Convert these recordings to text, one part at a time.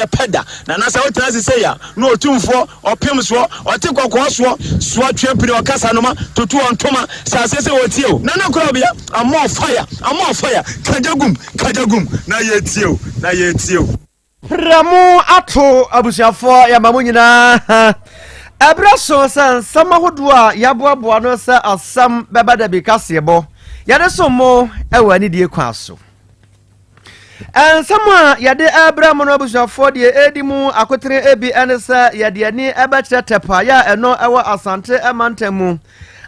Ɛnyɛ pɛ da. Nana sɛ wotena ase sei a, na Otumfoɔ, ɔpem soɔ, ɔte kɔkɔɔ soɔ, soɔ twe pini, ɔkasa noma, tutu ɔntoma, hyɛ aseɛ sɛ wɔtie o. Nana Korabea, I'm on fire, I'm on fire, ka gya gum, ka gya gum, na yɛtie o, na yɛtie o. Prɛ mo ato abusuafoɔ yɛma mo nyinaa ɛberɛ so sɛ nsɛm ahodoɔ a yɛaboaboa no sɛ asɛm bɛba da bi kaseɛbɔ yɛde som mo wɔ anidie kwan so. Nsɛm a yɛde rebrɛ mo no abusuafoɔ deɛ ɛredi mu akotene bi ne sɛ yɛde ani bɛkyerɛ tɛpaeɛ a ɛno ɛwɔ Asante mantam mu.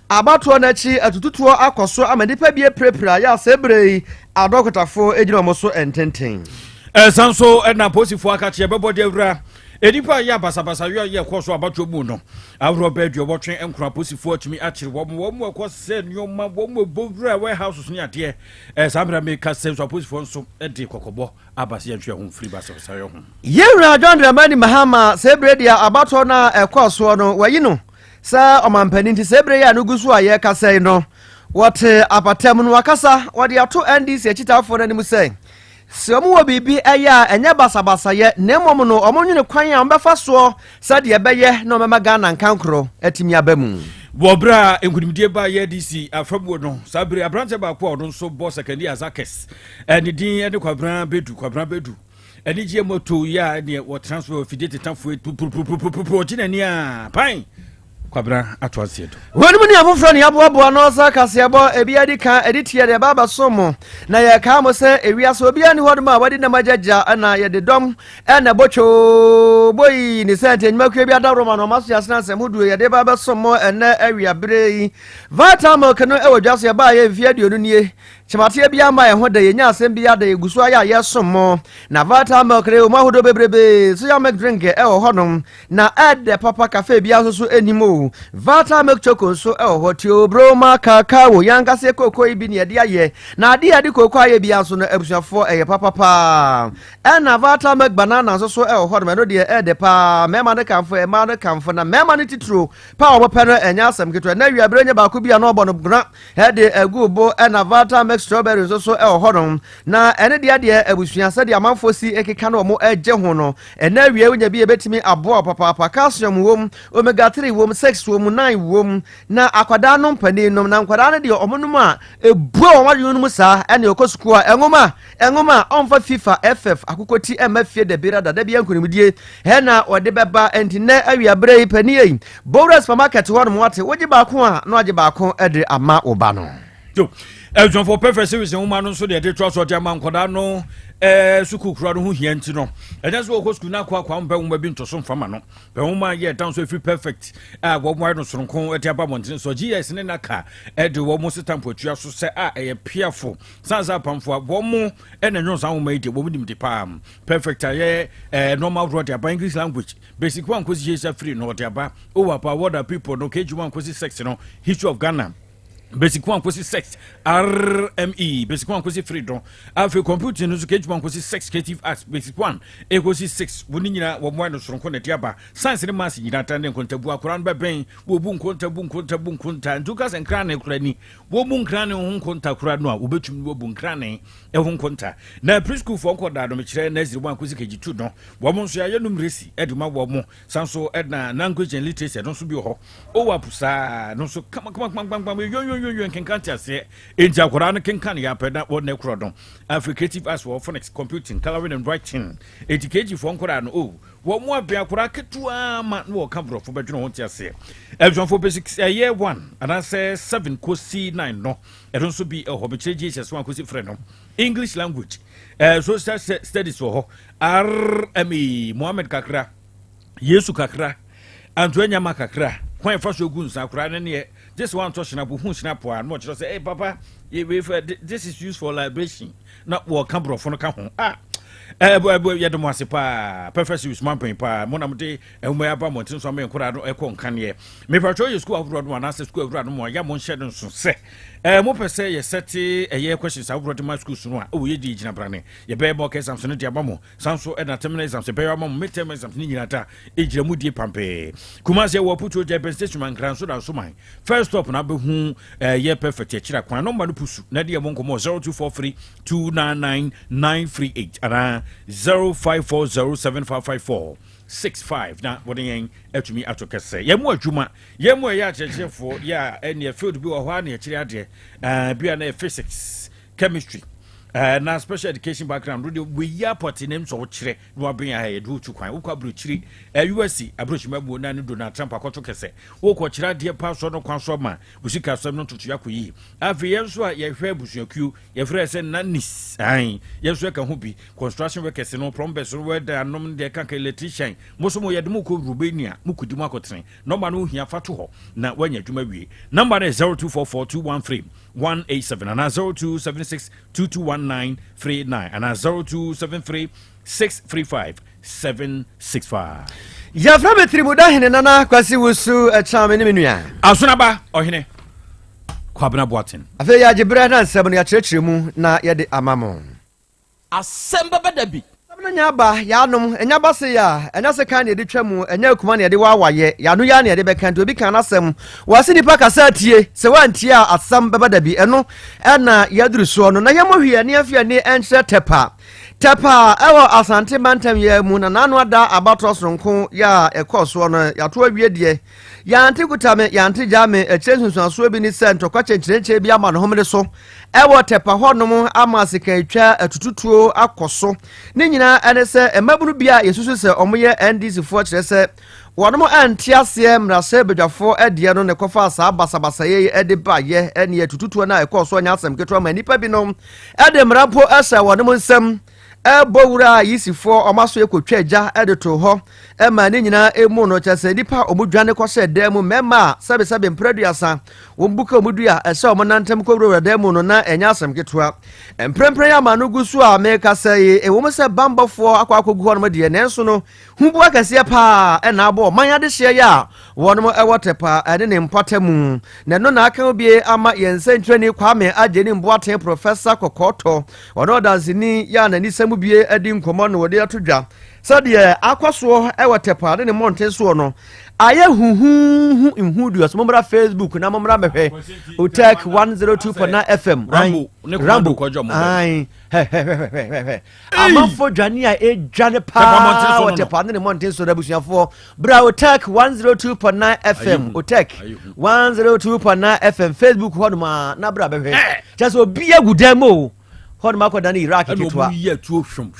Abatoɔ no akyi atututuo akɔ so ama nnipa bi apirapira yɛ a sɛ berɛ yi adɔkotafoɔ gyina wɔn so ntenten. Ɛsan so na apolisifoɔ aka kyerɛ bɛbɔ de awura nnipa a yɛ basabasa yɛ yɛ kɔ so abatoɔ mu no ahoroɔ bɛɛ 89 apolisifoɔ atumi akyere wɔn wɔn mu ɛkɔ sɛ nneɛma wɔn mu ɛbɔ wura warehouses ne adeɛ. Saa mmerɛ meka sɛ nso apolisifoɔ nso de kɔkɔbɔ aba sɛ yɛntwe yɛn ho mfiri basabasayɛ ho. Yɛn Wura John Dramani Mahama sɛ berɛ deɛ abatoɔ no a ɛkɔɔ soɔ no wayi no sɛ ɔmampanin nti sɛ berɛ yi a no gu so a yɛrekasa yi no wɔte apata mu no wakasa wɔde ato NDC akyitaafoɔ no anim sɛ Sɛ wɔwɔ biribi yɛ a, ɛnyɛ basabasayɛ na mmom no wɔnwene kwan a wɔbɛfa soɔ sɛdeɛ ɛbɛyɛ na wɔbɛma Ghana nkankoro atumi aba mu. Wɔ berɛ a nkunimdie baa yɛDC afamuo no, saa bere aberanteɛ baako a ɔno nso bɔ Sekandi Azakes, ne din ne Kwabena Bedu, Kwabena Bedu, anigyeɛ mu ato yi a ɛneɛ wɔtena so afidie tetafoɔ yi pupurupurupurupu ɔgye n'ani a pan Kwabena ato aseɛ do. Wɔn mu ne afoforɔ ne yɛaboaboa no sɛ kaseɛbɔ ebi adi kan ɛde tia deɛ ɛba abɛsom mo na yɛkaa mo sɛ ewiase obiara ni hɔnom a wadi nam agyagya na yɛde dɔm ɛna ɛbɔ twoo boi ne sɛ nti nnwumakuo bi adaworo ma no ɔma so yɛasena nsɛm hodoɔ yɛde ba abɛsom mo ɛnɛ awia berɛ yi. Vital Milk no ɛwɔ dwa so yɛbaayɛ mfeɛ 20 nie. Kyemateɛ biara mma yɛn ho da, yɛnya asɛm biara da, yɛgu so ayɛ a yɛsom mo. Na Vital Milk no ɛwɔ mu ahodoɔ bebrebe, soya milk drink ɛwɔ hɔnom, na ɛdɛ papa, cafe biara nso so ɛnim o. Vital Milk Choco nso ɛwɔ hɔ, Theobroma cacao, yɛn ankasa yɛ kooko yi bi na yɛde ayɛ, na adeɛ a yɛde kooko ayɛ biara nso no abusuafoɔ ɛyɛ papa paa. Ɛna Vital Milk Banana nso so ɛwɔ hɔnom, ɛno deɛ ɛdɛ paa, mmarima no kamfo, mmaa no kamfo, na mmarima no titiro paa a wɔpɛ no ɛnyɛ asɛm ketewa. Na awiaberɛ nyɛ baako bi a na ɔbɔ no gona Ɛde agu bo ɛna Valta Mix Strawberry nso so ɛwɔ hɔnom. Na ɛne deɛ deɛ abusua sɛdeɛ amanfoɔ si keka no wɔn ɛgye ho no. Ɛnɛ awia wonya bi ɛbɛtumi aboa wo papaapa. Calcium wom, omega 3 wom, 6 wom, 9 wom. Na akwadaa nom panin nom. Na nkwadaa no deɛ wɔn nom a ɛbue wɔn adwene no mu saa ɛne ɔkɔ sukuu a nwoma nwoma ɔmfa FIFA FF akokɔti ɛmma fie da biara da da biara nkunimdie ɛna ɔde bɛba. Ɛnti nɛ awia berɛ yi panin ei Bowura supermarket hɔ nom wate wogye baako a na wagye baako de ama wo ba no. Yo, abusuafoɔ Perfect Series nwoma no nso deɛ ɛde toa so ɔde ama nkwadaa no ɛɛ sukuu kura no ho hia nti no ɛnyɛ sɛ wɔkɔ sukuu no akɔ akɔ mpɛ nwoma bi nto so mfa ma no pɛ nwoma yɛ dan so ɛfiri Perfect a wɔn ayɛ no soronko ɛde aba mmɔntene so GS ne naka ɛde wɔn setampo atua so sɛ a ɛyɛ piafo sansa apamfo a wɔn ɛna ɛnwom saa nwoma yi deɛ wɔn nim de paa Perfect ayɛ ɛɛ nneɛma ahodoɔ de aba English language Basic 1 kɔsi Hyesa firi no ɔde aba Owapa What Are People no KG 1 kɔsi 6 no History of Ghana Basic 1 kɔsi 6 RME Basic 1 kɔsi 3 no afei computing no nso KG 1 kɔsi 6 Creative Arts Basic 1 ɛkɔsi 6 wɔn nyinaa wɔn mmoa no soronko na ɛde aba Science ne Maths nyinaa ta ne nkontabu akwadaa no bɛbɛn wɔbu nkontabu nkontabu nkonta nti woka sɛ nkrane kora ni wɔbu nkrane ho nkonta kora no a wɔbɛtumi wɔbu nkrane ɛho nkonta na preschool foɔ nkɔdaa no mekyerɛ nursery 1 kɔsi KG 2 no Wɔn nso yɛayɛ numeracy de ma wɔn, san so na language and literacy ɛno nso bi wɔ hɔ. OWAP saa no nso kamakamakamakama yoyoyoyo nkenkan te aseɛ. Enti akwadaa no kenkan yɛ apɛ na wɔn korɔ no. Afei creative arts wɔ phonics, computing, colouring and writing. Enti KG foɔ nkwadaa no oh wɔn mu abɛn akwadaa ketewa ma na wɔka borɔfo bɛdwene ho te aseɛ. Abusuafoɔ basic ɛyɛ 1 anaasɛ 7 kɔsi 9 no ɛno nso bi ɛwɔ hɔ. Mekyerɛ JHS 1 kɔsi 3 no English language, social studies wɔ hɔ. Rme Mohammed kakra, Yesu kakra, Antoa Nyama kakra, kwan ɛfa so egu nsa koraa ne neɛ, gye sɛ wantɔ hyinapo, hu hyinapo a, na ɔkyerɛ sɛ, hey papa, this is used for liberation, na wɔka borɔfo no ka ho. Ah, yɛde mo ase paa, Perfect Series mo ampɛn paa, mo na mo de nwoma yi aba mmɔnten so ama yɛn nkwadaa no ɛkɔ nkaneɛ. Mepatwɛ yɛ sukuu ahodoɔ no anaasɛ sukuu awura no mo a, yɛ mo nhyɛ no nso sɛ, mopɛ sɛ yɛsɛte ɛyɛ questions ahodoɔ de ma schools no a, ɛwɔ yɛ di gyina brane. Yɛbɛyɛ mock exams no de ama mo. San nso na terminal exams yɛbɛyɛ ama mo, midterm exams ne nyinaa da egyina mu die pampee. Kumasi ɛwɔ Aputuo Gya Bɛn Station Mankra nso da nso man. First stop na abɛhu ɛyɛ perfect akyira kwan. Nɔmba no pusu na ɛde yɛ mo nkɔmmɔ 0243 299 938 anaa. Anaa 0540 7554 65 na wɔde yɛn atumi ato kɛsɛ. Yɛn mu adwuma, yɛn mu ɛyɛ akyerɛkyerɛfoɔ, yɛ a ɛneɛ field bi wɔ hɔ a na yɛkyerɛ adeɛ, bi a na yɛ physics, chemistry, na special education background wode wɔyi apɔte ne nsɔ wokyerɛ na wabɛn a yɛde wotu kwan wokɔ aburokyiri, USC aburokyima mu na ne Donald Trump akɔto kɛsɛ wokɔkyerɛ adeɛ pa so no kwan so ma wo sika asɛm no ntotoyɛ akɔ yie. Afei yɛn nso a yɛhwɛ abusuakuo yɛfrɛ sɛ nanis ae, yɛn nso yɛka ho bi, construction workers no, plumbers no, welder anom deɛ kanka, electrician mo so mo yɛde mo kɔ Romania, mo kɔdi mo akɔtene. Nɔmba no wohia fa to hɔ na woanya adwuma wie. Nɔmba no yɛ 0244 213 187 anaa 0276 221939 anaa 0273 635 765. Yɛfrɛ me Tirimuda Hene Nana Kwasi Wusu ɛkyɛn me ne me nua. Asonaba Ɔhene Kwabena Boateng. Afei yɛagye berɛ na nsɛm no yɛakyerɛkyerɛ mu na yɛde ama mo. Asɛm bɛba da bi. Asɛm no nya aba, yɛanom, ɛnya ba sei a, ɛnyɛ sekan na yɛde twa mu, ɛnyɛ akuma na yɛde waawa yɛ, yɛano yi ara na yɛde bɛka, nti obi ka n'asɛm, wɔse nipa kasa atie, sɛ woantie a asɛm bɛba da bi, ɛno na yɛaduru soɔ no, na yɛmmɔ hwee ani afi ani nkyerɛ Tɛpa. Tɛpa ɛwɔ Asante mantam yi ara mu, na n'ano ada abatoɔ soronko yɛ a ɛkɔɔ soɔ no, yɛato awie deɛ, yɛante kuta me, yɛante gyaa me, akyire nsunsuansoɔ bi ne sɛ ntɔkwa kyɛnkyerɛnkyerɛ bi ama ne homene so ɛwɔ Tɛpa hɔnom ama sekanatwa atututuo akɔ so. Ne nyinaa ɛne sɛ mmabunu bi a yɛsusu sɛ wɔyɛ NDC foɔ kyerɛ sɛ wɔnom ɛnte aseɛ mmarahyɛbadwafoɔ ɛdeɛ no na ɛkɔfaa saa basabasayɛ yi ɛde baeɛ ɛne atututuo no a ɛkɔɔ so nyɛ asɛm ketewa ma nnipa binom ɛde mmara mpo ɛhyɛ wɔnom nsam ɛbɔ wura a yisifoɔ wɔn aso ɛkɔtwa gya ɛde too hɔ ɛma ne nyinaa ɛmu no kyerɛ sɛ nnipa a wɔn dwane kɔhyɛ dan mu mmarima a sɛbesɛbe mprɛduasa wɔn buka wɔn dua ɛsɛ wɔn nantam kɔwurawura dan mu no na ɛnyɛ asɛm ketewa. Mprempren ama no gu so a mekasa yi, ɛwom sɛ bammɔfoɔ akɔ akɔgu hɔnom deɛ, nanso no huboa kɛseɛ paa ɛna abɔ ɔman adehyeɛ yɛ a wɔnom ɛwɔ Tɛpa ɛne ne mpɔtam mu, na ɛno na aka obie ama yɛn nsɛnkyerɛni Kwame Agyenim Boateng Professor Kɔkɔɔtɔ, ɔne ɔdanseni yɛ a n'ani sɛ mu bie adi nkɔmmɔ na wɔde ato dwa sɛdeɛ akɔ soɔ ɛwɔ Tɛpa ne ne mmɔnten soɔ no ayɛ huhuuhu nhuduo so. Mommra Facebook na mommra mɛhwɛ Otek 102.9 FM. Rambo ne Rambo kɔdwa hwɛhwɛhwɛhwɛ amanfoɔ dwane a ɛdwane paa wɔ Tɛpa ne ne mmɔnten so no. Abusuafoɔ, bra Otek 102.9 FM, Otek 102.9 FM Facebook hɔ nom a na bra bɛhwɛ. Kyɛ sɛ obi agu dan mu o, hɔ nom akɔda ne Iraq ketewa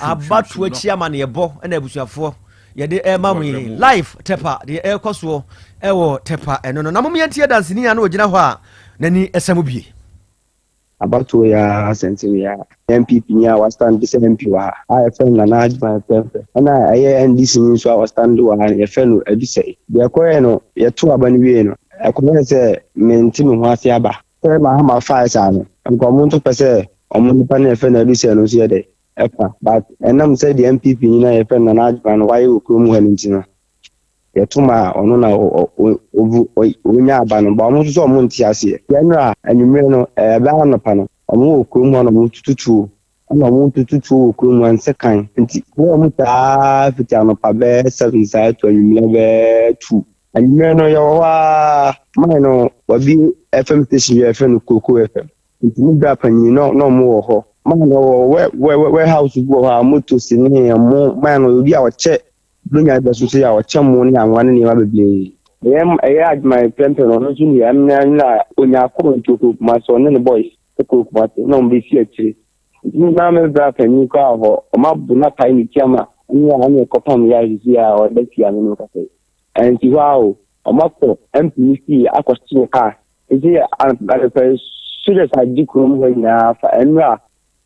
abatoɔ akyi amanneɛbɔ ɛna abusuafoɔ yɛde ɛma mo yi live Tɛpa deɛ ɛrekɔ soɔ ɛwɔ Tɛpa ɛno no, na mom yɛntie danseni a na ɔgyina hɔ a n'ani ɛsɛ mo bie. Abatoɔ yi ara asɛntene yi ara, NPP ni a wastand sɛ MP wɔ ha a yɛfrɛ no Nana Agyeman Prempeh, ɛna ɛyɛ NDC ni nso a wastand wɔ ha no yɛfrɛ no Adusei. Deɛ ɛkɔyɛɛ no, yɛtoo aba no wiei no, ɛkɔyɛɛ sɛ mente me ho ase aba. Sɛ Mahama fae saa no, nka ɔmo nso pɛ sɛ ɔmo nipa no a yɛfrɛ no Adusei no nso yɛ dɛ ɛfa, but ɛnam sɛ deɛ NPP ni no a yɛfrɛ no Nana Agyeman no wayɛ wɔ kurom ha no nti no, yɛto ma ɔno na ɔnya aba no, ba ɔmo nso sɛ ɔmo nte aseɛ. Yɛnora anwummerɛ no, ɛbɛyɛ anɔpa no, ɔmo wɔ kurom hɔ na ɔmo tutu tuo, ɛna ɔmo tutu tuo wɔ kurom hɔ nsekan. Nti na ɔmo taa fiti anɔpa bɛyɛ 7 saa to anwummerɛ bɛyɛ 2. Anwummerɛ no yɛwɔ hɔ ara, man no wabie FM station bi a yɛfrɛ no Koko FM. Nti me bra panyin no na ɔmo wɔ hɔ. Man no wɔ warehouse bi wɔ hɔ a motos ne ɛmo, man no obi a ɔkyɛ Buronya bɛ so nso yɛ a ɔkyɛ mo ne anwa ne nneɛma bebree. Ɛyɛ ɛyɛ adwuma prɛmpɛ no ɔno nso nua ɛmna na onya akɔ nti ɔkɔ Kumasi, ɔne ne boys kɔ Kumasi na ɔmo bɛsi akyire. Nti me maa me bra panyin koraa wɔ hɔ, ɔmo abo no apae ne ti ama ɛne a ɛne ɛkɔpam yɛ a sisi a ɔda fie a me ne wo kasa yi. Ɛnti hɔ ara o, ɔmo akɔ MP ne fie akɔhye ne car. Nti anɔpa yi soldiers agye kurom hɔ nyinaa fa. Ɛnora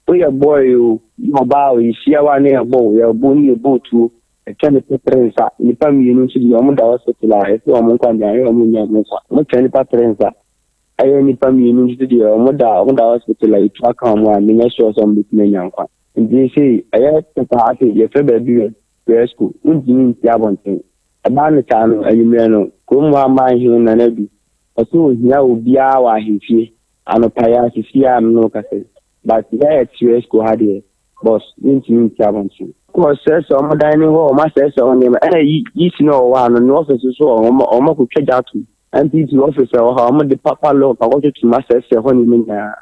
woyɛ boy o, yɛ ɔbaa o, yɛhyia wo a na yɛbɔ wo, yɛbɔ ne yɛbɔ tuo. Ɛtwa nnipa tere nsa. Nnipa mmienu nso deɛ wɔda hospital a yɛsɛ wɔn nkwa deɛ ayɛ wɔn nnya wɔn nkwa. Wɔtwa nnipa tere nsa. Ɛyɛ nnipa mmienu nso deɛ wɔda wɔda hospital a etu aka wɔn a menyɛ sure sɛ wɔbɛtumi anya nkwa. Nti sei ɛyɛ papa ase yɛfrɛ baabi wɛ Presco wontumi nsi abɔnten. Ɛbaa no saa no anwummerɛ no kurom hɔ aman hene Nana Adu ɔsɛ ohia obiara wɔ ahemfie anɔpa yi ara sesie a me ne wo kasa yi. But yɛyɛ Presco ha deɛ Boss, mentumi nti abɔnten. Kɔ sɛesɛe wɔn dan ne hɔ, wɔn asɛesɛe wɔn nneɛma. Ɛna yi yi na ɔwɔ ha no, ne office nso wɔ wɔn wɔn akɔtwa gya atom. NPP office a ɛwɔ ha, wɔn de papa lock akɔtoto mu asɛesɛe hɔ nneɛma nyinaa.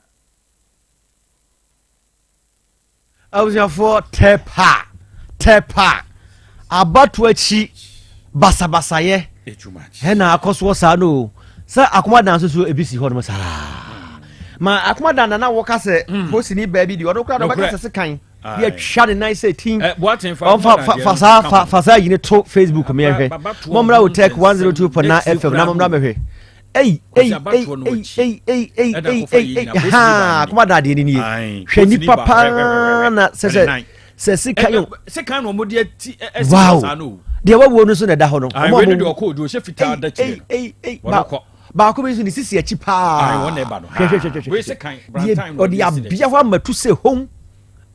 Abusuafoɔ, tɛpa tɛpa abato akyi basabasayɛ ɛna akɔ soɔ saa no o. Sɛ Akomadan nso so ebi si hɔ nom saa ma Akomadan nana wɔka sɛ posini baa bi deɛ ɔno koraa na ɔbɛka sɛ sekan deɛ atwa ne nan sɛ tin. Ɔmfa fa saa fa saa yi ne to Facebook mehwɛ. Mommra wo Tech 102.9 FM na mommra mehwɛ. Ei ei ei ei ei ei ei ei ei ha, Akomadan deɛ ne nie. Hwɛ nipa paa na sɛ sɛ sɛ sika yɛ sekan na wɔde ati ɛsi saa no. Deɛ wawuo no nso na ɛda hɔ no. Ɔmo a wɔde ɔkɔ odu ɔhyɛ fitaa da kyerɛ no wɔn baako bi nso ne sisi akyi paa. Wɔn na ɛba no. Hwɛ hwɛ hwɛ hwɛ, ɔde abea hɔ ama tu sɛ hom.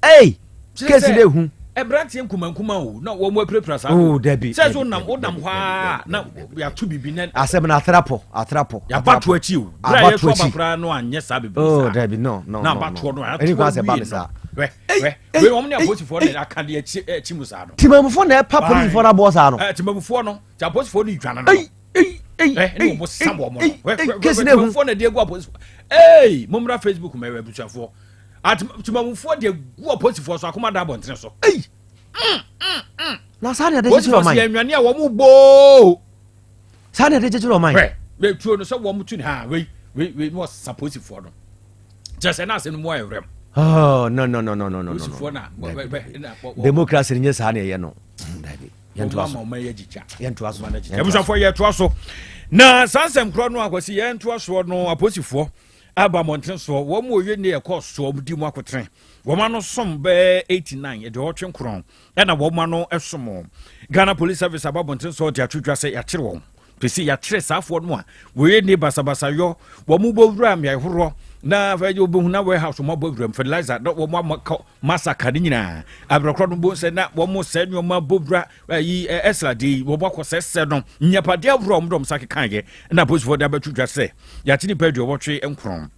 Ei, kesi de hu. Ɛberanteɛ nkumankuma o na wɔn apirapira saa. Oo, dabi. Sɛ so nam wonam hɔ a na yɛato bibi na. Asɛm na atrapɔ atrapɔ. Yɛabatoɔ akyi o. Bere a yɛto aba koraa no anyɛ saa bebree saa. Oo, dabi, no no no. Na abatoɔ no ato awie no. Hwɛ hwɛ, wei wɔn ne apolisifoɔ na aka de akyi akyi mu saa no. Timamufoɔ na ɛpa polisifoɔ no aboɔ saa no. Timamufoɔ no, ti apolisifoɔ no dwane no. Ei ɛne wɔn sa wɔn no. Hwɛ hwɛ hwɛ, timamufoɔ na de agu apolisifoɔ. Ei, mommra Facebook mɛwɛ abusuafoɔ. Timamufoɔ de agu apolisifoɔ so akoma da abɔntene so. Ei, na saa na yɛde kyekyere ɔman. Polisifoɔ yɛ nwane a wɔn boo. Saa na yɛde kyekyere ɔman. Hwɛ bɛ tuo no sɛ wɔn tu ne ha wei wei wei na wɔsa polisifoɔ no. Kyerɛ sɛ na asɛm no mu ayɛ werɛm. Oh, no no no no no no no. Polisifoɔ na Democracy nyɛ saa na ɛyɛ no. Dabi. Yɛntoa so. Yɛntoa so. Abusuafoɔ, yɛtoa so. Na saa nsɛm korɔ no akwasi yɛntoa soɔ no, apolisifoɔ aba mmɔnten soɔ, wɔn mu owie ne ɛkɔ soɔ, wɔn di mu akotene. Wɔn ano som bɛɛ 89 89 ɛna wɔn ano som. Ghana Police Service aba mmɔnten soɔ de ato dwa sɛ yɛakyere wɔn. Pɛsi yɛakyerɛ saafoɔ no a wɔyɛ ne basabasayɔ, wɔn bɔ wura mmeae horoɔ na afei wɔbɛhu na warehouse wɔn abɔ wuram fertilizer na wɔn ama kɔ masaka ne nyinaa abrɛkorɔ no bo sɛ na wɔn sɛ nneɛma bɔ wura ayi ɛsra de yi wɔn akɔ sɛsɛ no nyapadeɛ ahoroɔ a wɔn de wɔn nsa keka yɛ na apolisifoɔ de abɛto dwa sɛ yɛakye nipa 89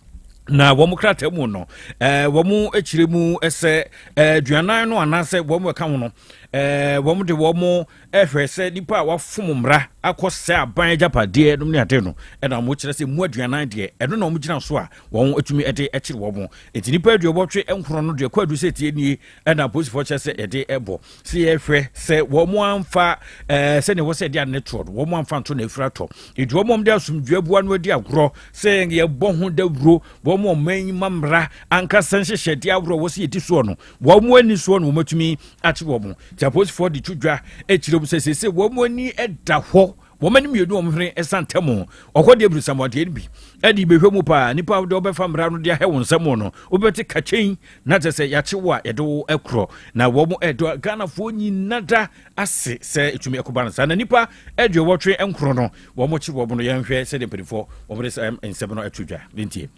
na wɔn krataa mu no wɔn akyerɛ mu sɛ aduanan no anaasɛ wɔn ɛka ho no wɔn de wɔn Hwɛ sɛ nnipa a wɔafom mmara akɔ sɛ aban agyapadeɛ nom ne ade no na wɔkyerɛ sɛ mu 40 deɛ, ɛno na wɔgyina so a wɔatumi de kyere wɔn. Enti nnipa 89 no deɛ, kwaadu sɛ tie nie na apolisifoɔ kyerɛ sɛ yɛde bɔ. Sɛ yɛhwɛ sɛ wɔn amfa sɛdeɛ ɛwɔ sɛ yɛde ade no toɔ no, wɔn amfa nto na afiri atɔ. Enti wɔn a wɔde asomdwoeɛ aboa no adi agorɔ sɛ yɛbɔ ho dawuro, wɔn a ɔman yi ma mmara ankasa nhyehyɛdeɛ ahoroɔ a ɛwɔ sɛ yɛdi soɔ no, wɔn ani soɔ na wɔatumi akye wɔn. Nti apolisifoɔ de to dwa kyerɛ mu sɛ seesei wɔn ani da hɔ, wɔn ani mmienu wɔn hwene ɛsa ntɛm ɔkɔ deɛ birisam adeɛ no bi ɛde bɛhwɛ mu paa. Nipa a wɔbɛfa mmara no de ahɛ wɔn nsam no, wobɛte kakyɛn na kyerɛ sɛ yɛakye wo a yɛde wo korɔ. Na wɔn ɛdɔ Ghanafoɔ nyina da ase sɛ ɛtumi ɛkɔba no saa na nipa 89 no wɔn kye wɔn no. Yɛnhwɛ sɛdeɛ mpanimfoɔ wɔn de saa nsɛm no ato dwa ntie.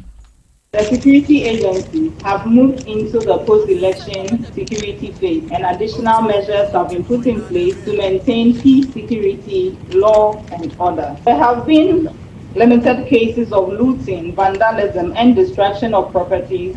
The security agencies have moved into the post-election security phase and additional measures have been put in place to maintain peace, security, law and order. There have been limited cases of looting, vandalism and destruction of properties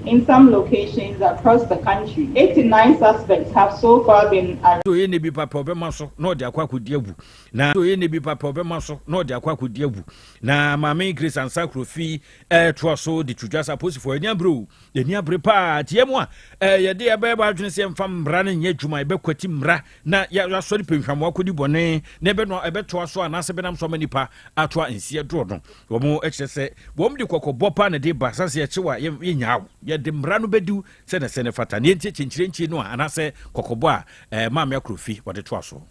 in some locations across the country. 89 suspects have so far been arrested. Ɔyɛ ne bi papa ɔbɛma so na ɔde akɔ akɔdi awu, na ɔyɛ ne bi papa ɔbɛma so na ɔde akɔ akɔdi awu. Na Maame Grace Ansah Kurofi ɛtoa so de to dwa sɛ apolisifoɔ ani abere o, ani abere paa teɛ mu a yɛde ɛbɛyɛ bɔ adwene sɛ yɛmfa mmara no nyɛ adwuma, yɛbɛkwati mmara na yɛasɔre pɛnhwam akɔdi bɔne na ɛbɛno ɛbɛtoa so anaasɛ bɛnam so ama nipa atoa nseɛ dorɔ no. Wɔn kyerɛ sɛ wɔn de kɔkɔbɔ paa na de ba sase yɛkyew a yɛnyaa wo, yɛde mmara no bɛdiw sɛ na sɛ ne fata ne yɛntie kyenkyerenkyi no a anaasɛ kɔkɔbɔ a Maame Akrofi wɔde toa so.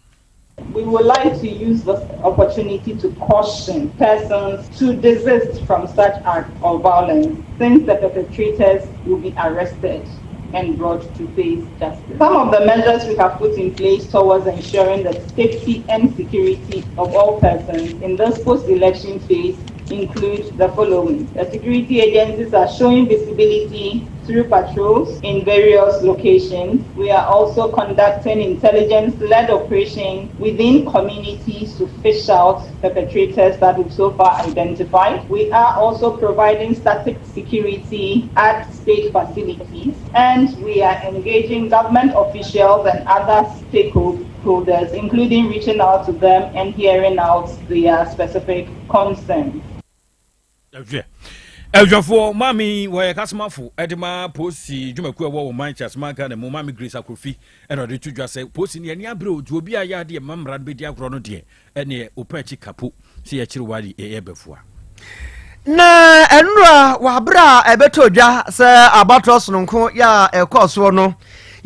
We would like to use this opportunity to caution persons to desist from such acts of violence since the perpetrators will be arrested and brought to face justice. Some of the measures we have put in place towards ensuring the safety and security of all persons in this post-election phase include the following. The security agencies are showing visibility through patrols in various locations. We are also conducting intelligence-led operations within communities to fish out perpetrators that we've so far identified. We are also providing static security at state facilities, and we are engaging government officials and other stakeholders, including reaching out to them and hearing out their specific concerns. Abusuafoɔ, maame yi wɔyɛ kasomafo de ma polisi dwumakuo a ɛwɔ wɔ man Kyasman Ghana mu. Maame Grace Akrofi ɛna ɔde to dwa sɛ polisi no ani abere o, nti obi a yɛ adeɛ ma mmara no bɛdi agorɔ no deɛ ɛneɛ ɔpɛ akyi kapo sɛ yɛkyere wade ɛyɛ bɛfoa. Na ɛnora wɔ abere a ɛbɛtɔ dwa sɛ abatoɔ sononko yɛ a ɛkɔɔ soɔ no,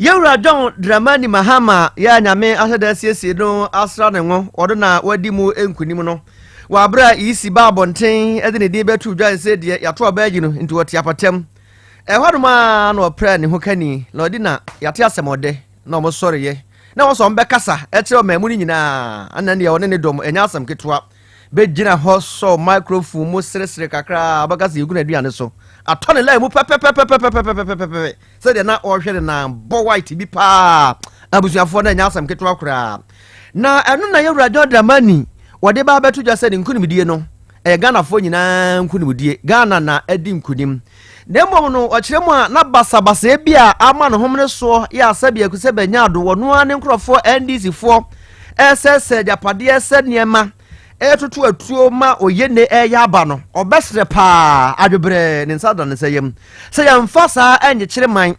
Yɛwura John Dramani Mahama yɛ a Nyame ahyɛ da asiesie no asra ne ngo, ɔno na wadi mu nkunim no. Wɔ abere a EC baa abɔnten de ne din bɛtoo dwa sɛ deɛ yɛato aba ayi no nti ɔte apatam. Ɛhɔ nom ara na ɔprɛ ne ho kani na ɔde na yɛate asɛm ɔdɛ na wɔn sɔreyɛ na wɔn sɛ wɔn bɛkasa kyerɛ ɔman mu no nyinaa ɛna deɛ ɔne ne dɔm ɛnyɛ asɛm ketewa bɛgyina hɔ sɔ microphone mu seresere kakra bɛka sɛ yɛgu n'aduane so atɔ ne line mu pɛpɛpɛpɛpɛpɛpɛpɛpɛ sɛdeɛ na ɔrehwɛ ne nan bɔ white bi paa abusuafoɔ no ɛnyɛ asɛm ketewa koraa na ɛno na yɛwura John Dramani wɔde ba abɛto dwa sɛ ne nkonimdie no ɛyɛ Ghanafoɔ nyinaa nkonimdie Ghana na adi nkonim na mmom no ɔkyerɛ mu a na basabasɛɛ bi a ama ne homene soɔ yɛ asɛ biako sɛ bɛnya ado wɔ no ara ne nkurɔfoɔ NDC foɔ ɛsɛsɛ agyapadeɛ sɛ nneɛma ɛretoto atuo ma oyene ɛreyɛ aba no, ɔbɛsrɛ paa adwebrɛ ne nsa da ne nsa yam sɛ yɛmfa saa ɛnyekyere man.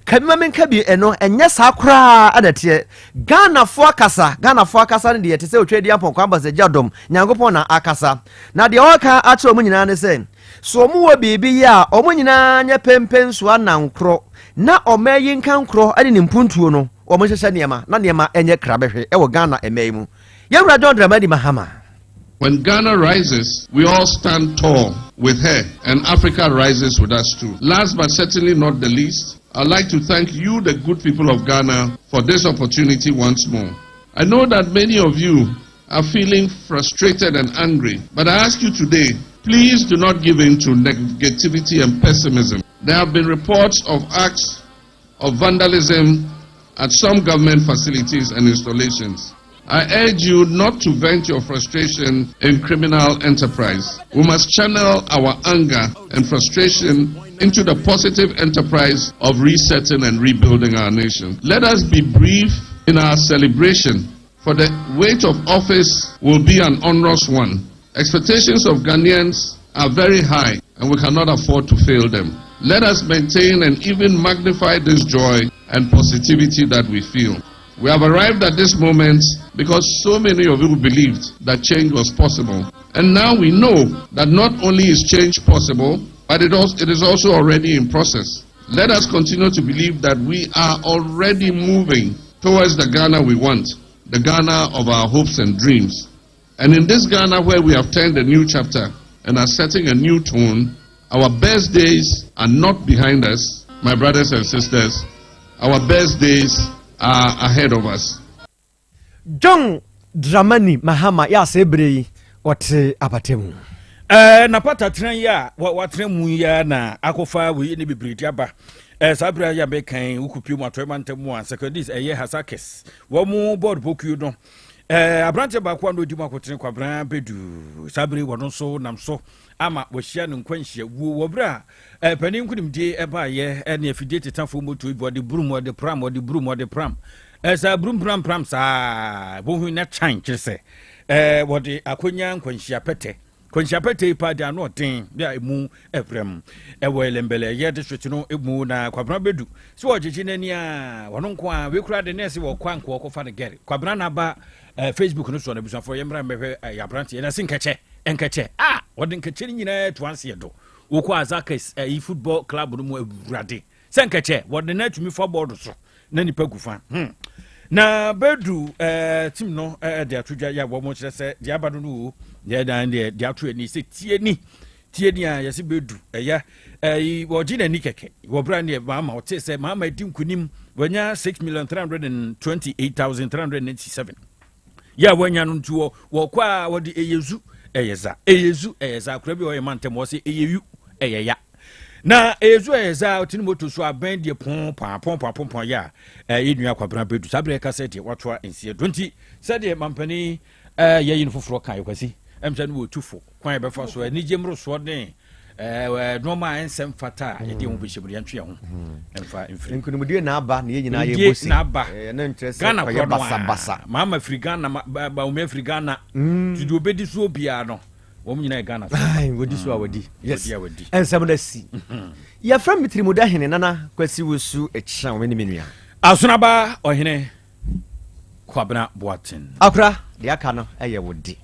Ka bi ma menka bi ɛno ɛnyɛ saa koraa ɛna ɛteɛ. Ghanafoɔ akasa, Ghanafoɔ akasa no deɛ ɛte sɛ otwa di ampɔnkɔ aba sɛ gya dɔm, Nyankopɔn na akasa. Na deɛ ɔreka akyerɛ wɔn nyinaa ne sɛ, so wɔn wɔ biribi yɛ a, wɔn nyinaa nyɛ pempensoa nankorɔ na ɔman yi nkankorɔ ne ne mpuntuo no, wɔn nhyehyɛ nneɛma na nneɛma ɛnyɛ krabɛhwɛ ɛwɔ Ghana ɛmɛ yi mu. Yɛwura John Dramani Mahama. When Ghana rises, we all stand tall with her, and Africa rises with us too. Last but certainly not the least, I'd like to thank you, the good people of Ghana, for this opportunity once more. I know that many of you are feeling frustrated and angry, but I ask you today, please do not give in to negativity and pessimism. There have been reports of acts of vandalism at some government facilities and installations. I urge you not to vent your frustration in criminal enterprise. We must channel our anger and frustration into the positive enterprise of resetting and rebuilding our nation. Let us be brief in our celebration, for the weight of office will be an onerous one. Expectations of Ghanaians are very high, and we cannot afford to fail them. Let us maintain and even magnify this joy and positivity that we feel. We have arrived at this moment because so many of you believed that change was possible. And now we know that not only is change possible, but it, also, it is also already in process. Let us continue to believe that we are already moving towards the Ghana we want, the Ghana of our hopes and dreams. And in this Ghana where we have turned a new chapter and are setting a new tone, our best days are not behind us, my brothers and sisters. Our best days are ahead of us. John Dramani Mahama yɛ asɛ bere yi ɔte apata mu. Napata tena yi a watena mu yi a na akɔfa wei ne bebree de aba. Saa bere a yɛ bɛkan wokɔpie mu atɔe mantam mu a secondis ɛyɛ Hasakes wɔn mu board bokuo no, aberanteɛ baako a na ɔdi mu akotene Kwabena Bɛdu saa bere wɔno nso nam so ama wɔahyia no nkwanhyia wuo wɔ berɛ a panin nkonimdie ɛbaeɛ ne afidie tetafoɔ moto bi wɔde burum wɔde pram wɔde burum wɔde pram saa burum pram pram saa bohu na kyan kyerɛ sɛ wɔde akɔnya nkwanhyia pɛtɛ nkwanhyia pɛtɛ yi paa de ano ɔden bi a emu ɛbrɛm ɛwɔ Ellembelle ɛyɛ district no mu na Kwabena Bɛdu sɛ wɔgyegye n'ani a wɔno nko a wekura de nɛɛse wɔkɔ anko wɔkɔfa no gɛre Kwabena n'aba Facebook no soɔ no abusuafoɔ yɛmmra mmɛhwɛ ɛyɛ aberanteɛ na se nkɛkyɛ nkɛkyɛ a wɔde nkɛkyɛ no nyinaa to anseɛ do wokɔ Azakes ɛyi football club no mu awurade sɛ nkɛkyɛ wɔde no atumi fa bɔɔdo so na nipa gu fa na bɛdu team no de ato dwa yɛ a wɔn kyerɛ sɛ deɛ aba no no o deɛ dan deɛ deɛ ato ani sɛ tie ni tie ni a yɛsɛ bɛdu ɛyɛ ɛyi wɔgye n'ani kɛkɛ wɔbra ne maama ɔte sɛ maama di nkunim wɔnya 6,328,397 yɛ a wɔanya no nti wɔ wɔkɔ a wɔde ɛyɛ zu ɛyɛ za ɛyɛ zu ɛyɛ za akora bi a ɔyɛ mantam wɔ sɛ ɛyɛ yu ɛyɛ ya na ɛyɛ zu ɛyɛ za ɔte ne moto so abɛn deɛ pɔn pɔn pɔn pɔn pɔn pɔn yɛ a ɛyɛ nua Kwabena Bɛdu saa berɛ ɛka sɛ deɛ watoa nseɛ do nti sɛdeɛ mampanin yɛyi no foforɔ ka yɛkwasi ɛm sɛ no wɔtu fo kwan yɛbɛfa so anigye mmorosoɔ ne nneɛma a ɛnsɛ mfata a yɛde ho bɛhyɛ mu no yɛntwe yɛn ho mfa mfiri nkonimdie na aba na yɛn nyinaa yɛbɔ si na aba ɛno nkyerɛ sɛ Ghana ɔyɛ korɔ no basabasa a maama firi Ghana Bawumia firi Ghana nti deɛ obɛdi soɔ biara no. Wɔn nyinaa yɛ Ghana. Wɔdi so a wɔdi. Yes. Ɛnsɛm no asi. Yɛfrɛ me Tirimuda Hene Nana Kwasi Wusu Ekyew me ne me nua. Asonaba Ɔhene Kwabena Boateng. Akora, deɛ aka no yɛ wo de.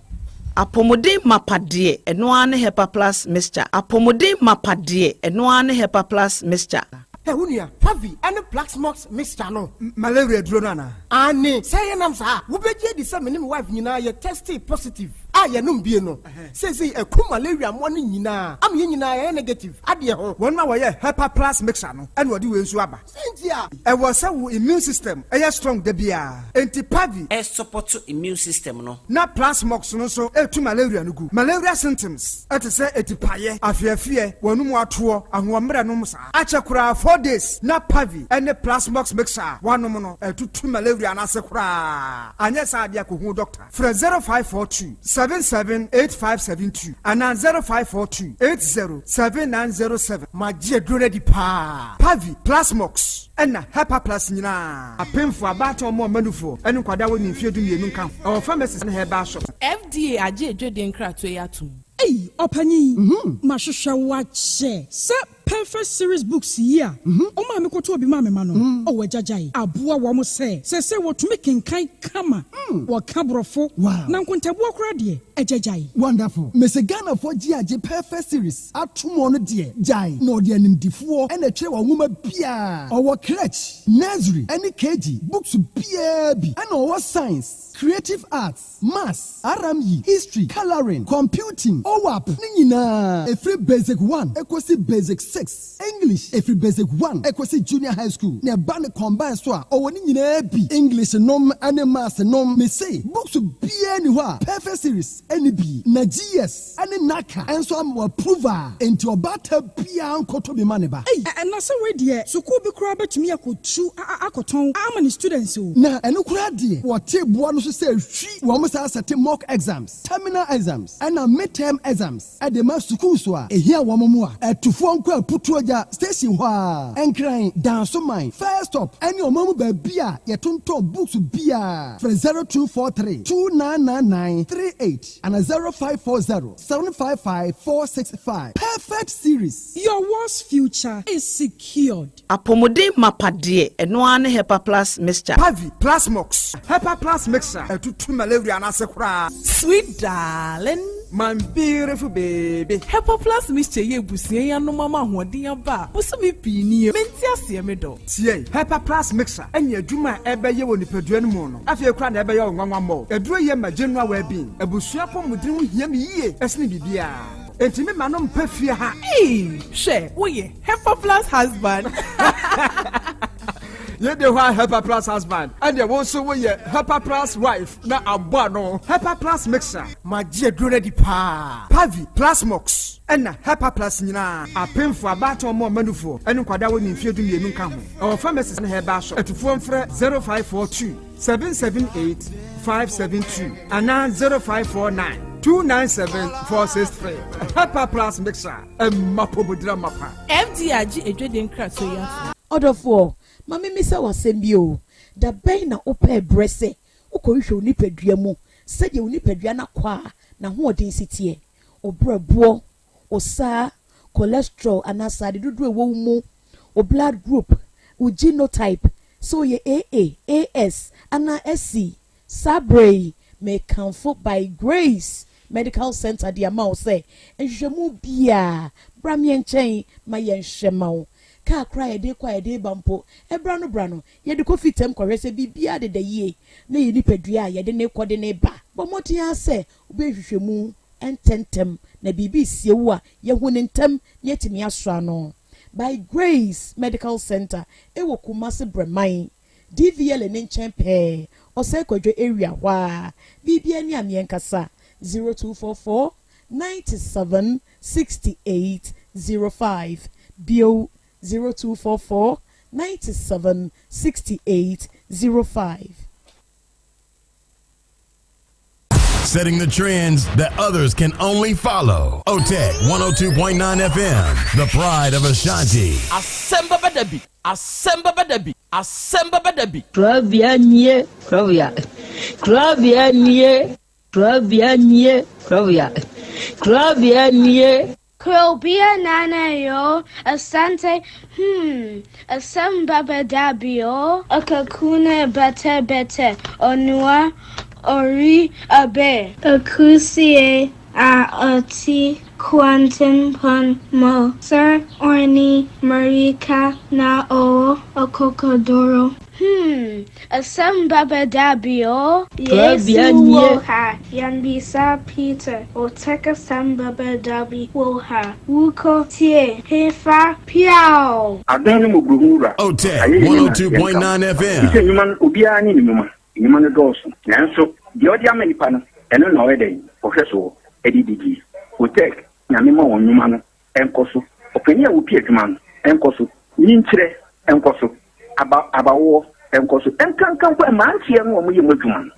Apɔmuden mapa deɛ, ɛno ara ne Hepa Plus Mixture. Apɔmuden mapa deɛ, ɛno ara ne Hepa Plus Mixture. Hɛ wo nua, Pavi ne Plaxmox mixture no. Malaria aduro no anaa? Aane, sɛ ɛyɛ nam saa a, wobɛgye adi sɛ me ne me wife nyinaa yɛ testee positive a yɛnom bie no. Seesei aku malaria mmoa no nyinaa ama yɛn nyinaa yɛayɛ negative adeɛ ho. Wɔn a wɔyɛ Hepa Plus mixture no na wɔde wei nso aba. Sɛn nti a? Ɛwɔ sɛ wo immune system yɛ strong da biara, enti Pavi. Ɛsupɔto immune system no. Na Plasmox no nso tu malaria no gu. Malaria symptoms te sɛ atipaeɛ, afeafeɛ, w'anum atoɔ, ahoɔmmerɛ nom saa. Akyɛ koraa 4 days na Pavi ne Plasmox mixture a woanom no atutu malaria no ase koraa. Anyɛ saa deɛ a kɔhu wo doctor. Frɛ 0542 77 8572 anaa 0542 80 7907. Magye aduro no adi paa. Pavi, Plasmox, ɛna Hepaplus nyinaa. Apemfoɔ, abaatan, wɔn a wɔma nufoɔ, ne nkwadaa a wɔnnii mfeɛ dumienu nka ho. Ɛwɔ pharmacies ne herbal shops. FDA agye adwadie nkratoɔ yi atom. Ei ɔpanyin, mahwehwɛ wo akyɛ sɛ Perfect series books yi a wo maame kɔtɔɔ bi maa me ma no, oh agyagyae aboa wɔn sɛ seesei wɔtumi kenkan kama, wɔka borɔfo, na nkontabuo koraa deɛ, agyagyae. Wonderful. Mese Ghanafoɔ gye agye perfect series ato mu ɔno deɛ gyae na ɔde animdifoɔ na ɛtwerɛ wɔ nwoma biaa ɔwɔ crèche, nursery ɛne KG books biaa bi ɛna ɔwɔ science, creative arts, Maths, RME, History, Colouring, Computing, OWAP ne nyinaa ɛfiri Basic one kɔsi Basic 6, English ɛfiri Basic one kɔsi Junior High School na ɛba no combine so a ɔwɔ ne nyinaa bi, English nom ne Maths nom, mese books biara nni hɔ a Perfect Series nni bi na GS ne NACA nso ama w'approve a enti ɔbaatan biara nkɔtɔ bi ma ne ba. Ei na sɛ wei deɛ sukuu bi koraa bɛtumi akɔtu akɔtɔn ama ne students o. Na ɛno koraa deɛ wɔte boa no so sɛ hwi wɔn saa sɛte mock exams, terminal exams ɛna mid-term exams de ma sukuus a ɛhia wɔn mmoa. Atufoɔ nkɔ Aputuogya station hɔ ara, Nkran, Dansoman, First Stop ɛne ɔman mu baabi a yɛtontɔn books biara. Frɛ 0243 2999 38 ana 0540 755 465. Perfect series. Your world's future is secured. Apɔmuden mapa deɛ, ɛno ara ne Hepa Plus Mixture. Pavi, Plasmox, Hepa Plus Mixture ɛtutu malaria no ase koraa. Sweet darling. My beautiful baby. Hepa Plus Mixture yi abusua yi anom ama ahoɔden aba a bosome pii nie. Mente aseɛ me dɔ. Tie! Hepa Plus Mixture ɛne adwuma a ɛbɛyɛ wɔ nipadua no mu no afei koraa na ɛbɛyɛ wo nwanwa mmɔɔ. Aduro yi ma general well-being. Abusua apɔmuden ho hia me yie ɛsene biribiara. Enti me ma no mpɛ fie ha. Eii hwɛ woyɛ Hepa plus husband. Yei de hɔ a Hepa plus husband ɛneɛ wo nso woyɛ Hepa plus wife na abɔ ano. Hepa plus mixer. Magye aduro no adi paa. Pavi, Plasmox ɛna Hepa plus nyinaa. Apemfoɔ, abaatan, wɔn a wɔma nufoɔ ɛne nkwadaa a wɔnni mfeɛ 12 nka ho. Ɛwɔ pharmacies ne herbal shop. Atufoɔ mfrɛ 0542 778 572 anaa 0549 297 463. Hepa plus mixer ɛma pomodira mapa. FDA agye adwadie nkratoɔ yi atom. Ɔdɔfoɔ, ma memmisa wo asɛm bi o, da bɛn na wopɛɛ berɛ sɛ wokɔhwehwɛ wo nipadua mu sɛdeɛ wo nipadua no akwaa n'ahoɔden si teɛ, wo berɛboɔ, wo saa, cholesterol anaa sradedodoɔ a ɛwɔ wo mu, wo blood group, wo genotype, sɛ woyɛ AA, AS anaa SC. Saa berɛ yi, mekamfo By Grace Medical Center de ama wo sɛ nhwehwɛmu biara, bra me nkyɛn ma yɛnhwɛ ma wo. Kaa koraa a yɛde rekɔ a yɛde reba mpo, ɛberɛ ano berɛ ano, yɛde kɔ fitam kɔhwɛ sɛ biribiara deda yie na yɛn nipadua a yɛde no rekɔ de no reba. Bɔ mmɔden ara sɛ wobɛyɛ nhwehwɛmu ntɛmntɛm na biribi resie wo a, yɛahu no ntɛm na yɛatumi asɔ ano. By Grace Medical Centre wɔ Kumasi Brɛman, DVLA no nkyɛn pɛɛ, Ɔsɛe Kwadwo area hɔ ara. Biribiara ni a meɛnkasa, 0244 97 68 05, bio 0244 97 68 05. Setting the trends that others can only follow. OTEC 102.9 FM, the pride of Ashanti. Asɛm bɛba da bi, asɛm bɛba da bi, asɛm bɛba da bi. Korabea nie, korabea, korabea nie, korabea nie, korabea, Krobea nie. Krobea Nana yoo, Asante hmm, asɛm bɛba da bi oo. Akakuna bɛtɛ bɛtɛ, Onua ɔri abɛ. Akusie a ɔte kwantempɔn mu sɛ ɔne mmirika na ɔwɔ akokoduro. Hmm, asɛm bɛba da bi o. Krabea Yesu nie. wɔ ha, yɛmmisa Peter, Otec asɛm bɛba da bi wɔ ha, wokɔ tie hefa piaw! Adom ne mmɔborɔhunu Wura, Otec ayɛyie ne nnaseɛ nka wo. 102.9 FM. Efisɛ nnwuma no, obiara ne ne nnwuma. Nnwuma no dɔɔso, nanso deɛ ɔde ama nnipa no, ɛno na ɔyɛ dɛn? Ɔhwɛ soɔ de didie. Otec, Nyame ma wɔn nnwuma no nkɔ so. Ɔpanin a ɔpi adwuma no nkɔ so. Nyinkyerɛ nkɔ so. Aba, abawoɔ nkɔ so. Nkanka mpo mmeranteɛ no a wɔyɛ mu adwuma no,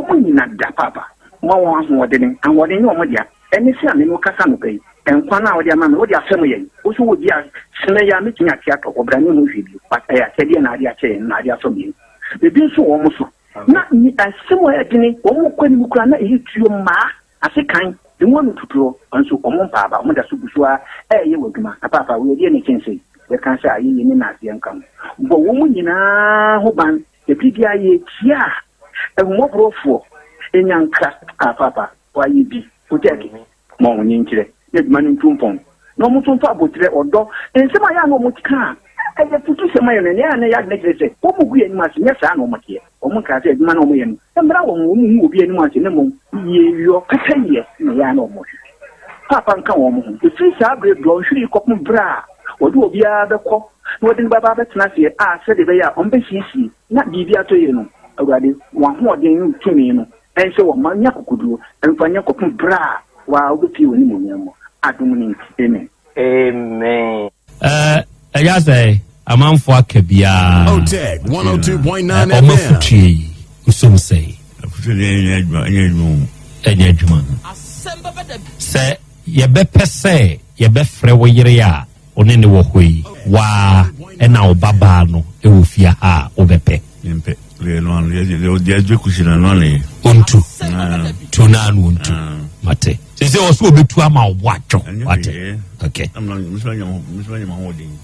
wɔn nyina da paapa. Ma wɔn ahoɔdene. Ahoɔden nyɛ wɔn dea. Ɛne sɛ a me ne wo kasa anɔpa yi, nkwa no a wode ama me no, wode afɛm yɛn. Wo nso wɔ bi a, sene yi a mɛtumi ate atɔ, ɔbra ne ho hwee bio. But ɛyɛ akyɛdeɛ na ade akyɛ yɛn, na ade afɛm yɛn. Ebi nso wɔ wɔn so. Na asɛm a ɛyɛ dene, wɔn kɔ anim koraa na ɛyɛ tuo mmaa. Ase kan, emu ano tutuɔ, nso wɔn mpaa aba, wɔn da so gu so ara reyɛ wɔ adwuma. Na paapa, wei ɛdeɛn na ɛkyɛn sei? Yɛka sɛ ayɛyie ne naaseɛ nka ho. Bɔ wɔn nyinaa ho ban, ɛberɛ biara yɛretia ahummɔborɔfoɔ, nyankra. Ah, paapa, woayɛ bi, wotɛɛke. Ma wɔn ani nkyerɛ, na adwuma no ntu mpɔn, na wɔn nso mfa aboterɛ, ɔdɔ, nsɛm a ɛyɛ a na wɔka a ɛyɛ afutusɛm ayɛ no, nea ɛyɛ a na ɛyɛ adwene kyerɛ sɛ wɔgu yɛn anim ase, nyɛ saa na wɔteɛ. Wɔnkaa sɛ adwuma no a wɔyɛ no mmra wɔn ho, wɔnhu obi anim ase, na mmom yieyɔ, pɛpɛyɛ na ɛyɛ a na wɔhwehwɛ. Paapa nka wɔn ho. Ɛfiri saa berɛ dɔnhwere yi kɔpem berɛ a wɔde obiara bɛkɔ na wɔde no bɛba abɛtena aseɛ a sɛdeɛ ɛbɛyɛ a wɔbɛsiesie na biribi atɔ yie no, Awurade, wɔn ahoɔden ne wo tumi no nhyɛ wɔn ma nya akokoduo mfa nyɛ kɔpem berɛ a wo ara wobɛpue w'animuonyam mu. Adom no nti, amen. Amen. Ɛɛ ɛyɛ sɛ amanfoɔ aka biara. Otec 102.9 Ɔmo FM. afutuo yi nsom sɛn? Afutuo deɛ ɛnyɛ adwuma ɛnyɛ adwuma o. Ɛnyɛ adwuma. Sɛ yɛbɛpɛ sɛ yɛbɛfrɛ wo yere a wo ne ne wɔ hɔ yi, waa ɛna wo ba baa no wɔ fie ha a, wobɛpɛ? Mempɛ. Deɛ ɛno ano deɛ deɛ deɛ ɛgye kusi no ɛno ano yɛ. Ontu. Tu no ano ontu. Mate. Sɛ sɛ ɔsɛ obetu ama wo bo atwo. Wate. Okay.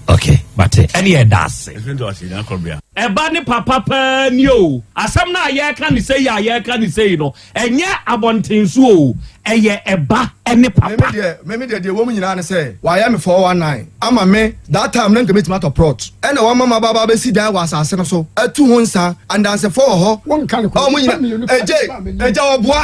Okay. Mate. Ɛne ɛda ase. Ɛba ne papa paa ni o. Asɛm no a yɛreka ne sei a yɛreka ne sei no, ɛnyɛ abɔnten so o. Ɛyɛ ɛba ne papa. Meme deɛ meme deɛ deɛ ɛwɔ mu nyinaa ne sɛ wayɛ me 419 ama me that time na nka mɛtumi atɔ plot ɛna wama maba aba abɛsi dan wɔ asase no so atu ho nsa andansefoɔ wɔ hɔ Wonka no a wɔn nyina ɛgye ɛgya ɔboa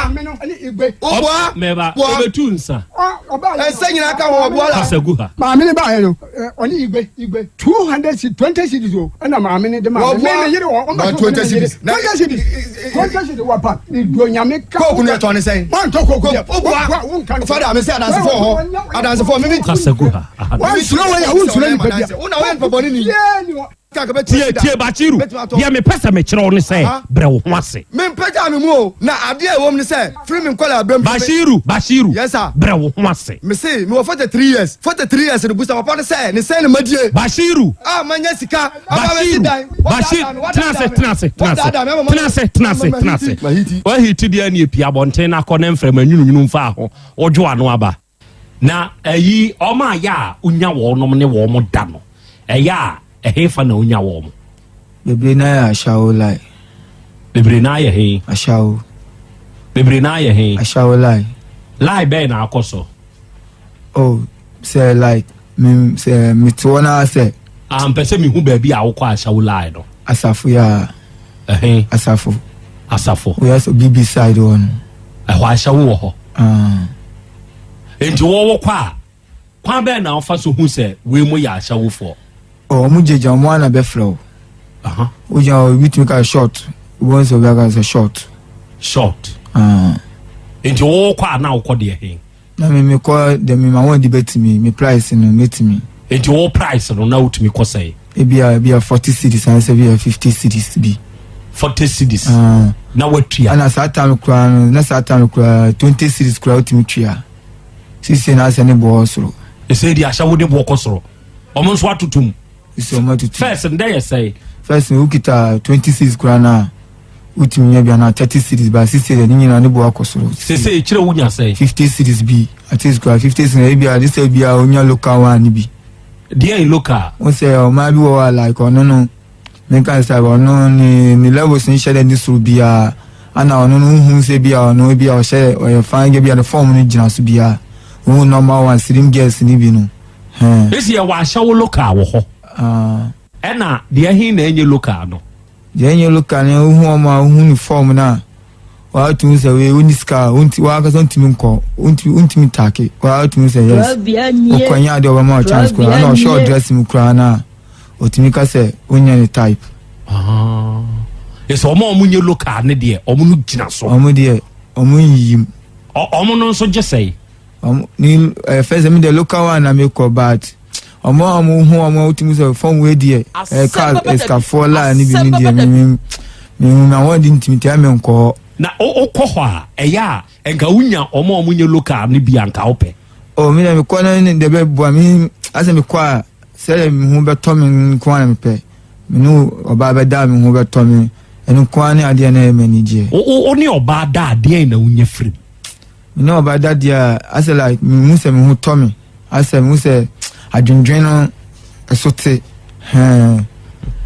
ɔboa Mɛba boa ɔbɛtu nsa. ɛnsɛ nyinaa ka ho ɔboa la. Kasa gu ha. Maame no baeɛ no ɔne igbe igbe 200 cedis 20 cedis o ɛna maame no de maa me me yere wɔ ɔmba so ne me yere 20 cedis 20 cedis wɔ pa ne do nyame ka kooku no yɛtɔn ne sɛn wantɔ kooku deɛ woboa wonka no fada me sɛ adansefoɔ wɔ hɔ adansefoɔ meme Kasa gu ha. Aha. wansuro wei a wonsuro nipa bia wo na woyɛ nipa bɔne ni Tie tie Bashiru, deɛ mepɛ sɛ mekyerɛ wo ne sɛ brɛ wo ho ase. Mempagyaa me mu o, na adeɛ a ɛwɔ mu ne sɛ, firi me nkwadaa berɛ mu. Bashiru, Bashiru, Yes sir. brɛ wo ho ase. Mese, mewɔ 43 years, 43 years no, busa papa no sɛ, ne sɛn na madie? Bashiru. A manya sika, aba abɛsi Bashiru, dan. Bashir, Wadaadaa me, tena ase, wadaadaa me, tena ase, tena ase, wadaadaa me ama tena ase, tena ase, ama tena ase. mahiti, mahiti. Wahiti deɛ ne pia abɔnten na akɔ ne mframa nwununwunu mfaa ho, wodwo ano aba. Na ayi wɔn a yɛ a wonya wɔnom ne wɔn da no, ɛyɛ a ɛhefa na wonya wɔn? Bebree na yɛ ashawo lie. Bebree na ayɛ he? Ashawo. Bebree na ayɛ he? Ashawo lie. Lie bɛn na akɔ so? Oh, sɛ like me sɛ mete hɔ na sɛ. Ah, mpɛ sɛ mehu baabi a wokɔ ashawo lie no. Asafo yɛ a. Ɛhe? Asafo. Asafo. Woyɛ sɛ BB side hɔ no. Ɛhɔ ashawo wɔ hɔ. Ah. Nti wɔwɔ kɔ a, kwan bɛn na wofa so hu sɛ wei mu yɛ ahyɛwofoɔ? Oh, wɔn gyegya wɔn ana bɛfrɛ wo. Wogyina hɔ obi tumi ka short, wobɛhu sɛ obi aka sɛ short. Short. Ah. Nti wɔwɔ kɔ a na wokɔ deɛ he? Na me mekɔ deɛ me ma wɔn de bɛtumi, me price no mɛtumi. Nti wo price no na wotumi kɔ sɛn? Ebia ebia 40 cedis anaasɛ ebia 50 cedis bi. 40 cedis. Ah. Na watua. Ɛna saa time koraa no na saa time koraa 20 cedis koraa wotumi tua. Sisi na asɛ ne boɔ soro. Ɛsɛ di ahyɛ wo de boɔ kɔ soro. Ɔmo nso atotom. Sisi ɔmo atotom. First ndɛ yɛ sɛn? First no wokita 20 cedis koraa na. Wotumi nya bi anaa 30 cedis ba sisi deɛ ne nyinaa ne bo akɔ soro. Sese kyerɛ wonya sɛn? 50 cedis bi at least kura 50 cedis ebi a de sɛ bi a onya local one ne bi. Deɛ local? Wo sɛ ɔmaa bi wɔ hɔ a like ɔno no menka sɛ ɔno ne ne levels nhyɛ dɛ ne soro biara ana ɔno no wohu sɛ bi a ɔno bi a ɔhyɛ ɔyɛ fine girl bi a ne form no gyina so biara wohu normal one slim girls ne bi no. Hɛn. Esi yɛ wɔ ahyɛwo local wɔ hɔ. Ah. Ɛna deɛ he na ɛnyɛ local no? Deɛ ɛnyɛ local no wohu ɔmo a wohu ne form no a wɔatumi sɛ wei wonni sika a wonti wankasa ntumi nkɔ wontumi wontumi ntaake wɔatumi sɛ yes wokɔ nyɛ adeɛ ɔbɛma wo chance koraa na ɔhwɛ ɔdress mu koraa no a ɔtumi ka sɛ wonyɛ ne type. Ɛsɛ ɔmo a ɔmo nyɛ local ne deɛ ɔmo no gyina so. Ɔmo deɛ ɔmo nyiyim. Ɔmo no nso gye sɛe. Ɔmo ni ɛɛ fɛn sɛ mi deɛ local one na mi kɔ but ɔmo a ɔmo hu ɔmo a wotumi sɛ fɔm wei deɛ ɛɛ kaa esikafoɔ laa ne bi ne deɛ mi mi mi hu na wɔn de ntumi tɛ mi nkɔ hɔ. Na o kɔ hɔ a ɛyɛ a nka wonya ɔmo a ɔmo nyɛ local ne bi a nka wopɛ. O mi deɛ mi kɔ na ne deɛ bɛ bua mi asɛ mi kɔ a sɛdeɛ mi ho bɛtɔ mi nko ara na mi pɛ mi ne ɔbaa bɛ da mi ho bɛtɔ mi ɛno nko ara ne adeɛ na ɛyɛ mi ani gyeɛ. O o ne ɔbaa da a deɛn na wonya firi mu? Me ne ɔbaa da deɛ a asɛ like mehu sɛ me ho tɔ me asɛ mehu sɛ adwendwen no ɛso te hɛn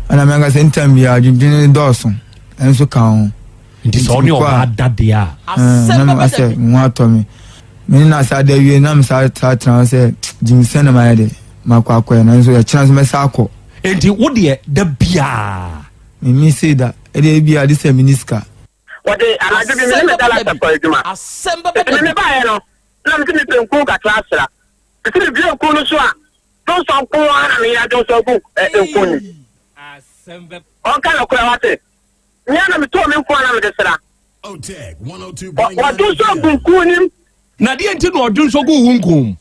ɛna me ankasa ntam bi adwendwen no dɔɔso ɛnso ka ho nti sɛ ɔne ɔbaa da deɛ a na me asɛ me ho atɔ me me ne na asa da wie na me saa saa tena hɔ sɛ gyimisɛn na mayɛ de makɔ akɔyɛ nanso ɛkyena nso mɛsa akɔ. Nti wo deɛ da biaa. Me mi sei da ɛdeɛ ebi a de sɛ me ni sika. Wɔde anadwo bi me ne me dala kɔɔ adwuma. Enti me mebaeɛ no, na mese mepɛ nku kakra asra. Mese mebue nku no so a, dwonsɔ nko ara na meyere adwonsɔ agu nku no mu. Ɔnka nokorɛ, wate? Me ara na metɔɔ me nku a na mede sra. Wadwonsɔ agu nku no mu. Na deɛ nti na ɔdwonsɔ guu wo nku mu?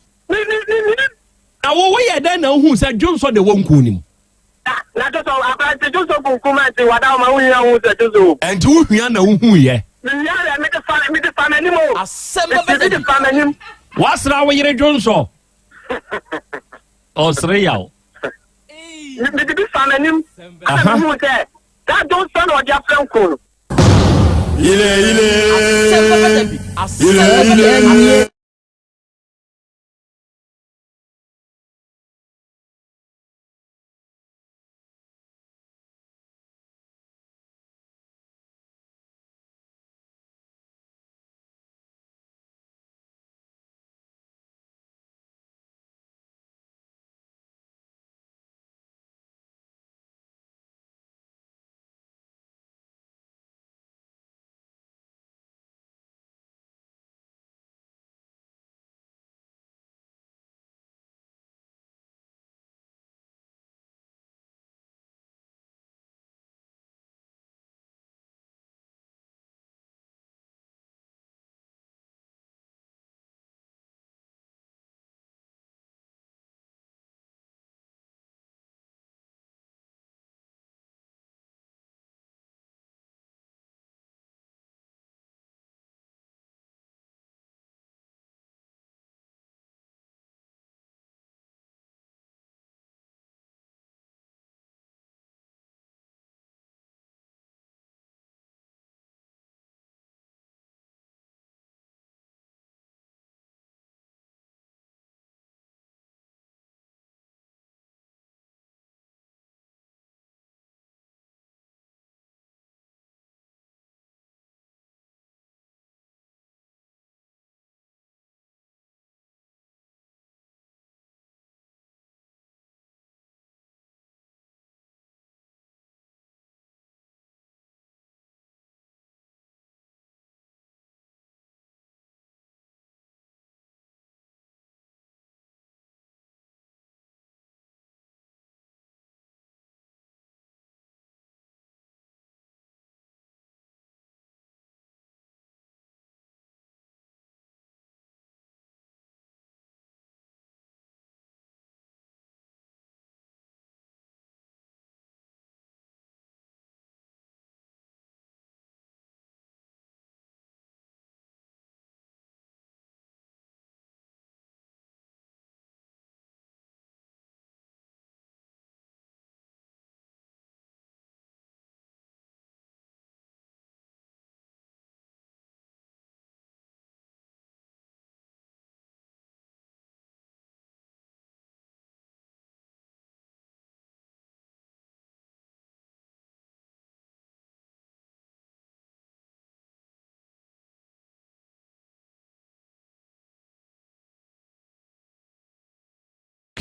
Na wo woyɛɛ dɛn na wohuu sɛ dwonsɔ na ɛwɔ nku no mu? Na kyɛ sɛ aberante dwonsɔ kunkum a nti wada wo ma wohia hu sɛ dwonsɔ wom. Ɛnti wo hia na wo hu yɛ. Me hia yɛ mede fa mede fa m'anim o. Mede bi de fa m'anim. Wasra wo yere dwonsɔ. Ɔsere yaw. Mede bi fa m'anim. Ɛna me hu sɛ saa dwonsɔ na ɔde afrɛ nku no. Ile ile. Ile ile.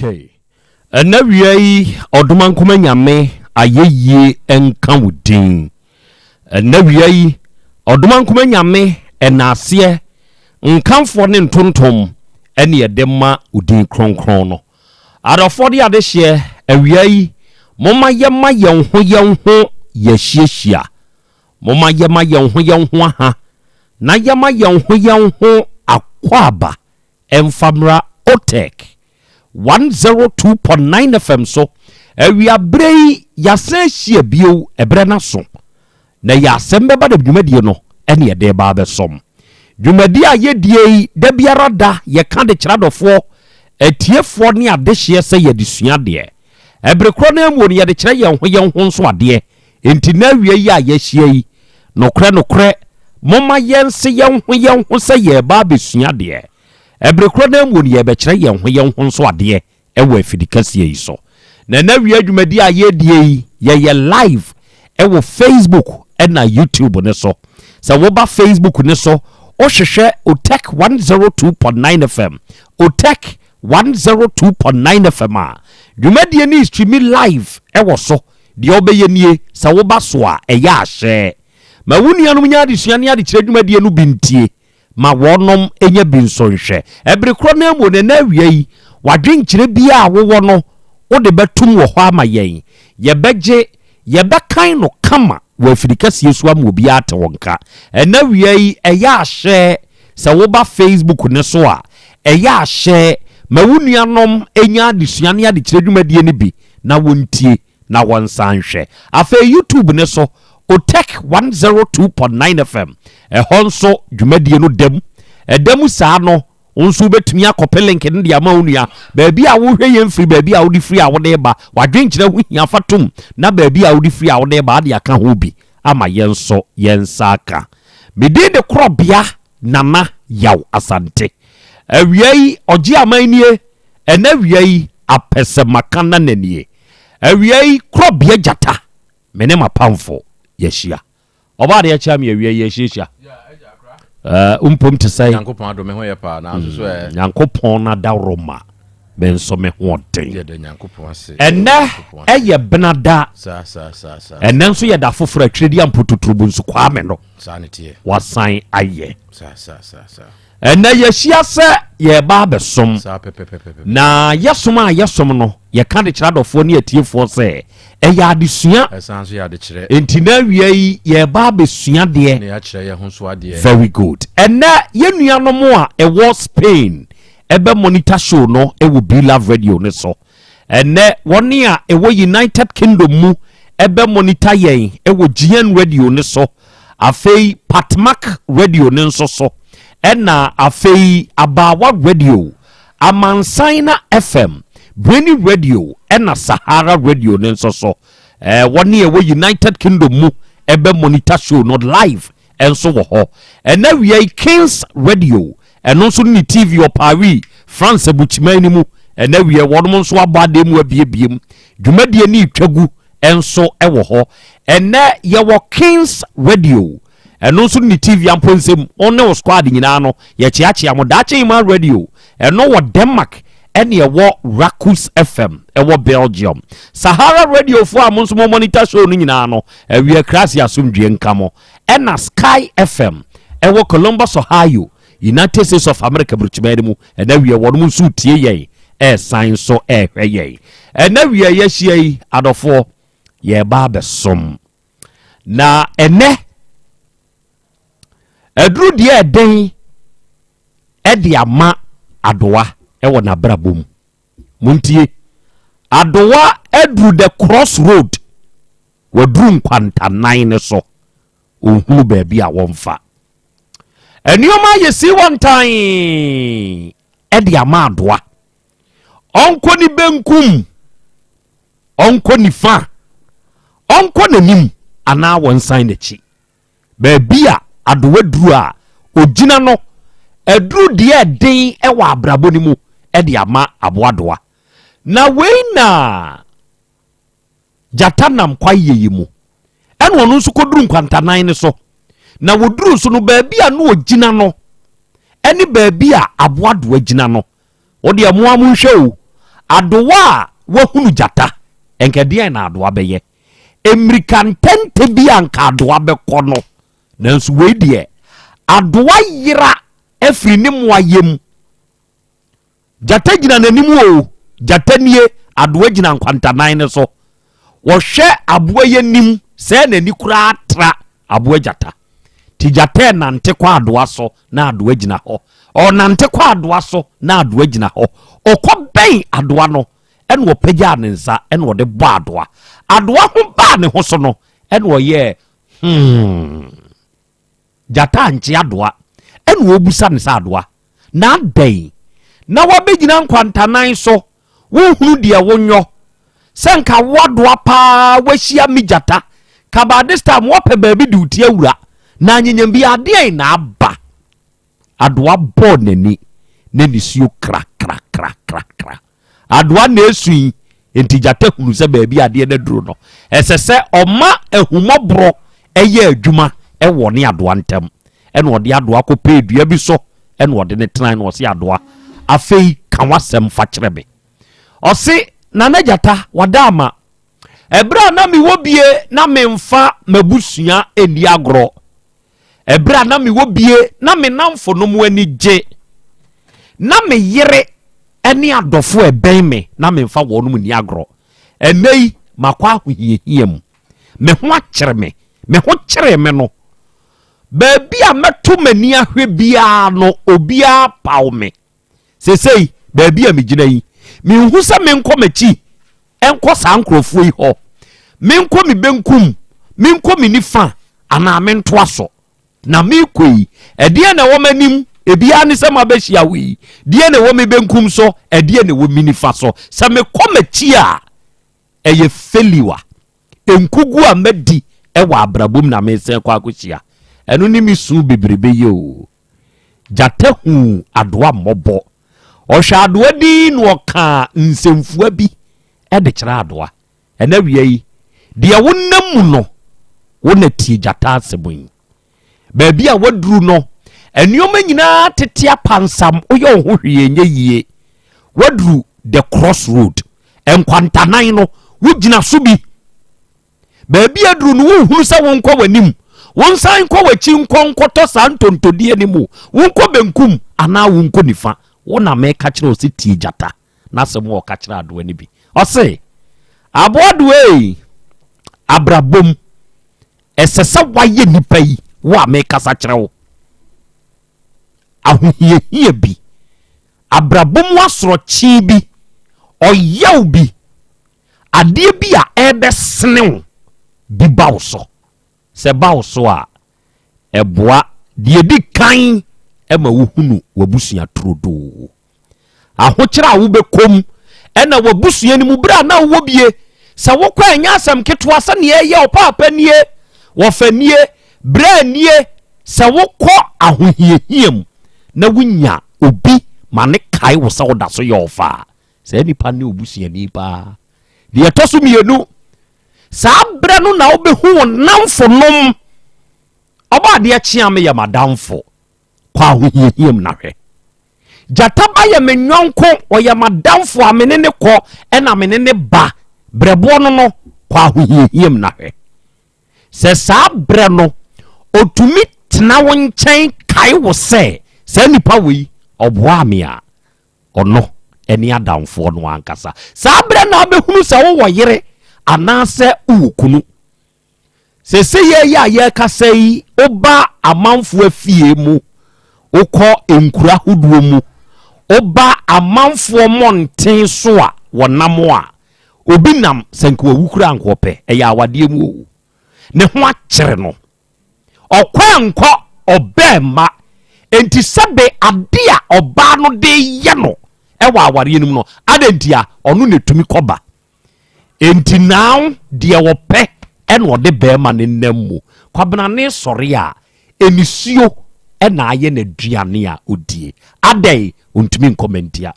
Okay. Ɛnɛ wia yi Ɔdomankoma Nyame ayɛyie nka wo din. Ɛnɛ wia yi Ɔdomankoma Nyame ɛnaaseɛ nkamfoɔ ne ntontom ɛne ɛde ma wo din kronkron no. Adɔfoɔ de adehyeɛ awia yi momma yɛma yɛn ho yɛn ho yɛhyiahyia. Momma yɛma yɛn ho yɛn ho aha na yɛma yɛn ho yɛn ho akwaaba Ɛmfa mmra OTEC 102.9 FM so awia berɛ yi yɛasan ahyia bio ɛberɛ no aso na ɛyɛ asɛm bɛba da dwumadie no ɛne yɛde reba abɛsɔm dwumadie a yɛdie yi da biara da yɛka de kyerɛ adɔfoɔ atiefoɔ ne adehyeɛ sɛ yɛde sua adeɛ ɛbere korɔ no ara mu no yɛde kyerɛ yɛn ho yɛn ho nso adeɛ Enti nnɛ awia yi a yɛahyia yi, nokorɛ nokorɛ, momma yɛnse yɛn ho yɛn ho sɛ yɛreba abɛsua adeɛ. Ɛbere korɔ no ara mu no, yɛrebɛkyerɛ yɛn ho yɛn ho nso adeɛ wɔ afidikɛseɛ yi so. Na ɛnnɛ awia dwumadie a yɛredie yi, yɛyɛ live wɔ Facebook ɛna YouTube no so. Sɛ woba Facebook no so, wohwehwɛ Otec 102.9 FM, Otec 102.9 FM a, dwumadie no streami live wɔ so. Deɛ wobɛyɛ nie, sɛ woba so a, ɛyɛ a hyɛ. Ma wo nuanom nya adesua ne adekyerɛ dwumadie no bi ntie. Ma wɔnom nya bi nso nhwɛ. Ɛbere korɔ no ara mu no, ɛnnɛ awia yi, w'adwenkyerɛ biara a wowɔ no, wode bɛtom wɔ hɔ ama yɛn. Yɛbɛgye, yɛbɛkan no kama wɔ afidikɛseɛ so ama obiara ate wo nka. Ɛnnɛ awia yi, ɛyɛ a hyɛ. Sɛ woba Facebook no so a, ɛyɛ a hyɛ. Ma wo nuanom nya adesua ne adekyerɛ dwumadie no bi na wɔntie na wɔnsan nhwɛ. Afei YouTube no so, Otech 102.9 FM, ɛhɔ nso dwumadie no da mu. Ɛda mu saa no, wo nso wobɛtumi akɔpe link no de ama wo nua. Baabi a wohwɛ yɛn firi, baabi a wode firi a wode reba, w'adwenkyerɛ ho hia fa tom na baabi a wode firi a wode reba ade aka ho bi ama yɛn nso yɛn nsa aka. Me din de Korɔbea Nana Yaw Asante. Awia yi ɔgye aman nie, ɛnɛ awia yi apɛsɛmaka nana nie. Awia yi korɔbea gyata, me ne m'apamfo yɛahyia. Ɔbaa deɛ kyea me awia yi yɛahyiahyia. Uh, mpom te sɛ. Nyankopɔn adom me ho yɛ paa nanso so ɛ. Nyankopɔn n'adaworo ma me nso me ho ɔden. Yɛda Nyankopɔn ase. Ɛnɛ ɛyɛ benada. Saa saa saa saa. Ɛnɛ nso yɛ da foforɔ atwere di ampototurubu nso Kwame no. Saa ne teɛ. Wasan ayɛ. Saa saa saa saa. Ɛnɛ yɛahyia sɛ yɛreba abɛsom. Saa pɛpɛpɛpɛpɛ. Na yɛsom a yɛsom no, yɛka de kyerɛ adɔfoɔ ne atiefoɔ sɛ ɛyɛ adesua. Ɛsan nso yɛ adekyerɛ. Enti na awia yi yɛreba abɛsua deɛ. Na yɛakyerɛ yɛn ho nso adeɛ. Very good. Ɛnɛ yɛn nuanom a ɛwɔ Spain ɛbɛ monitor show no ɛwɔ Be Love Radio no so. Ɛnnɛ, wɔn a ɛwɔ United Kingdom mu bɛ monitor yɛn wɔ GN Radio no so, afei Patmak Radio no nso so, ɛna afei Abaawa Radio, Amansan na FM, Brainy Radio, ɛna Sahara Radio no nso so. Ɛɛ, wɔn a ɛwɔ United Kingdom mu bɛ monitor show no live nso wɔ hɔ. Ɛnɛ awia yi Kings Radio, ɛno nso ne TV wɔ Paris, France abukyiman no mu. Ɛnɛ awia wɔnom nso abɔ adeɛ mu abiebie mu. Dwumadie ne retwa gu nso wɔ hɔ. Ɛnɛ yɛwɔ Kings Radio, ɛno nso ne TV ampo nsɛm, wo ne wo squad nyinaa no, yɛkyeakyea mo. Daakye Iman Radio, ɛno wɔ Denmark, ɛne ɛwɔ Rakus FM ɛwɔ Belgium. Sahara Radio foɔ a mo nso mo monitor show no nyinaa no, Awia Krasi asomdwie nka mo. Ɛna Sky FM ɛwɔ Columbus, Ohio, United States of America burukyiman no mu. Ɛna awia wɔnom nso tie yɛn, ɛresan nso ɛrehwɛ yɛn. Ɛna awia yɛahyia yi, adɔfoɔ, yɛreba abɛsom. Na ɛnɛ, aduru deɛ ɛden ɛde ama adowa ɛwɔ n'abrabɔ mu. Montie, adowa aduru the cross road. Waduru nkwantanan no so, ɔnhunu baabi a wɔmfa. Nneɛma ayɛ sii wɔntan de ama adoa. Ɔnkɔ ne benkum, ɔnkɔ nifa, ɔnkɔ n'anim anaa wɔnsan n'akyi. Baabi a adowa duru a ɔgyina no, aduru deɛ ɛden wɔ abrabɔ no mu de ama aboadoa. Na wei na Gyata nam kwaeɛ yi mu. Ɛna ɔno nso kɔduru nkwantanan no so. Na wɔduru so no, baabi a na ɔgyina no ne baabi a aboadoa gyina no, wo deɛ mo a monhwɛ o. Adowa a wahunu gyata, nka ɛdeɛn na adowa bɛyɛ? Mmirika ntɛntɛ bi a nka adowa bɛkɔ no, nanso wei deɛ, adowa yera afiri ne mmoa yam. Gyata gyina n'anim o, gyata nie, adowa gyina nkwantanan no so. Wɔhwɛ aboa yi anim sɛ n'ani koraa tra aboa gyata. Ti gyata ɛnante kɔ adowa so na adowa gyina hɔ. Ɔnante kɔ adowa so na adowa gyina hɔ. Ɔkɔ bɛn adowa no ɛna ɔpagyaa ne nsa ɛna ɔde bɔ adowa. Adowa ho baa ne ho so no ɛna ɔyɛɛ hmm. Gyata ankye adoa. Ɛna ɔrebisa no sɛ, Adoa, na adɛn na woabɛgyina nkwantanan so, wonhunu deɛ wonyɔ? Sɛ nka wo adoa paa woahyia me gyata, ka by this time woapɛ baabi de wo ti awura, na anyenyam bi adeɛn na aba? Adoa bɔɔ n'ani na nisuo krakrakrakrakra. Adoa na esu yi, enti gyata hunu sɛ baabi a adeɛ no aduru no, ɛsɛ sɛ ɔma ahummɔborɔ yɛ adwuma wɔ ne adoa ntam. Ɛna ɔde adoa kɔpɛɛ dua bi so, ɛna ɔde no tenae, na ɔse, Adoa, afei ka w'asɛm fa kyerɛ me. Ɔse, Nana Gyata, wada ama. Ɛberɛ a na mewɔ bie na memfa m'abusua nni agorɔ. Ɛberɛ a na mewɔ bie na me nnamfonom ani gye, na me yere ne adɔfo a ɛbɛn me na memfa wɔnom nni agorɔ. Ɛnnɛ yi, makɔ ahohiahia mu. Me ho akyere me. Me ho kyeree me no, baabi a mɛto m'ani ahwɛ biara no, obiara paw me. Seesei, baabi a megyina yi, menhu sɛ menkɔ m'akyi nkɔ saa nkurɔfoɔ yi hɔ, menkɔ me benkum, menkɔ me nifa, anaa mentoa so. Na merekɔ yi, ɛdeɛn na ɛwɔ m'anim? Ebiara ne sɛ mabɛhyia wo yi. Deɛn na ɛwɔ me benkum so? Ɛdeɛn na ɛwɔ me nifa so? Sɛ mekɔ m'akyi a, ɛyɛ failure. Nkugu a madi wɔ abrabɔ mu na meresan kɔ akɔhyia. Ɛno ne me su bebrebe yi o. Gyata huu adoa mmɔbɔ. Ɔhwɛ adoa dinn na ɔkaa nsɛmfua bi de kyerɛ adoa. Ɛnɛ awia yi, deɛ wonam mu no, wo na tie gyata asɛm yi. Baabi a waduru no, nneɛma nyinaa tete apansam, woyɛ wo ho hwee nyɛ yie. Waduru the cross road, nkwantanan no, wogyina so bi. Baabi aduru no, wonhunu sɛ wonkɔ w'anim, wonsan nkɔ w'akyi nkɔ nkɔtɔ saa ntontodie no mu, wonkɔ benkum anaa wonkɔ nifa. Wo na meka kyerɛ wo sɛ tie gyata n'asɛm a ɔka kyerɛ adoa no bi. Ɔse, aboa doa ei, abrabom, ɛsɛ sɛ woayɛ nipa yi, wo a mekasa kyerɛ wo. Ahohiahia bi, abrabɔ mu asorɔkye bi, ɔyaw bi, adeɛ bi a ɛrebɛsene wo bi ba wo so. Sɛ ɛba wo so a, ɛboa deɛ ɛdi kan ma wohunu w'abusua turodoo. Ahokyerɛ a wobɛkɔ mu ɛna w'abusua no mu berɛ a na wowɔ bie. Sɛ wokɔ ɛnyɛ asɛm ketewa sɛdeɛ ɛyɛ ɔpaapa nie, wɔfa nie, berɛ nie. Sɛ wokɔ ahohiahia mu na wonya obi ma ne kae wo sɛ woda so yɛ ɔfa a, Saa nipa no ne obusuani paa. Deɛ ɛtɔ so mmienu, saa berɛ no na wobɛhu wo nnamfonom. Ɔbɔ adeɛ kyea me yɛ m'adamfo. Kɔ ahohiahiam na hwɛ. Gyata ba yɛ me nyɔnko, ɔyɛ m'adamfo a me ne ne kɔ ɛna me ne ne ba. Berɛboɔ no no, kɔ ahohiahiam na hwɛ. Sɛ saa berɛ no, ɔtumi tena wo nkyɛn kae wo sɛ saa nipa wei ɔboaa me a, Ɔno ne adamfoɔ no ankasa. Saa berɛ na wobɛhunu sɛ wowɔ yere anaasɛ wowɔ kunu. Seesei yɛ a yɛrekasa yi, woba amanfoɔ afie mu, wokɔ nkuro ahodoɔ mu, woba amanfoɔ mmɔnten so a wɔnam a, obi nam sɛ nka wawu koraa nka ɔpɛ, ɛyɛ awadeɛ mu o. Ne ho akyere no. Ɔkɔ ɛnkɔ ɔbɛ mma. Enti sɛbe ade a ɔbaa no de yɛ no ɛwɔ awareɛ no mu no, adɛn ntia? Ɔno na ɛtumi kɔba. Enti now deɛ ɔpɛ ɛna ɔde bɛrima no nam mu. Kwabena ne sɔre a, nisuo ɛna ayɛ n'aduane a ɔdie. Adɛn? Ɔntumi nkɔ mantia.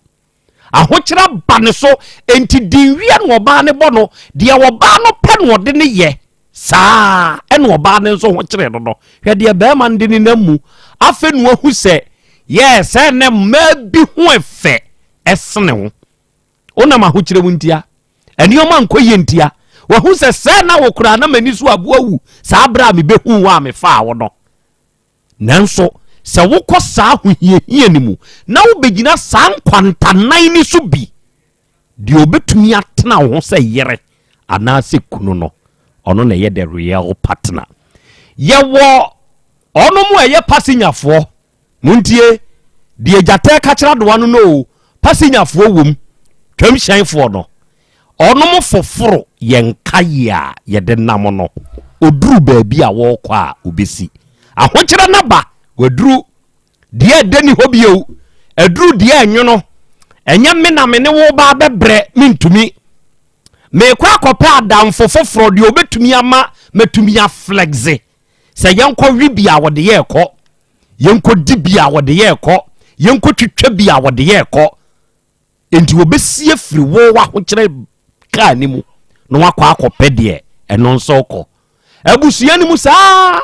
Ahokyerɛ aba ne so, enti dinwia na ɔbaa no bɔ no, deɛ ɔbaa no pɛ na ɔde no yɛ, saa ɛna ɔbaa no nso ho kyerɛ no no. Hwɛ deɛ bɛrima no de ne nam mu, afei na wahu sɛ, yɛ sɛ ne mmaa bi ho ɛfɛ ɛsene wo. Wonam ahokyerɛ mu ntia. Nneɛma nkɔ yie ntia. Wahu sɛ sɛɛ na wo koraa na m'ani so aboa wu saa berɛ a mebɛhuu wo a mefaa wo no. Nanso sɛ wokɔ saa ahohiahia no mu na wobɛgyina saa nkwantanan no so bi, deɛ ɔbɛtumi atena wo ho sɛ yere anaasɛ kunu no, ɔno na ɛyɛ the real partner. Yɛwɔ ɔno mu a ɛyɛ pasenyafoɔ. Montie deɛ gyata reka kyerɛ adowa no no o, pasenyafoɔ wom, twam hyɛnfoɔ no, ɔnom foforo yɛn nkaeɛ a yɛde nam no, ɔduru baabi a wɔrekɔ a ɔbɛsi. Ahokyerɛ no aba, waduru deɛ ɛdɛ ni hɔ bio, aduru deɛ ɛnwono, ɛnyɛ me na me ne wo ba bɛbrɛ, mentumi. Meekɔ akɔpɛ adamfo foforɔ deɛ ɔbɛtumi ama matumi aflɛgze sɛ yɛnkɔ we bi a wɔde yɛ kɔ yɛnkɔ di bi a wɔde yɛ kɔ yɛnkɔ twitwa bi a wɔde yɛ kɔ nti wɔbɛsi afiri wo w'ahokyerɛ kaa ne mu na wakɔ akɔpɛ deɛ ɛno nso kɔ abusua no mu saa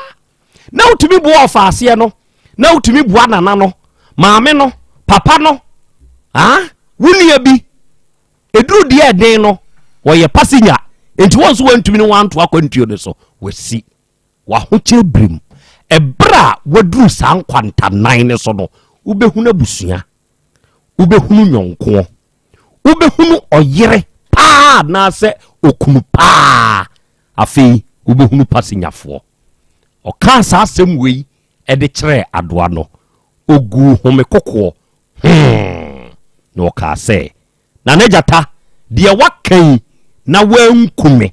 na wotumi boa ɔfaaseɛ no na wotumi boa nana no maame no papa no ah wo nua bi ɛduru deɛ ɛden no wɔyɛ passenger nti wɔn nso wɔntumi ne wɔn anto akwantuo no so wɔasi w'ahokyerɛ birim ɛberɛ a waduru saa nkwantanan no so no wobɛhunu abusua wobɛhunu nyɔnkoɔ wobɛhunu ɔyere paa anaasɛ okunu paa afei wobɛhunu pasenyafoɔ ɔkaa saa asɛm wei ɛde kyerɛɛ adoa no oguu home kokoɔ Hmm. Na ɔkaa sɛ, Nana Gyata, deɛ woaka yi na woanku me.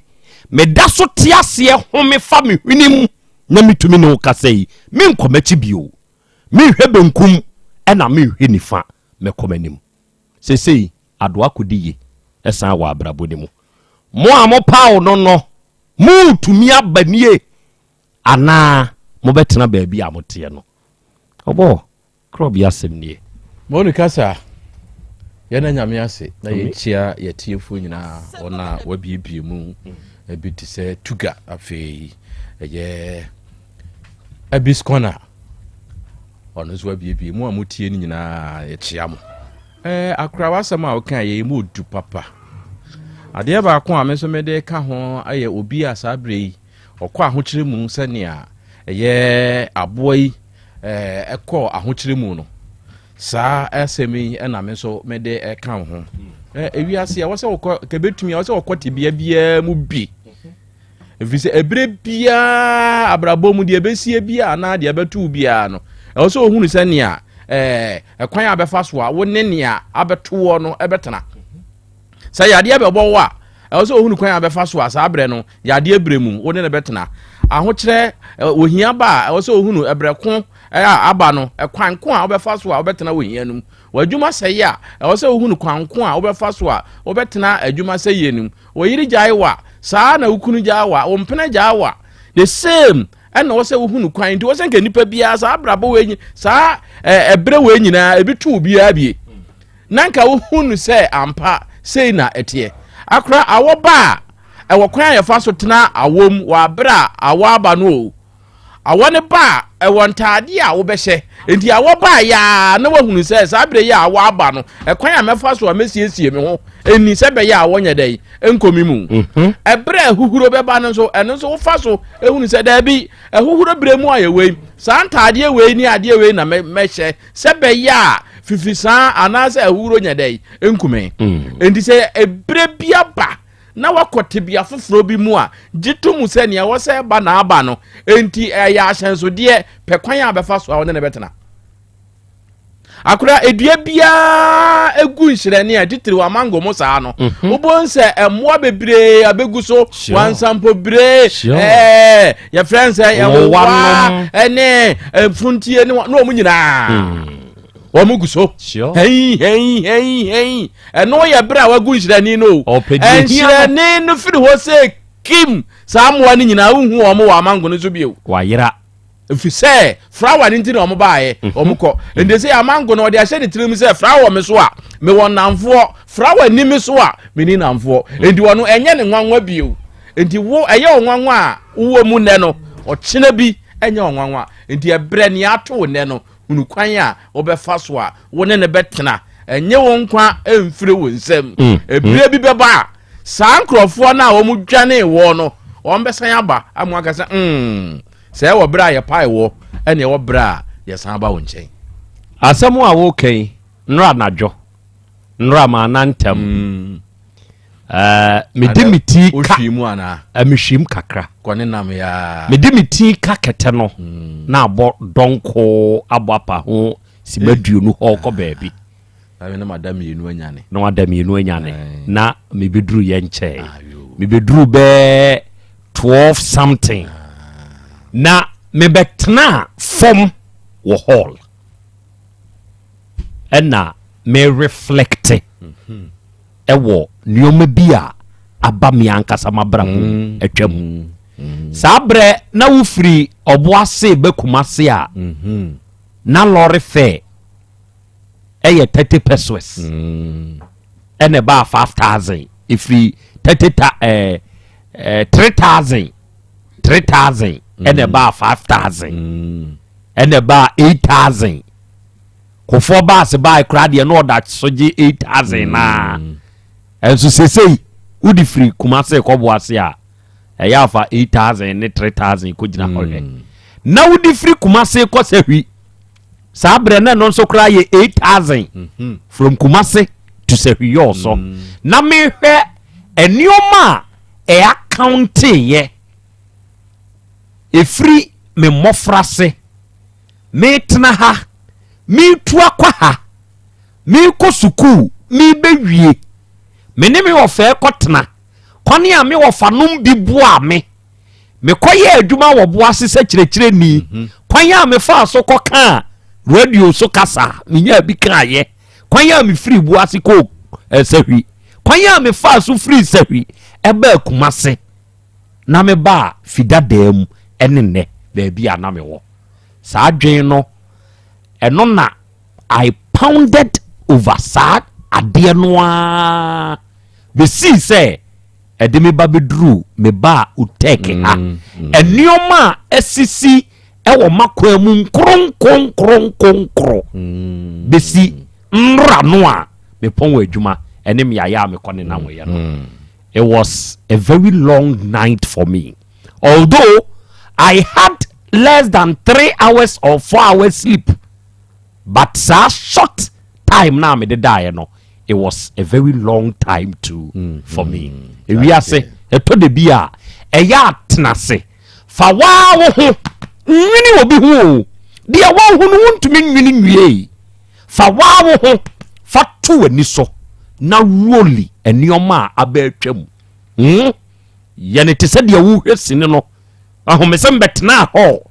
Meda so te aseɛ home fa me hwene mu na metumi ne wo kasa yi. Menkɔ m'akyi bio. Menhwɛ benkum ɛna menhwɛ nifa. Mɛkɔ m'anim. Seesei Adoa kɔdi ye san wɔ abrabɔ no mu. Mo a mopaw no no, moretumi aba nie anaa mobɛtena baabi a moteɛ no? Ɔbɔɔ. Krɔb asɛm nie. Moni kasa, Yɛda Nyame ase na yɛkyia yɛtiefoɔ nyinaa, wɔn a wɔabiebie mu, ebi te sɛ Tuga, afei ɛyɛ Abis Corner, ɔno nso abiebie mu a motie no nyinaa yɛkyia mo. Ɛɛ akora w'asɛm a woka yɛ mu odu papa. Adeɛ baako a me nso mede ka ho ayɛ obi a saa berɛ yi ɔkɔ ahokyere mu sɛnea ɛyɛ aboa yi ɛkɔɔ ahokyere mu no, saa asɛm yi na me nso mede ɛka wo ho. Ewiase a wɔsɛ wɔkɔ kɛbɛtumi a wɔsɛ wɔkɔ tebea biara mu bi. Ɛfiri sɛ ɛberɛ biara abrabɔ mu deɛ ɛbɛsie biara anaa deɛ ɛbɛto biara no, ɛwɔ sɛ ohunu sɛ nea ɛkwan a bɛfa so a wo ne nea abɛtoɔ no ɛbɛtena. Sɛ yadeɛ bɛbɔ wo a, ɛwɔ sɛ ohunu kwan a bɛfa so a saa berɛ no, yadeɛ berɛ mu, wo ne no bɛtena. Ahokyerɛ, ohia ba a, ɛwɔ sɛ ohunu ɛberɛ ko a aba no, ɛkwan ko a wobɛfa so a wobɛtena ohia no mu. W'adwuma sɛe a, ɛwɔ sɛ ohunu kwan ko a wobɛfa so a wobɛtena adwuma sɛeɛ no mu. Wo yere gyae wo a, saa ara na wo kunu gyaa wo a, wo mpena gyaa wo a, the same ɛna ɛwɔ sɛ wohunu kwan. Nti wɔ sɛ nka nipa biara saa abrabɔ wei, saa ɛberɛ wei nyinaa, ebi to obiara bie. Na anka wohu no sɛ ampa sei na ɛteɛ. Akora awɔ ba a, ɛwɔ kwan a yɛfa so tena awɔ mu wɔ abere a awɔ aba no o. Awɔ no ba a, ɛwɔ ntaadeɛ a wobɛhyɛ. Enti awɔ ba a yaa na wahunu sɛ saa berɛ yi a awɔ aba no, ɛkwan a mɛfa so a mɛsiesie me ho ɛni sɛ bɛyɛ a awɔ nyɛ dɛn nkɔ me mu. Mhm. Ɛberɛ a ahuhuro bɛba no nso, ɛno nso wofa so ehunu sɛ daabi, ahuhuro berɛ mu a yɛwɔ yi, saa ntaadeɛ wei ne adeɛ wei na mɛhyɛ Sɛ ɛbɛyɛ a fifisaa anaasɛ ahuhuro nyɛ dɛn nkume. Mm. Enti sɛ ebere bi aba na wakɔ tebea foforɔ bi mu a, gye to mu sɛ nea ɛwɔ sɛ ɛba na aba no. Enti ɛyɛ ahyɛnsodeɛ pɛ kwan a bɛfa so a ɔne ne bɛtena. Akora edua biara egu nhyerɛne a titiriw amango mo saa no. Mhm. Wobɛhu sɛ mmoa bebree abɛgu so, wansampobire, ɛɛ yɛfrɛ n sɛ ɛwowa ɛne mfuntie ne na wɔn nyinaa hmm. wɔn gu so hɛn hɛn hɛn hɛn ɛno yɛ bere a wagu nhyerɛne no o nhyerɛne no firi hɔ sɛ kim saa mmoa no nyinaa wohu wɔn wɔ amango no so bio wayera ɛfiri sɛ frawa no nti na wɔn baeɛ mhm. wɔn kɔ nti sɛ amango no ɔde ahyɛ ne tirim sɛ frawa wɔ me so a mewɔ nnamfoɔ frawa ni me so a meni nnamfoɔ mhm. nti wɔn ɛnyɛ ne nwanwa bio nti wo ɛyɛ wo nwanwa a wowɔ mu nnɛ no ɔkyena bi ɛnyɛ wo nwanwa nti ɛbrɛ nea ato wo nnɛ no hunu kwan a wobɛfa so a wo ne no bɛtena. Ɛnye wo nkwa mfiri wo nsam. Ebire bi bɛba a, saa nkurɔfoɔ no a wɔn dwanee wɔ no, wɔn bɛsan aba ama aka sɛ, sɛ ɛwɔ berɛ a yɛpae wɔ, ɛne ɛwɔ berɛ a yɛsan ba wo nkyɛn. Asɛm a woka yi, nnora anadwo, nnora maana ntɛm. Mede me ti ka. Wohwii mu anaa? Mehwii mu kakra. Kɔne nam yaa. Mede me ti ka kɛtɛ no, na abɔ dɔnko abɔ apa ho sima 20 hɔ kɔ baabi. Na mada mmienu anyane. Na wada mmienu anyane. Na mebɛduru yɛ nkyɛe. Mebɛduru bɛɛ 12 something. Na mebɛtena fam wɔ hall. Ɛna me reflect ɛwɔ nneɛma bi a aba me ankasa m'abrabɔ mu atwa mu. Saa berɛ na wofiri Ɔboase ba Kumase a, na lɔre fare ɛyɛ 30 pesos. Ɛna ɛbaa 5,000. Ɛfiri 30 ta, 3,000, 3,000 ɛna ɛbaa 5,000. Ɛna ɛbaa 8,000. Kofoɔ baase baa koraa deɛ na ɔda so gye 8,000 naa. Ɛnso sesei wode firi Kumase kɔ Boase a, ɛyɛ afa 8,000 ne 3,000 kɔgyina hɔ hwɛ. Na wode firi Kumase kɔ Sahwi, saa berɛ na ɛno nso koraa yɛ 8,000 from Kumase to Sahwi yɔɔ so. Na mehwɛ nneɛma a ɛakawnteeɛ ɛfiri me mmɔfrase, metena ha, metu akɔ ha, mekɔ sukuu, mebɛwie, me ne me wɔfɛɛ kɔtena, kwane a me wɔfa nom bi boa me, mekɔyɛ adwuma wɔ Boase sɛ kyerɛkyerɛni, kwan a mefaa so kɔkaa radio so kasa, menyaa bi kaayɛ, kwan a mefiri Boase kɔɔ Sahwi, kwan a mefaa so firi Sahwi ɛbaa Kumase, na mebaa Fidadaa mu ɛne nnɛ baabi a na mewɔ. Saa adwene no, ɛno na I pounded over saa adeɛ no ara bɛsii sɛ ɛde me ba bɛduru me ba a Utɛk ha. Nneɛma a asisi ɛwɔ m'akwan mu nkronkronkronkronkro bɛsi nnora no a mepɔn wɔ adwuma ɛne mmeaeɛ a mekɔ ne nam yɛ no. It was a very long night for me. Although I had less than 3 hours or 4 hours sleep, but saa short time na mede daeɛ no, it was a very long time too for me. Ewiase ɛtɔ de bi a ɛyɛ atena ase fa waa wo ho nwene obi ho o, deɛ wɔn ho no wontumi nwene nwie. Fa waa wo ho fa to w'ani so na roli nneɛma a aba atwa mu. Yɛ ne te sɛ deɛ wohwɛ sini no. Ahomesɛm bɛtena hɔ,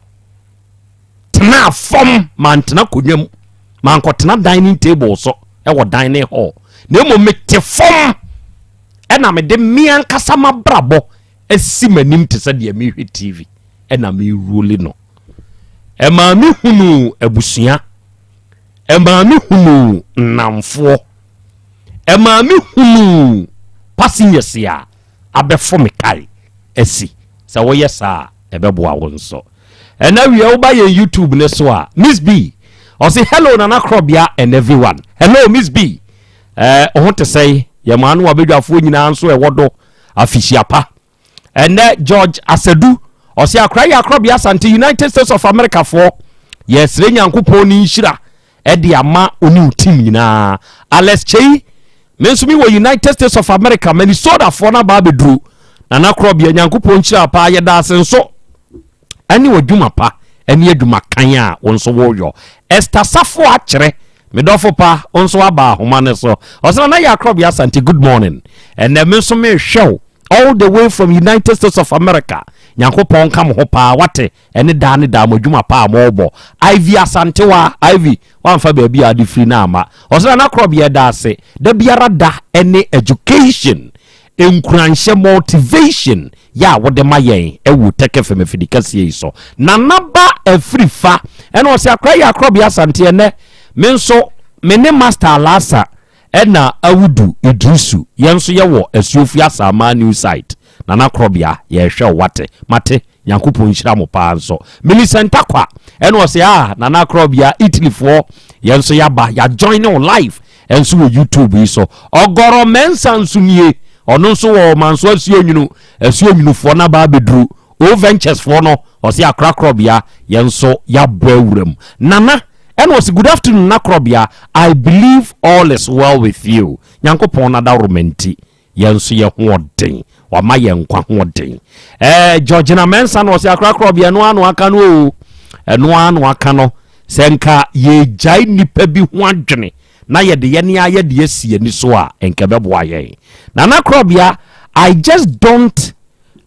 tena fam, mantena akonnwa mu, mankɔtena dining table so ɛwɔ dining hall, na mmom mete fam ɛna mede me ankasa m'abrabɔ asi m'anim te sɛ deɛ mehwɛ TV ɛna meroli no. Ɛmaa me hunuu abusua, ɛmaa me hunuu nnamfoɔ, ɛmaa me hunuu passengers a abɛfo me kae asi. Sɛ woyɛ saa a, ɛbɛboa wo nso. Ɛna wie woba yɛn YouTube ne so a, Miss B ɔse hello Nana Krɔbea and everyone. Hello Miss B, ho te sɛn? Yɛn maa no abadwafoɔ nyinaa nso ɛwɔ do afihyia pa. Ɛnɛ George Asadu ɔse akora yɛ Akrɔbea Asante United States of America foɔ, yɛsrɛ Nyankopɔn ne nhyira ɛde ama oni wo team nyinaa. Alex Chei, me nso me wɔ United States of America, Minnesota foɔ no aba abɛduru. Nana Krɔbea, Nyankopɔn nhyira paa, yɛda ase nso ɛne w'adwuma pa ɛne adwuma kan a wo nso woyɔ. Esther Safo akyerɛ me dɔfo pa, wo nso aba ahoma no so. Ɔsɛ Nana yɛ Akrɔbea Asante, good morning. Ɛnɛ me nso mehwɛ wo all the way from United States of America. Nyankopɔn nka mo ho paa, wate, ɛne daa ne daa mo adwuma paa a mobɔ. Ivy Asantewa, Ivy, wamfa baabi a ade firi no amma. Ɔsɛ Nana Krɔbea da ase, da biara da ɛne education, nkuranhyɛ, motivation yɛ a wode ma yɛn ɛwɔ Tech FM afidi kɛseɛ yi so. Nana ba afiri fa, ɛna ɔsɛ akora yɛ Akrɔbea Asante. Ɛnɛ me nso me ne Master Alasa ɛna Awudu Idrisu, yɛn nso yɛwɔ Asuofu Asaman New Site. Nana Krɔbea, yɛhwɛ wo, wate, mate, Nyankopɔn nhyira mo paa nso. Millicent Akwa, ɛna ɔsɛ, Nana Krɔbea, Italyfoɔ, yɛn nso yɛaba, yɛajoin wo live. nso wɔ YouTube yi so. Ɔgɔrɔ Mɛnsa nso nie, ɔno nso wɔ Ɔmanso Asuo Nwunu, Asuo Nwunufoɔ no aba abɛduru. O Ventures foɔ no, ɔse akorakorɔbea, yɛn nso yɛabɔ awuram. Nana, ɛna ɔse good afternoon Nana Korɔbea, I believe all is well with you. Nyankopɔn n'adaworoma nti, Yɛn nso yɛ hoɔden. Wama yɛn nkwa hoɔden. Ɛɛ Georgina Mensah na ɔsɛ akorakora ɔbi ɛno ano aka no o. Ɛno ano aka no. Sɛ nka yɛgyae nnipa bi ho adwene na yɛde yɛn ayɛ de asi ani so a, nka ɛbɛboa yɛn. Nana Korɔbea, I just don't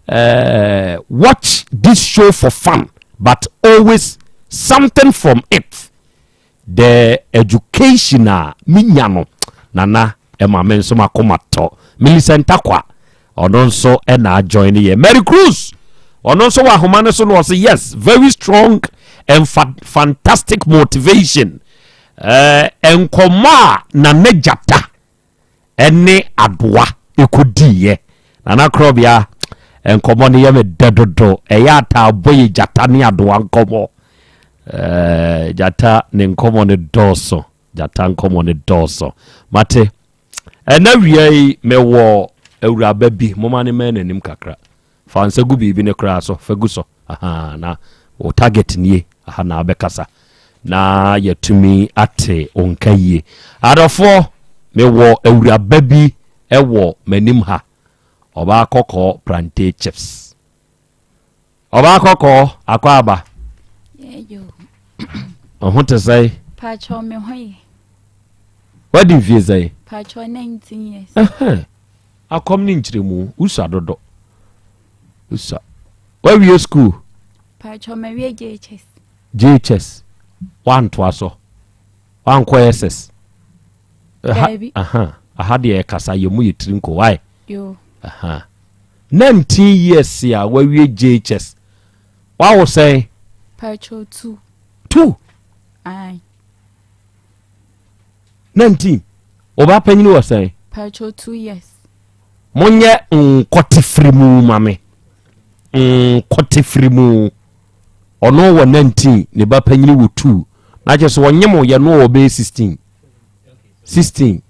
uh, watch this show for fun, but always something from it. The education a me nya no nana ɛma me nso makoma tɔ. Millicent Takwa ɔno nso ɛna ajoin yɛ. Mary Cruz ɔno nso wɔ ahoma no so na ɔse yes very strong and fa fantastic motivation. Eh, nkɔmmɔ a nana gyata ɛne adoa ɛkɔdiiɛ. Nana Korɔbea, nkɔmmɔ no yɛ me dɛ dodo. Ɛyɛ ataa bɔ yɛ gyata ne adoa nkɔmmɔ. Ɛɛ, gyata ne nkɔmmɔ no dɔɔso. Gyata nkɔmmɔ no dɔɔso. Mate, ɛna wia yi mewɔ awuraba bi, moma ne mɛn n'anim kakra. Fa nsa gu biribi no koraa so, fa gu so. Aha, na wo target nie, aha na abɛkasa. Na yɛatumi ate wo nka yie. Adɔfoɔ, mewɔ awuraba bi wɔ m'anim ha. Ɔbaa kɔkɔɔ prante chips. Ɔbaa kɔkɔɔ, akɔ aba. Ɔho te sɛe? Pakyɛw me ho ye. Wadi mfie sɛe? Pakyɛw 19 years. Akɔm ne nkyerɛmu, wosua dodo. Wosua. Wawie school? Pakyɛw mawie JHS. JHS. Wantoa so. Wankɔ SS. Daabi. Aha. Aha deɛ ɛkasa yɛ mu yɛ tiri nko. Why? Yo. Aha. 19 years a wawie JHS. Wawo sɛn? Pakyɛw 2. 2? Aye. 19. Ɔba panyini wɔ sɛn? Pakyɛw 2 years. Monyɛ nkɔte firi mu ma me. Nkɔte firi mu. Ɔno wɔ 19, ne ba panyini wɔ 2. Na kyerɛ sɛ ɔnye mo yɛ no wɔ bɛyɛ 16. 16.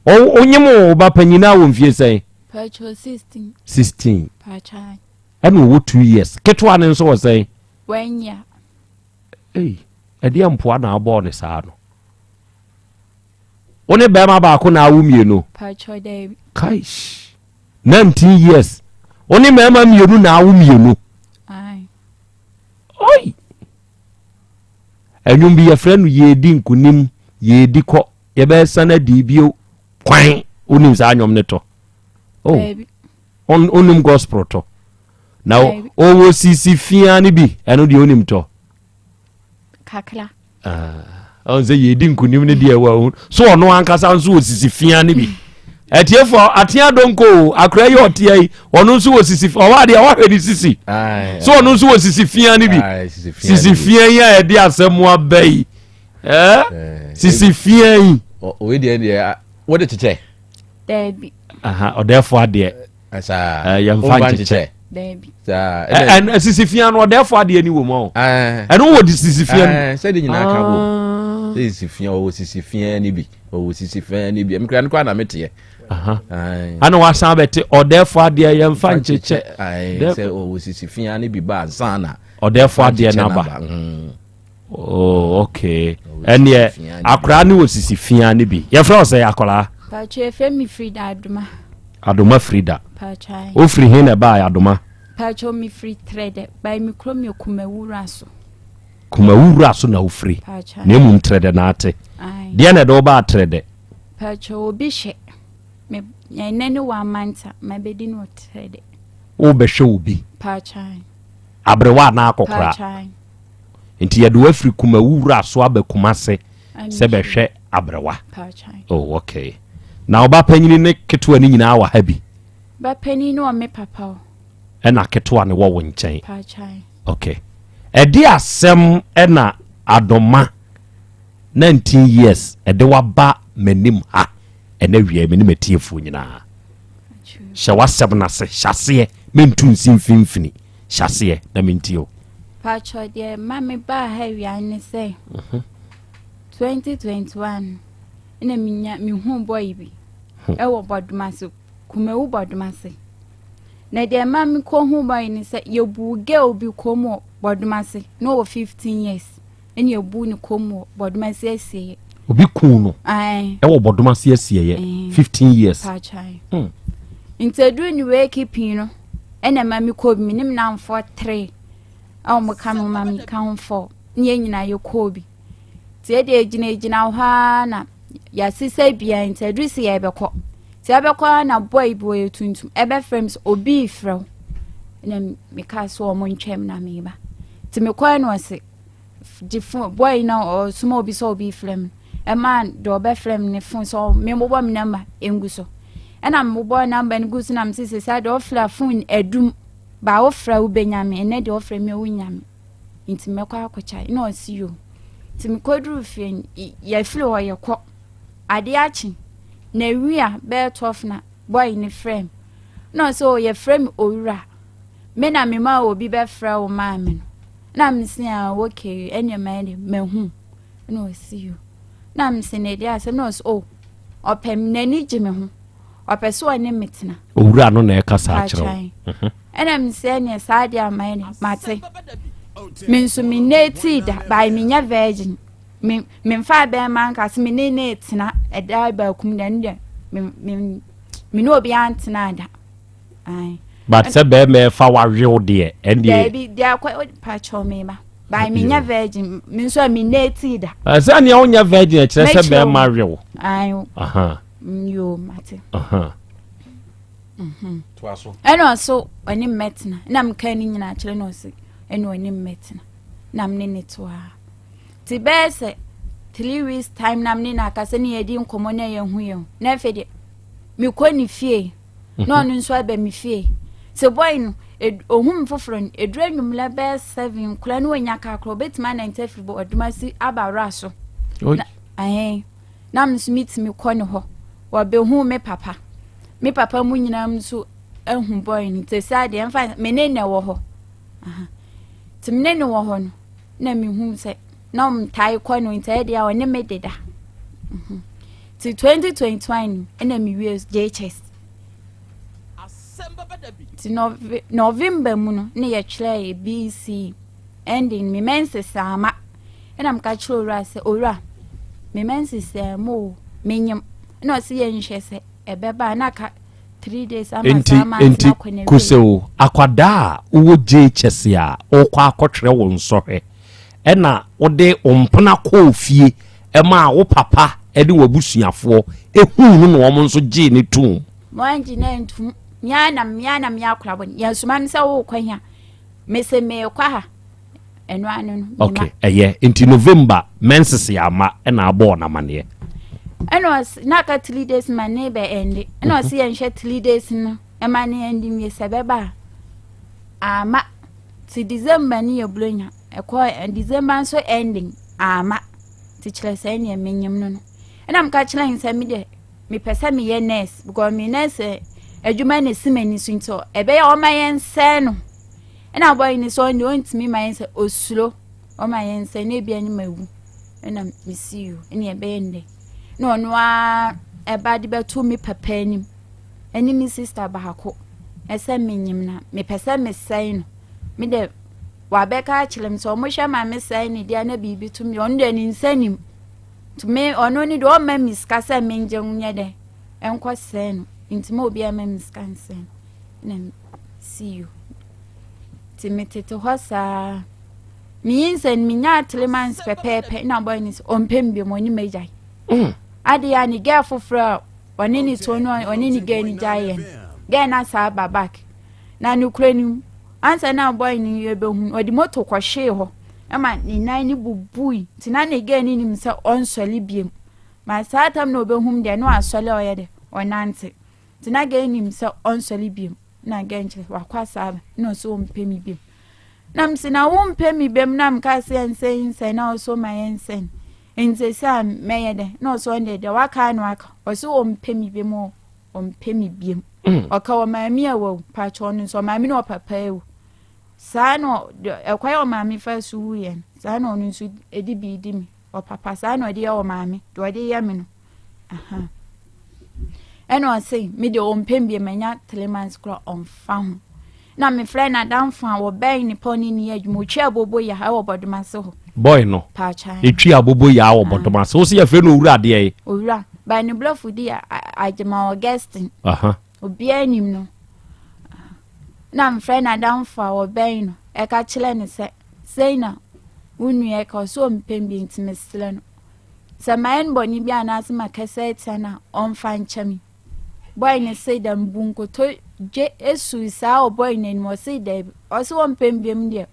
Ɔnye mo ba panyini a wɔ mfie sɛn? Pakyɛw 16. 16. Pakyɛw. Ɛna ɔwɔ 2 years. Ketewa ne nso wɔ sɛn? Wanya. Ei, ɛdeɛ mpoa na abɔɔ ne saa no. Wo ne bɛrima baako na awo mmienu? Pakyɛw daabi. Kaish. 19 years. Wo ne mmarima mmienu na awo mmienu? Aye. Oi. Ɛnwom bi yɛfrɛ no yɛdi nkonim, yɛdi kɔ, yɛbɛsan adi bio kwan. Wonim saa nnwom no to? Oh. Daabi. Wonim gospel to? Na ɔwɔ sisi fia no bi, ɛno deɛ wonim tɔ? Kakra. Ɔn sɛ yɛdi nkonim no deɛ wɔ so ɔno ankasa nso wɔ sisi fia no bi. Atiefoɔ atea donko o akora yi ɔtea yi ɔno nso wɔ sisi ɔwɔ adeɛ wahwɛ ne sisi so ɔno nso wɔ sisi fia no bi sisi fia yi a yɛde asɛm aba yi ɛɛ sisi fia yi. Oyi deɛ deɛ wode kyekyɛ. Daabi. Ɔdɛɛfo adeɛ. Yɛmfa nkyekyɛ. Daabi. Ɛn sisi fia no ɔdɛɛfo adeɛ ni wɔ mu ɔ. Ɛno wɔ de sisi fia no. Sɛde nyinaa ka bom. Sɛ sisi fia ɔwɔ sisi fia ni bi ɔwɔ sisi fia ni bi ɛmekura no koraa na meteɛ. Ana wasan bɛte ɔdɛɛfo adeɛ yɛmfa nkyekyɛ. Sɛ ɔwɔ sisi fia ni bi ba ansa na. Ɔdɛɛfo adeɛ n'aba. Oh, okay. Ɛneɛ akwaraa ne wɔ sisi fia ne bi. Yɛfrɛ wo sɛ akwaraa? Pacho yɛfrɛ me Frida Adoma. Adoma Frida. Pacho ayi. Wofiri he na ɛbaa Adoma? Pacho mefiri Trɛdɛ, by me kurom yɛ Kumawura so. Kumawura so na wofiri? Pacho Na mmom Trɛdɛ na ate. Ayi. Deɛ na ɛde wo baa Trɛdɛ? Pacho obi hwɛ me ɛnɛ ne one month a mabɛdi no wɔ Trɛdɛ. Wobɛhwɛ obi? Pacho ayi. Aberewa anaa akɔkora? Pacho ayi. Nti yɛde wo afiri Kumawu wura so aba Kumase sɛ bɛhwɛ aberewa. Oh, okay. Na ɔba panyini ne ketewa no nyinaa wɔ ha bi? Ba panyin no wɔ me papa o. Ɛna ketewa no wɔ wo nkyɛn. Okay. Ɛde asɛm ɛna Adoma 19 years ɛde waba m'anim ha ɛna wia me ne m'atiefoɔ nyinaa. Hyɛ w'asɛm no ase, hyɛ aseɛ, mentu nsi mfimfini. Hyɛ aseɛ na mentie o. Patrɔ deɛ ma me baa ha awia ne sɛ 2021 mhm. Ɛna menya mehuu bɔyi bi ɛwɔ Bɔdomase, Kumawu Bɔdomase. Na deɛ ɛma mekɔhu bɔyi ne sɛ yɛbuu girl bi kɔn mu wɔ Bɔdomase na ɔwɔ 15 years ɛna yɛbuu ne kɔn mu wɔ Bɔdomase asieɛ. Obi kuu no ɛwɔ Bɔdomase asieɛ 15 years. Paakyae. Hmm. Nti aduru ne wei keeping no ɛna ɛma mekɔɔ bi menim namfoɔ 3 a wɔn ka me ho ma meka ho 4 ne yɛn nyinaa yɛkɔɔ bi. Nti yɛdeɛ yɛgyinagyina hɔ ara na yɛasesa bia nti aduru sɛ yɛbɛkɔ. Nti yɛbɛkɔ ara na boy bi ɔyɛ tuntum ɛbɛfrɛ me sɛ obi refrɛ wo. Na mekaa sɛ wɔn ntwam na meba. Nti mekɔɛ na ɔse gye phone boy na ɔsoma obi sɛ obi refrɛ me. Ɛmaa deɛ ɔbɛfrɛ me ne phone sɛ mebobɔ me number ngu so. Ɛna mebobɔ number no gu so na mese sɛ saa deɛ ɔfrɛ a phone adum. Ba wofrɛ a wobɛnya me ɛnɛ deɛ ɔfrɛ me a wonya me. Nti mɛkɔ akɔkyae. Na ɔse yo. Nti mekɔduru fie no, yɛfiri hɔ yɛkɔ. Adeɛ akye. Na awia bɛyɛ 12 na boy no frɛ me. Na ɔse o yɛfrɛ me owura. Me na mema obi bɛfrɛ wo maa me no. Na mese ah okay ɛneɛ mayɛ dɛ mahu. Na ɔse yo. Na mese na ɛdeɛ asɛm na ɔse oh ɔpɛ me n'ani gye me ho. Ɔpɛ sɛ ɔne me tena. Owura no na ɛka saa kyerɛ wo. Mhm. Ɛna me sɛ neɛ saa deɛ ama yɛ mate. Me nso me nneetii da by menyɛ virgin. Me memfa bɛrima nka sɛ me ne ne tena ɛda baako mu da ne deɛ me me me ne obi antena da. Ae. But sɛ bɛrima ɛfa wawew deɛ ɛndeɛ. Daabi deɛ akɔ pakyɛw me ba. By menyɛ virgin me nso a me nneetii da. Sɛ nea wonyɛ virgin ɛkyerɛ sɛ bɛrima wew. Ae. Aha. Yoo mate. Mhm. Ɛna ɔso ɔne mmɛtena na meka ne nyinaa kyerɛ na ɔse ɛna ɔne mmɛtena na mene ne toa nti bɛyɛ sɛ three weeks time na mene no akasa ne yɛdi nkɔmmɔ na yɛhu yɛn na afei deɛ mekɔ ne fie na mhm. ɔno nso aba me fie sɛ boy no ohun foforɔ no eduru anwummerɛ bɛyɛ seven nkora no wɔnya kakora obetumi anante afiri bɔ ɔdoma si aba awura so na ɛhɛn. na me nso metumi kɔ ne hɔ wɔbɛhu me papa me papa mu nyinaa nso ahu boy no nti saa deɛ mfa me ne na ɛwɔ hɔ nti me ne no wɔ hɔ no na mehu sɛ na ɔmtae kɔ no nti ɛyɛ deɛ ɔne me deda mhm. nti 2021 no ɛna mewie JHS nti November mu no ne yɛtwerɛ BC ending me menses ama Ɛna meka kyerɛ owura sɛ, owura, me menses mu o, menyem. Ɛna ɔse yɛnhwɛ sɛ ɛbɛba a na aka three days ama Enti, saa month enti no akɔ n'awie. Kosew, akwadaa a wowɔ JHS a wokɔ akɔtwerɛ wo nsɔhwɛ, ɛna wode wo mpena kɔɔ fie maa wo papa ne w'abusuafoɔ huu no na wɔn nso gyee no toom. Moangye no antum. Me ara na me ara na meyɛ akwadaa bɔne. Yɛnsoma me sɛ worekɔ he a, mese merekɔ ha. ɛno ano no ok ɛyɛ nti november menses yɛ ama ɛna abɔɔ n'amaneɛ ɛna ɔsi na aka three days ma ne bɛ ɛnde ɛna ɔsi yɛn hwɛ three days no ɛma ne ɛnde nwie sɛ bɛba a ama ti december ne yɛ buronya ɛkɔ december nso ending ama ti kyerɛ sɛ ɛneɛ menyim no no ɛna meka kyerɛ n sɛ me deɛ mepɛ sɛ meyɛ nurse because me nurse adwuma na esi m'ani so nti ɛbɛyɛ ɔma yɛn nsɛn no Ɛna bɔy no sɛ ɔno deɛ ɔntumi ma yɛn sɛ osuro ɔma yɛn sɛ na ebi anim awu ɛna mesi yo ɛna ɛbɛyɛ ndɛ na ɔno ara ɛba de bɛto me papa anim ɛne me sista baako ɛsɛ menyim na mepɛ sɛ mesɛe no me dɛ wabɛka akyerɛ me sɛ ɔmo hwɛ ma mesɛe ne deɛ na biribi to me ɔno deɛ ne nsa nim nti me ɔno ne deɛ ɔmma me sika sɛ mengye nyɛ dɛ ɛnkɔ sɛe no nti ma obi ama me sika nsɛe no na see you. Nti metete hɔ saa. Menyinsɛn menyaa three months pɛpɛɛpɛ na bɔyɛ ne sɛ ɔmpɛ me biom ɔne m'agyae. Mm. Adeɛ a ne girl foforɔ a ɔne ne to no ɔne ne girl no gyae yɛ no. Girl no asa aba back. Na nokorɛ no mu ansa na bɔyɛ no yɛbɛhu ɔde moto kɔhwee hɔ ɛma ne nan no bubui nti na ne girl no nim sɛ ɔnsɔre biom. Ma saa tam na ɔbɛhum deɛ na wasɔre a ɔyɛ dɛ ɔnante. Nti na girl nim sɛ ɔnsɔre biom. Na girl nkyerɛ wakɔ asaaba na ɔsɛ ɔmpɛ me biom. Na mese na wompɛ me biom na meka sɛ yɛnsɛ nsɛn na ɔsɛ ɔma yɛnsɛn. Nti sɛ a mɛyɛ dɛ na ɔsɛ ɔno deɛ deɛ waka no aka ɔsɛ ɔmpɛ me biom o ɔmpɛ me biom. Mm. Ɔka ɔmaame a wawu pakyɛ ɔno nso ɔmaame ne ɔpapa awu. Saa na ɛkwan a ɔmaame fa so wuiɛ no saa na ɔno nso ɛde bi di me ɔpapa saa na ɔde yɛ ɔmaame deɛ ɔde yɛ me no. Aha. Ɛna ɔse me deɛ ɔmpɛ mbie manya 3 months koraa ɔmfa ho. Na mefrɛ n'adamfo a wɔbɛn ne pɔ ne ne yɛ adwuma ɔtwi abobo ya ɛwɔ Bɔdomase hɔ. Boy no. Paakyan. Ɛtwi abobo ya wɔ Bɔdomase. Wo se yɛfrɛ no owura adeɛ yi? Owura. By ne blɔfo di Agyema Augustine. Aha. Obiara nim no. Na mefrɛ n'adamfo a wɔbɛn no ɛka kyerɛ no sɛ sei na wo nua ɛka ɔsɛ ɔmpɛ bi nti mesrɛ no. Sɛ mayɛ no bɔne bi anaasɛ makasa atia no a, ɔmfa nkyɛ me. Boy no se dɛ mebu nkotodwe sui saa wɔ boy no anim, ɔse daabi. Ɔse ɔmpɛ me biom deɛ,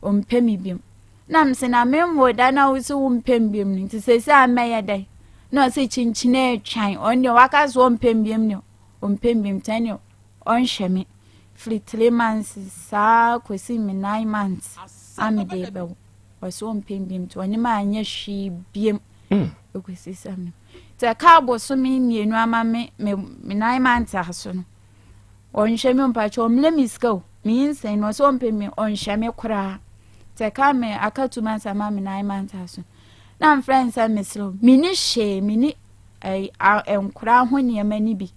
ɔmpɛ me biom. Na mese na menwoo da na wose wompɛ me biom no, nti seesei a mɛyɛ dɛn? Na ɔse kyinkyini atwan, ɔno deɛ waka sɛ ɔmpɛ me biom deɛ, ɔmpɛ me biom, nti ɛneɛ ɔnhwɛ me. Firi 3 months saa kɔsi me 9 months a mede bɛwo. Ɔsɛ ɔmpɛ biom nti ɔne me anyɛ hwee biom ɛkɔsi sɛ me nti ɛka abosome mmienu ama me me me nan mante aso no ɔnhwɛ me mpakyɛ ɔmlɛ me sika o meyi nsɛn no ɔsɛ ɔmpɛ me ɔnhwɛ me koraa nti ɛka me aka 2 months ama me 9 months aso na mfrɛ nsɛ mesrɛ o menni hwee menni nkoraa ho nneɛma no bi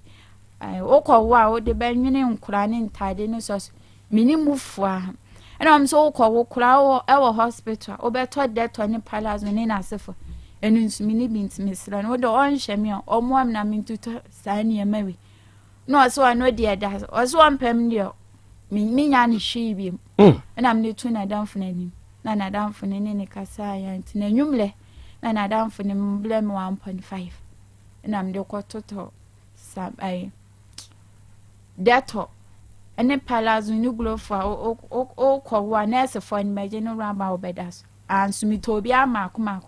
wokɔwo a wode bɛnwene nkoraa ne ntade ne sɔ so Menni mu fua. Ɛna wɔn nso wokɔ wo koraa wɔ ɛwɔ hospital a wobɛtɔ dɛtɔ ne palazzo ne n'asefo. Ɛno nso menni bi nti mesrɛ no wode ɔnhyɛ me a ɔmmoa me na mentotɔ saa nneɛma wei. Na ɔsɛ ɔno deɛ da ɔsɛ ɔmpɛ me deɛ menya ne hwee bi mu. Ɛna mede to n'adamfo no anim na n'adamfo no ne ne kasaa yɛ nti n'anwummerɛ na n'adamfo no mbrɛ me 1.5 ɛna mede kɔtotɔ sa ɛyi. Dettol ne Palazzo ne Glofo a wokɔ hɔ a nɛɛsefoɔ no bɛgye no raba a wobɛda so. Anso metɔ obiara mmaako mmaako.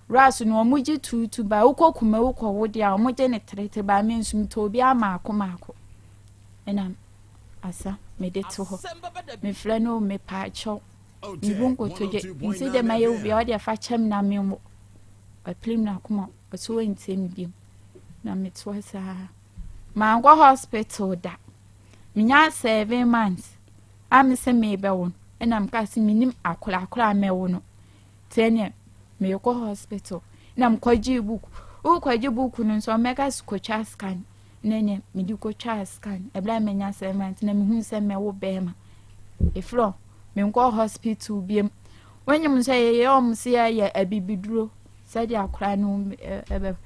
Ras no wɔn gye tuutu ba wokɔ kuma wokɔ wo deɛ a wɔn gye ne terete ba me nso metɔ obiara mmaako mmaako. Ɛna asa mede to hɔ. Mefrɛ no mepaakyɛw. Mebu nkotodwe. Nti deɛ mayɛ wo bia ɔde afa kyɛm na menwo. Wapirim n'akoma ɔso wɔntie me biom. Na metoa saa. Mankɔ hospital da. Menyaa 7 months a me sɛ merebɛwo no ɛna meka sɛ menim akora akora a mɛwo no. Nti ɛneɛ merekɔ hospital na mekɔgyee book. Wokɔgye book no nso ɔmmɛka sɛ kɔtwa scan. Na ɛneɛ mede kɔtwaa scan. Ɛberɛ a manya 7 months na mehuu sɛ mɛwo bɛrima. Ɛfiri hɔ menkɔ hospital biom. Wonyim nso yɛyɛ ɔmo sɛ yɛyɛ abibiduro sɛdeɛ akora no ɛbɛ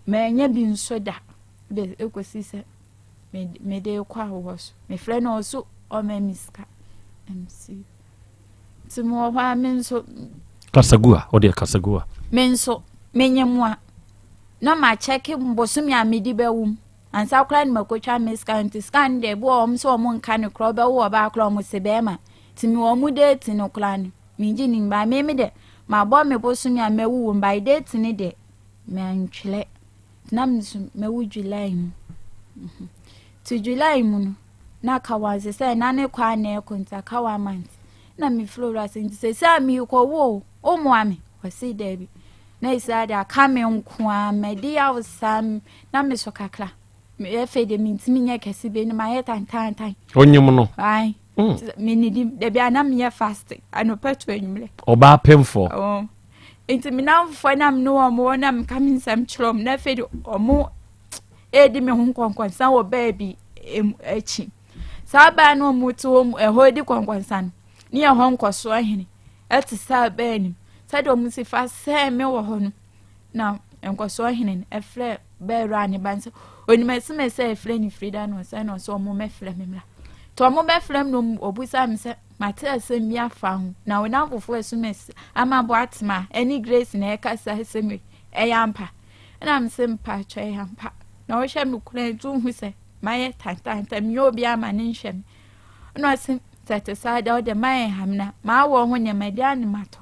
manya bi nso da de ɛkɔsi sɛ mede kɔ awoɔ so. Mefrɛ no ɔso ɔma me sika. MC. Nti mewɔ hɔ a me nso Kasagu a wodeɛ kasagu a. Me nso menye mu a na makyɛke bosome a mede bɛwo mu ansa koraa na makɔtwa me scan. Nti scan deɛ ebi wɔ hɔ sɛ ɔmo nka no koraa ɔbɛwo ɔbaa koraa ɔmo se bɛrima nti mewɔ ɔmo date no koraa no mengye nim ba me me deɛ mabɔ me bosome a mɛwo wɔ mu by date no deɛ mantwerɛ na me nso mɛwo July mu. Nti July mu no na aka one sɛ sɛ na ne kɔ a na ɛkɔ nti aka 1 month na mefrɛ owura sɛ nti sɛ sɛ meekɔwo o wommoa me. Ɔse daabi. Na ɛsi de aka me nko a madi yawo saa na mesɔ kakra afei deɛ mentumi nyɛ kɛse bi no mayɛ tantantan. Onyim no. Ai. Menidi dabi a na meyɛ fast anɔpa to anwummerɛ. Ɔbaa pemfoɔ. Oh. Nti me namfoɔ na me ne wɔn wɔ na meka me nsɛm kyerɛ wɔn na afei de wɔn redi me ho nkɔnkɔnsa wɔ baabi akyi. Saa baa no wɔn te hɔ ɛhɔ di kɔnkɔnsa no ne yɛ hɔ nkɔsoɔ hene ɛte saa baa nim sɛdeɛ wɔn si fa sɛɛ me wɔ hɔ no na nkɔsoɔ hene no ɛfrɛ bɛɛwura ne ba nsɛ onim ɛsɛm ɛsɛ ɛfrɛ ne Frida no ɔsɛ na ɔsɛ wɔn mɛfrɛ me mmra nti wɔn bɛfrɛ me na ɔbusa me sɛ mate asɛm bi afa ho na wɔn afofo ɛsom ɛsɛ ama bo atema ɛne Grace na ɛka saa asɛm yi ɛyɛ ampa ɛna me sɛ mpa atwa ɛyɛ ampa na wɔhwɛ me kura nti wohu sɛ mayɛ tantantan menyɛ obi ama ne nhwɛ me ɛna ɔse sɛ te saa deɛ ɔde mayɛ hamna maawɔ ho nneɛma deɛ ane matɔ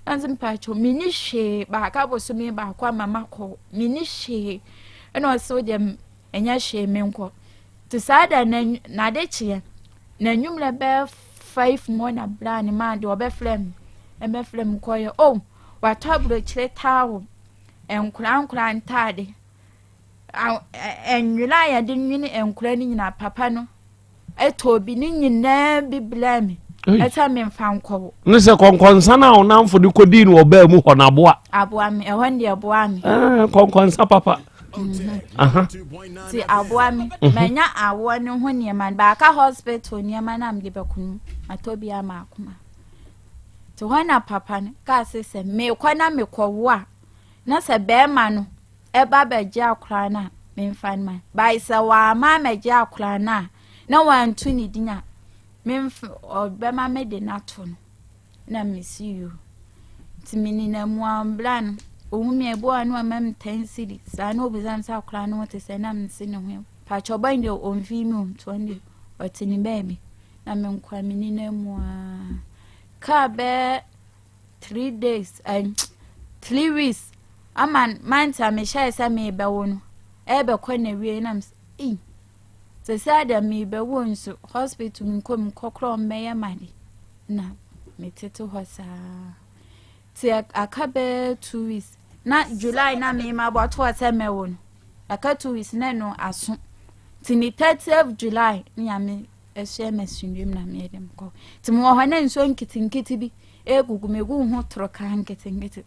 ɛna sɛ mpa atwa menni hwee baaka bosome baako ama makɔ menni hwee ɛna ɔse wodeɛ ɛnyɛ hwee menkɔ nti saa da n'ade kyeɛ na anwummerɛ bɛyɛ 5 mu na bra ne maa deɛ ɔbɛfrɛ me ɛbɛfrɛ me kɔyɛ oh watɔ aburokyire taawo nkora nkora ntaade nwene a yɛde nwene nkora no nyinaa papa no ɛtɔ bi ne nyinaa bi brɛ me ɛsɛ memfa nkɔwo. Ne sɛ kɔnkɔnsa no a ɔnamfo de kɔdii no ɔbaa mu hɔ no aboa. Aboa me ɛhɔ no deɛ ɛboa me. Kɔnkɔnsa papa. Aha. Nti aboa me. Manya awoɔ no ho nneɛma no. Baaka hospital nneɛma no a mede bɛko no, matɔ bi ama akoma. Nti hɔ na papa no kaa sɛ sɛ mekɔ na mekɔwo a, na sɛ bɛrima no ɛba bɛgye akwaraa no a, memfa no ma. Bae sɛ wamma ammɛgye akwaraa no a, na wanto ne din a, memfa ɔbɛma mede no ato no. Na mesi yoo. Nti menenam mu a bra no, ohu me a ebi wɔ hɔ a na wama me ten cedi. Saa na obisa me sɛ akwaraa no ho te sɛ na mese ne ho. Pakyɛ ɔbɔn deɛ ɔmfii me o, nti ɔno deɛ ɔte ne baabi. Na me nkoa menenam mu a. Kaa bɛɛ 3 days, 3 weeks ama month a mehyɛɛ sɛ merebɛwo no, ɛrebɛkɔ na wie na mesɛ, ei, sɛ sɛ deɛ merebɛwo nso hospital nkɔ mu kɔkorɔ mmɛyɛ ma de. Na metete hɔ saa. Nti aka bɛyɛ 2 weeks na July na mema bɔtoɔ sɛ mɛwo no. Aka 2 weeks na ɛno aso. Nti ne 30th July ne Nyame ɛhyɛ me asomdwem na meyɛ dɛm kɔ. Nti mewɔ hɔ na nsuo nketenkete bi egugu me egu ho toro ka nketenkete.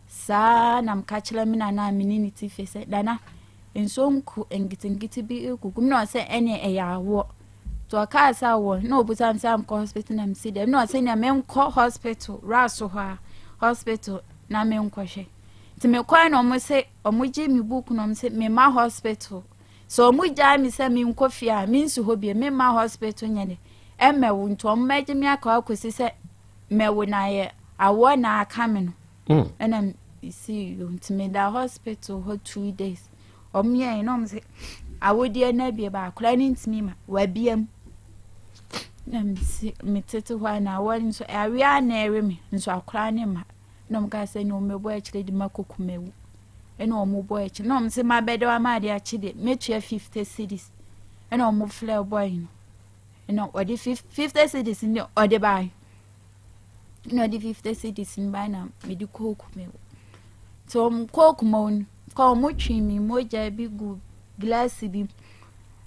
Saa na meka kyerɛ me nana a me ne ne ti fie sɛ nana nsuo nku nketenkete bi egugu me na ɔsɛ ɛne ɛyɛ awoɔ. Nti ɔkaa sɛ awoɔ na ɔbusa me sɛ menkɔ hospital na mesi dɛm na ɔsɛ nea menkɔ hospital raso hɔ a hospital na menkɔhwɛ. Nti mekɔɛ na ɔmo se ɔmo gye me book na ɔmo se mema hospital. Sɛ ɔmo gyae me sɛ menkɔ fie a mensi hɔ bio memma hospital nyɛ de ɛmɛwo nti ɔmo mɛgye me akɔ akɔsi sɛ mɛwo na ayɛ awoɔ na aka me no. Ɛna mesi yo nti meda hospital hɔ 2 days. Ɔmo yɛn na ɔmo sɛ awodeɛ no abie ba akwadaa no ntumi ma wabia mu. Na mesi metete hɔ a na awɔ nso awia na ɛwe me nso akwadaa no ma na ɔmo kaa sɛ ne ɔmo bɛbɔ akyire de ma kɔkum ewu ɛna ɔmo bɔ akyire na ɔmo sɛ ma bɛda wa ma ade akyi deɛ metua 50 cedis ɛna ɔmo frɛ boy no ɛna ɔde 50 cedis ne ɔde baa na ɔde 50 cedis no baa na mede kɔɔ kumawu. Nti ɔmo kɔɔ Kumawu no kɔ ɔmo twe mi mogya bi gu glass bi mu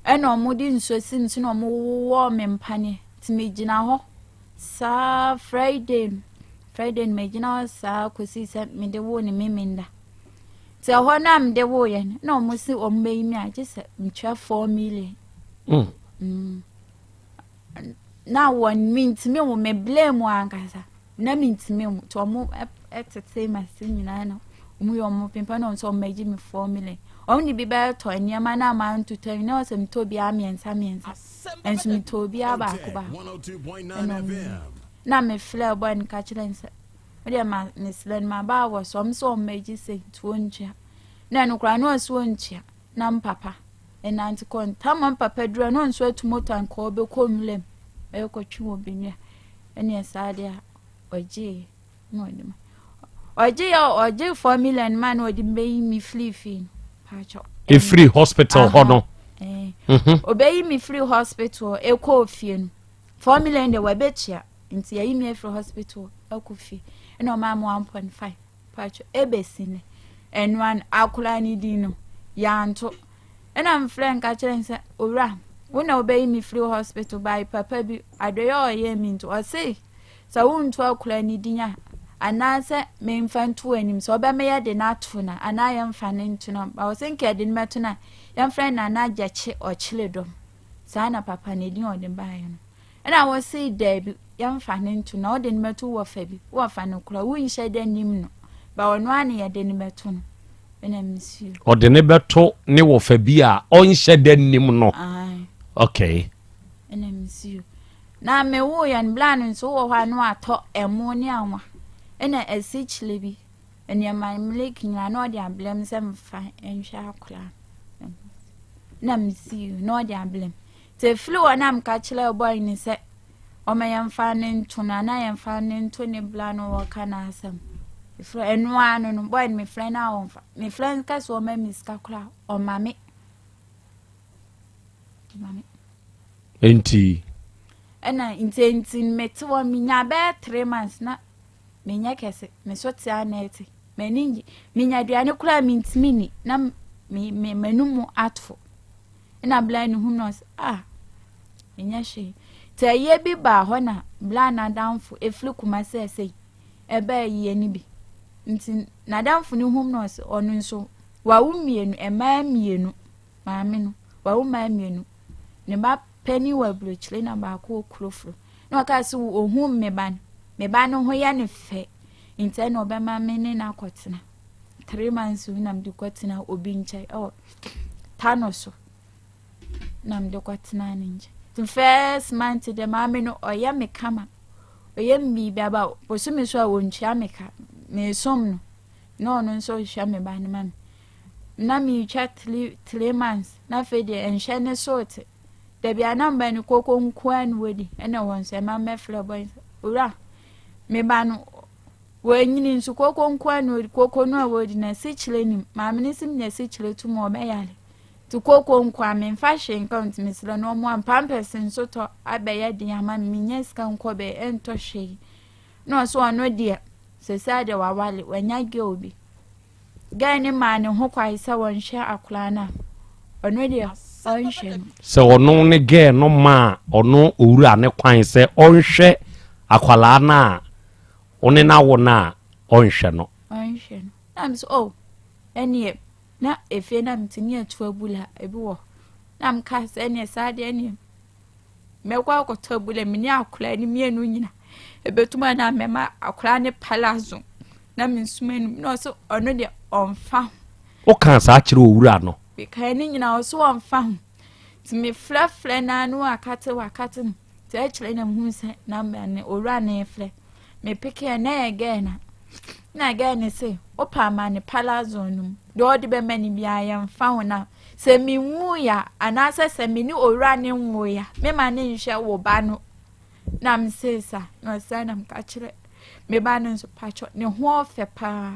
ɛna ɔmo de nsuo si mu so na ɔmo wowɔ me mpaneɛ. Nti megyina hɔ saa Friday no, Friday no megyina hɔ saa kɔsi sɛ mede woo ne memenda. Nti ɛhɔ no a mede woeɛ no na ɔmo se ɔmo bɛyi me a gye sɛ metua 4 million. Na wɔn mentumi wo me blame ankasa na mentumi wo nti ɔmo ɛtete ma se nyinaa na ɔmo yɛ ɔmo pempa na ɔmo sɛ ɔmo agye me 4 million. Ɔmo de bi bɛtɔ nneɛma na ama ntotɔ yi na ɔsɛ metɔ biara mmiɛnsa mmiɛnsa nso metɔ biara baako baako ɛna ɔmo na mefrɛ bɔɔ no ka kyerɛ no sɛ wodeɛ ma mesrɛ no ma baa wɔ so ɔmo sɛ ɔmo agye sɛ nti wɔntua na ɛno koraa na ɔsɛ wɔntua na mpapa ɛnante kɔ ntam mpapa dura na ɔnso atu moto anka ɔbɛkɔ nwuram ɛkɔtwe wɔ benua ɛne saa deɛ a ɔgyeeɛ na ɔde ma ɔgye yɛ ɔgye 4 million ma na ɔde bɛyi mi firi fie no paakyɛw. Efiri hospital hɔ no. Ɔbɛyi mi firi hospital ɛkɔ fie no 4 million de wɔbɛtua nti yɛyi mi afiri hospital ɛkɔ fie ɛna ɔmaa mi 1.5 paakyɛw ɛbɛsi ne ɛnoa no akora ne din no yanto ɛna mfrɛ nka kyerɛ n sɛ owura wo na wobɛyi mi firi hospital baa papa bi adɔyɛ a ɔyɛ mi nti ɔse sɛ wonto akora ne din a anaasɛ memfa nto anim sɛ ɔbɛmɛyɛ de no ato no anaa yɛmfa no nto no ba ɔsɛ nka yɛde no mɛto no a yɛmfrɛ Nana Gyakye ɔkyere dɔm saa na papa ne din ɔde baeɛ no ɛna wɔse daabi yɛmfa no nto na ɔde no mɛto wɔfa bi wɔfa no kora wonhyɛ da nim no ba ɔno a ne yɛde no bɛto no ɛna mesio Ɔde ne bɛto ne wɔfa bi a ɔnhyɛ da nim no. Okay. Ɛna mesio na mewo yɛn bla no nso wɔ hɔ a na watɔ ɛmo ne anwa ɛna asikyire bi nneɛma milk nyinaa na ɔde ablɛ m sɛ mfa nhwɛ akwaraa na mesi na ɔde ablɛ m nti efiri hɔ na mka kyerɛ boy ne sɛ ɔma yɛmfa ne nto no anaa yɛmfa ne nto ne bla no wɔka n'asɛm efiri ɛno ano no boy no mefrɛ no a ɔmfa mefrɛ no ka sɛ ɔma mi sika koraa ɔma me ɔma me. Nti. Ɛna nti nti mete hɔ menya bɛyɛ 3 months na menyɛ kɛse me so te a na ɛte m'ani ngye menya aduane koraa mentumi ni na me me m'anum ato ɛna bla ne hu no ɔsɛ ah menyɛ hwee nti ɛyɛ bi baa hɔ na bla n'adamfo efiri Kumasi ɛsɛ ɛbaa yie no bi nti n'adamfo no hum no ɔsɛ ɔno nso. Wawo mmienu, mmaa mmienu. Maame no, wawo mmaa mmienu. Ne ba panin wɔ aburokyire na baako wɔ kuroforo. Na ɔkaa sɛ ohun me ba no, me ba no ho yɛ no fɛ. Nti ɛna ɔbɛma me ne no akɔtena. 3 months na mede kɔtena obi nkyɛn ɛwɔ Tano so. Na mede kɔtena ne nkyɛn. Nti first month deɛ maame no ɔyɛ me kama. Ɔyɛ me biribi aba bosome so a wɔntua me ka. Mesom no. Na ɔno nso ɔhwɛ me ba no ma me. Na meretwa 3 months na afei deɛ nhwɛ ne so te. Dabi a na mba no koko nkoa na wɔdi ɛna wɔn nso ɛma mmɛfrɛ bɔ nsa. Owura, me ba no wɔanyini nso koko nkoa na wɔdi koko no a wɔdi na asikyire nim. Maame no si mi na asikyire tum ɔbɛyare. Nti koko nkoa memfa hwee nka nti mesrɛ no ɔmo a pampers nso tɔ abɛyɛ den ama me menya sika nkɔ bɛyɛ ɛntɔ hwee. Na ɔso ɔno deɛ sɛsɛ deɛ wawale wanya girl bi. Girl ne maa ne ho kwan sɛ wɔnhwɛ akwaraa no a ɔno deɛ ɔnhwɛ no. Sɛ ɔno ne girl no maa ɔno owura ne kwan sɛ ɔnhwɛ akwalaa no a ɔne no awo no a ɔnhwɛ no. Ɔnhwɛ no. Na me sɛ oh ɛneɛ na efie na mete ne atu abula ebi wɔ na meka sɛ ɛneɛ saa deɛ ɛneɛ mɛkɔ akɔtɔ abula me ne akwaraa no mmienu nyina ebetum a na mɛma akwaraa ne palazzo na me nsuma num na ɔsɛ ɔno deɛ ɔnfa ho. Wokaa saa kyerɛ owura no? Mekae ne nyinaa ɔsɛ ɔnfa ho nti mefrɛfrɛ naa no wakate wakate no nti akyerɛ na mehu sɛ namba ne owura ne frɛ mepeke na ɛyɛ gɛɛ na na gɛɛ ne se wopɛ ama ne palazzo no mu deɛ ɔde bɛma ne biara yɛmfa ho na sɛ menwuiɛ a anaasɛ sɛ me ne owura ne nwoeɛ a mema ne nhwɛ wo ba no na mesee sa na ɔsɛ na meka kyerɛ me ba no nso patwɔ ne ho ɔfɛ paa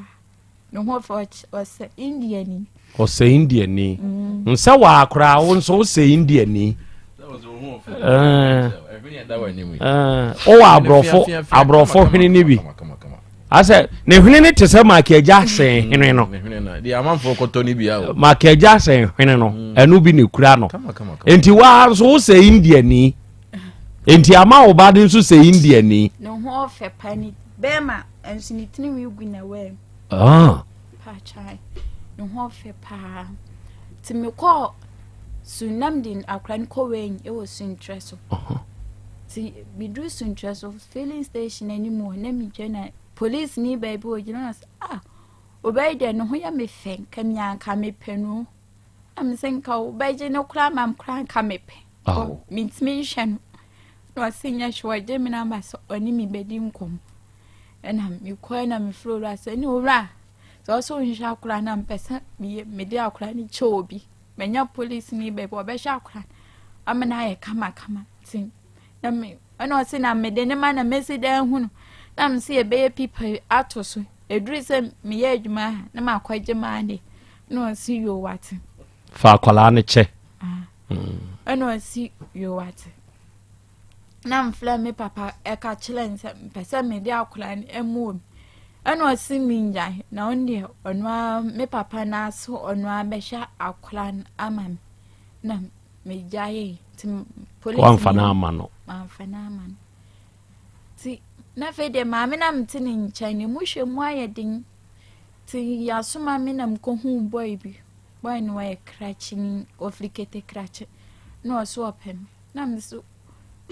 ne ho ɔfɛ ɔsɛ Indiani. Ɔsɛ Indiani. Nsɛ waa koraa wo nso wosɛ Indiani. Wowɔ aborɔfo aborɔfo hwene no bi asɛ ne hwene no te sɛ Michael Jackson hwene no Michael Jackson hwene no ɛno bi ne kura no nti waa nso wosɛ Indiani nti ama wo ba no nso sɛ Indiani. Ne ho ɔfɛ pa ni bɛrima nso ne tirinwi gu na wɛm. Ah. Pakyai ne ho ɔfɛ paa nti mekɔɔ su nam de akora no kɔ wɛn wɔ suntrɛ so nti meduru suntrɛ so filling station anim hɔ na medwa na police ni baabi wɔ gyina na sɛ ah obɛyi deɛ ne ho yɛ me fɛ nka mia nka mepɛ no na me sɛ nka wobɛgye no koraa ma m koraa nka mepɛ mentumi nhwɛ no na ɔse nyɛ hwɛ ɔgye me namba sɛ ɔne me bɛdi nkɔmmɔ ɛna mekɔɛ na mefrɛ owura sɛ ne owura sɛ ɔsɛ ɔnhwehwɛ akora na mpɛ sɛ mede akora no kyɛ obi manya polisi ni baabi ɔbɛhwɛ akora ama no ayɛ kamakama nti na me ɛna ɔse na mede ne ma na mɛsi dan hu no na me sɛ yɛbɛyɛ pipa ato so ɛduru sɛ meyɛ adwuma ha na makɔgye maa de na ɔse yo wate fa akwadaa no kyɛ ɛna ɔse yo wate na mfrɛ me papa ɛka kyerɛ no sɛ mpɛ sɛ mede akwadaa no ɛmu wɔ mu ɛna ɔse mengyae na ɔno deɛ ɔno ara me papa no ase ɔno ara bɛhwɛ akwadaa no ama me na megyae nti polisi wamfa no ama no mamfa no ama no nti na afei deɛ maame na mete ne nkyɛn ne mu hwɛ mu ayɛ den nti yɛasoma me na mekɔhuu boy bi boy no wɔyɛ krakyeni ɔfiri kete krakye na ɔso ɔpɛ me na me so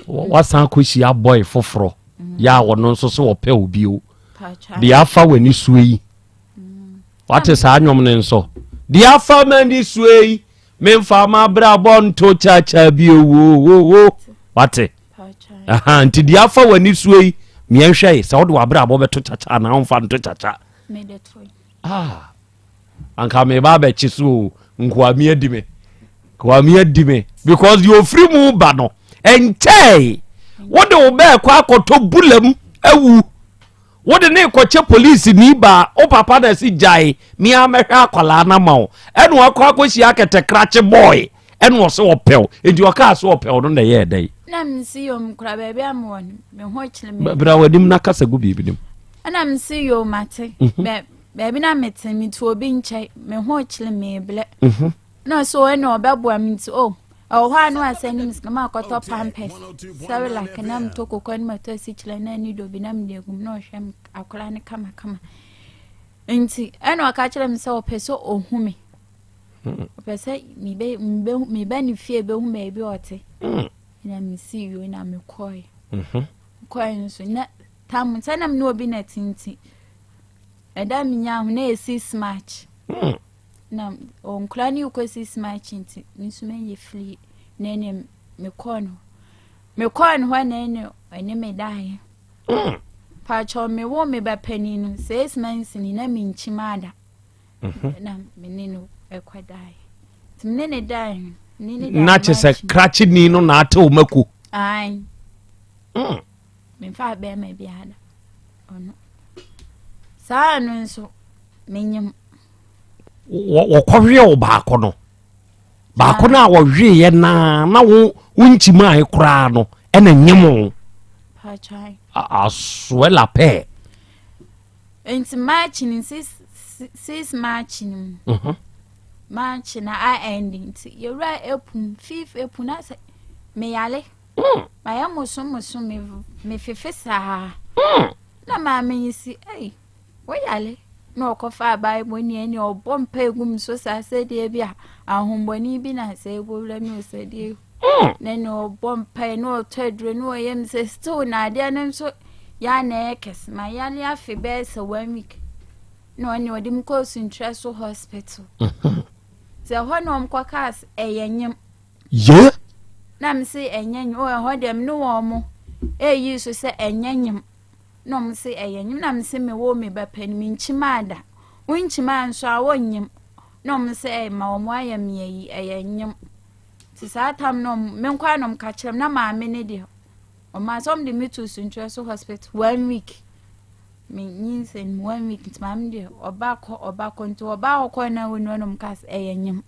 wasan akɔhyia boy foforɔ yɛ a ɔno nso so ɔpɛ wo bio deɛ afa w'ani soɔ yi wate saa nnwom no nso deɛ afa m'ani soɔ yi memfa m'abrabɔ nto kyakya bio wowowo wate aha nti deɛ afa w'ani soɔ yi meɛnhwɛ yi sɛ wode w'abrabɔ bɛto kyakya anaa womfa nto kyakya ah anka meba abɛkye so o nkoa mi adi me nkoa mi adi me because deɛ ofiri mu ba no ɛnkyɛe wode wo bɛɛ kɔ akɔtɔ bulam awu wode ne kɔkyɛ polisi ni ba wo papa na si gyae mea mɛhwɛ akwadaa no ama wo ɛna wakɔ akɔhyia akɛtɛkrakye boy ɛna ɔsɛ ɔpɛw nti ɔkaa sɛ ɔpɛw no na ɛyɛɛ dɛn na mesi yom kora baabi a mewɔ no me ho kyerɛ me bra w'anim na kasa gu biribi nim ɛna mesi yom mate mhm. baabi na mete metu obi nkyɛn me ho kyerɛ me blɛ mhm. na ɔsɛ ɔyɛ na ɔbɛboa me nti o oh, ɛwɔ hɔ a na wasɛ ne sika ma akɔtɔ pampers Cerelac na metɔ koko no matɔ asikyerɛ na ani dɔ bi na mede agum na ɔhwɛ me akwadaa no kamakama nti ɛna ɔka kyerɛ me sɛ ɔpɛ sɛ ɔhu me. Ɔpɛ sɛ meba ne fie bɛhu baabi ɔte. Na mesi wie na mekɔe. Kɔe nso na tam sɛ na me ne obi na tinti. Ɛda menya ho na yɛ 6 March. Na nkora ne kɔ 6 March nti me nso mɛyɛ firi na ɛne mekɔɔ no. Mekɔɔ no hɔ na ɛne ɛne me daeɛ. Pakyɛ me wo me ba panin no 6 months ni na menkyim ada. Na me ne no ɛkɔ daeɛ. Nti me ne ne daeɛ no. Ne ne daeɛ Na kyɛ sɛ krakye ni no na ate wo mako. Ae. Memfa bɛrima biara da. Ɔno. Saa no nso menyim. Wɔkɔhwee wo baako no. Baako no a wɔhweeɛ naa na wo wonkyimae koraa no ɛna nyem wo. Asoɛla pɛɛ. Nti March ni 6 March ni mu. Mhm. March na a ɛndi nti yɛwura epum fifth epum na sɛ meyale. Mm. Mayɛ mosomoso me mefefe saa. Mm. Na maame yi si ei woyale na ɔkɔfa Bible ni ɛne ɔbɔ mpa egu mu so saa sɛdeɛ bi a ahombɔne bi na sɛ ɛbɔwura mi o sɛdeɛ mm. na ne ɔbɔ mpa na ɔtɔ aduro na ɔyɛ mi sɛ still na adeɛ no nso yɛ a na ɛyɛ kɛse ma yale afe bɛyɛ sɛ one week na ɔne ɔde mu kɔɔ Sunkyerɛ so hospital sɛ ɛhɔ na ɔmo kɔ kaa ɛyɛ nyem Ye? Na me se ɛnyɛ nyem. Oh, ɛhɔ deɛ me ne wɔn mo ɛyi so sɛ ɛnyɛ nyem. Na wɔn se ɛyɛ nyem. Na me se me wo me ba pɛ no me nkyima da. Wo nkyima nso a wo nyem. Na wɔn se ɛyɛ ma wɔn ayɛ me ayi ɛyɛ nyem. Ti saa tam no me nkwa na wɔn ka kyerɛ me na maame ne deɛ. Wɔn asɛ wɔn de me to Sunkyerɛ so hospital one week. Me nyinsɛn mu one week nti maame deɛ ɔba kɔ ɔba kɔ nti ɔba hɔ kɔ na wɔn wɔn ka sɛ ɛyɛ nyem.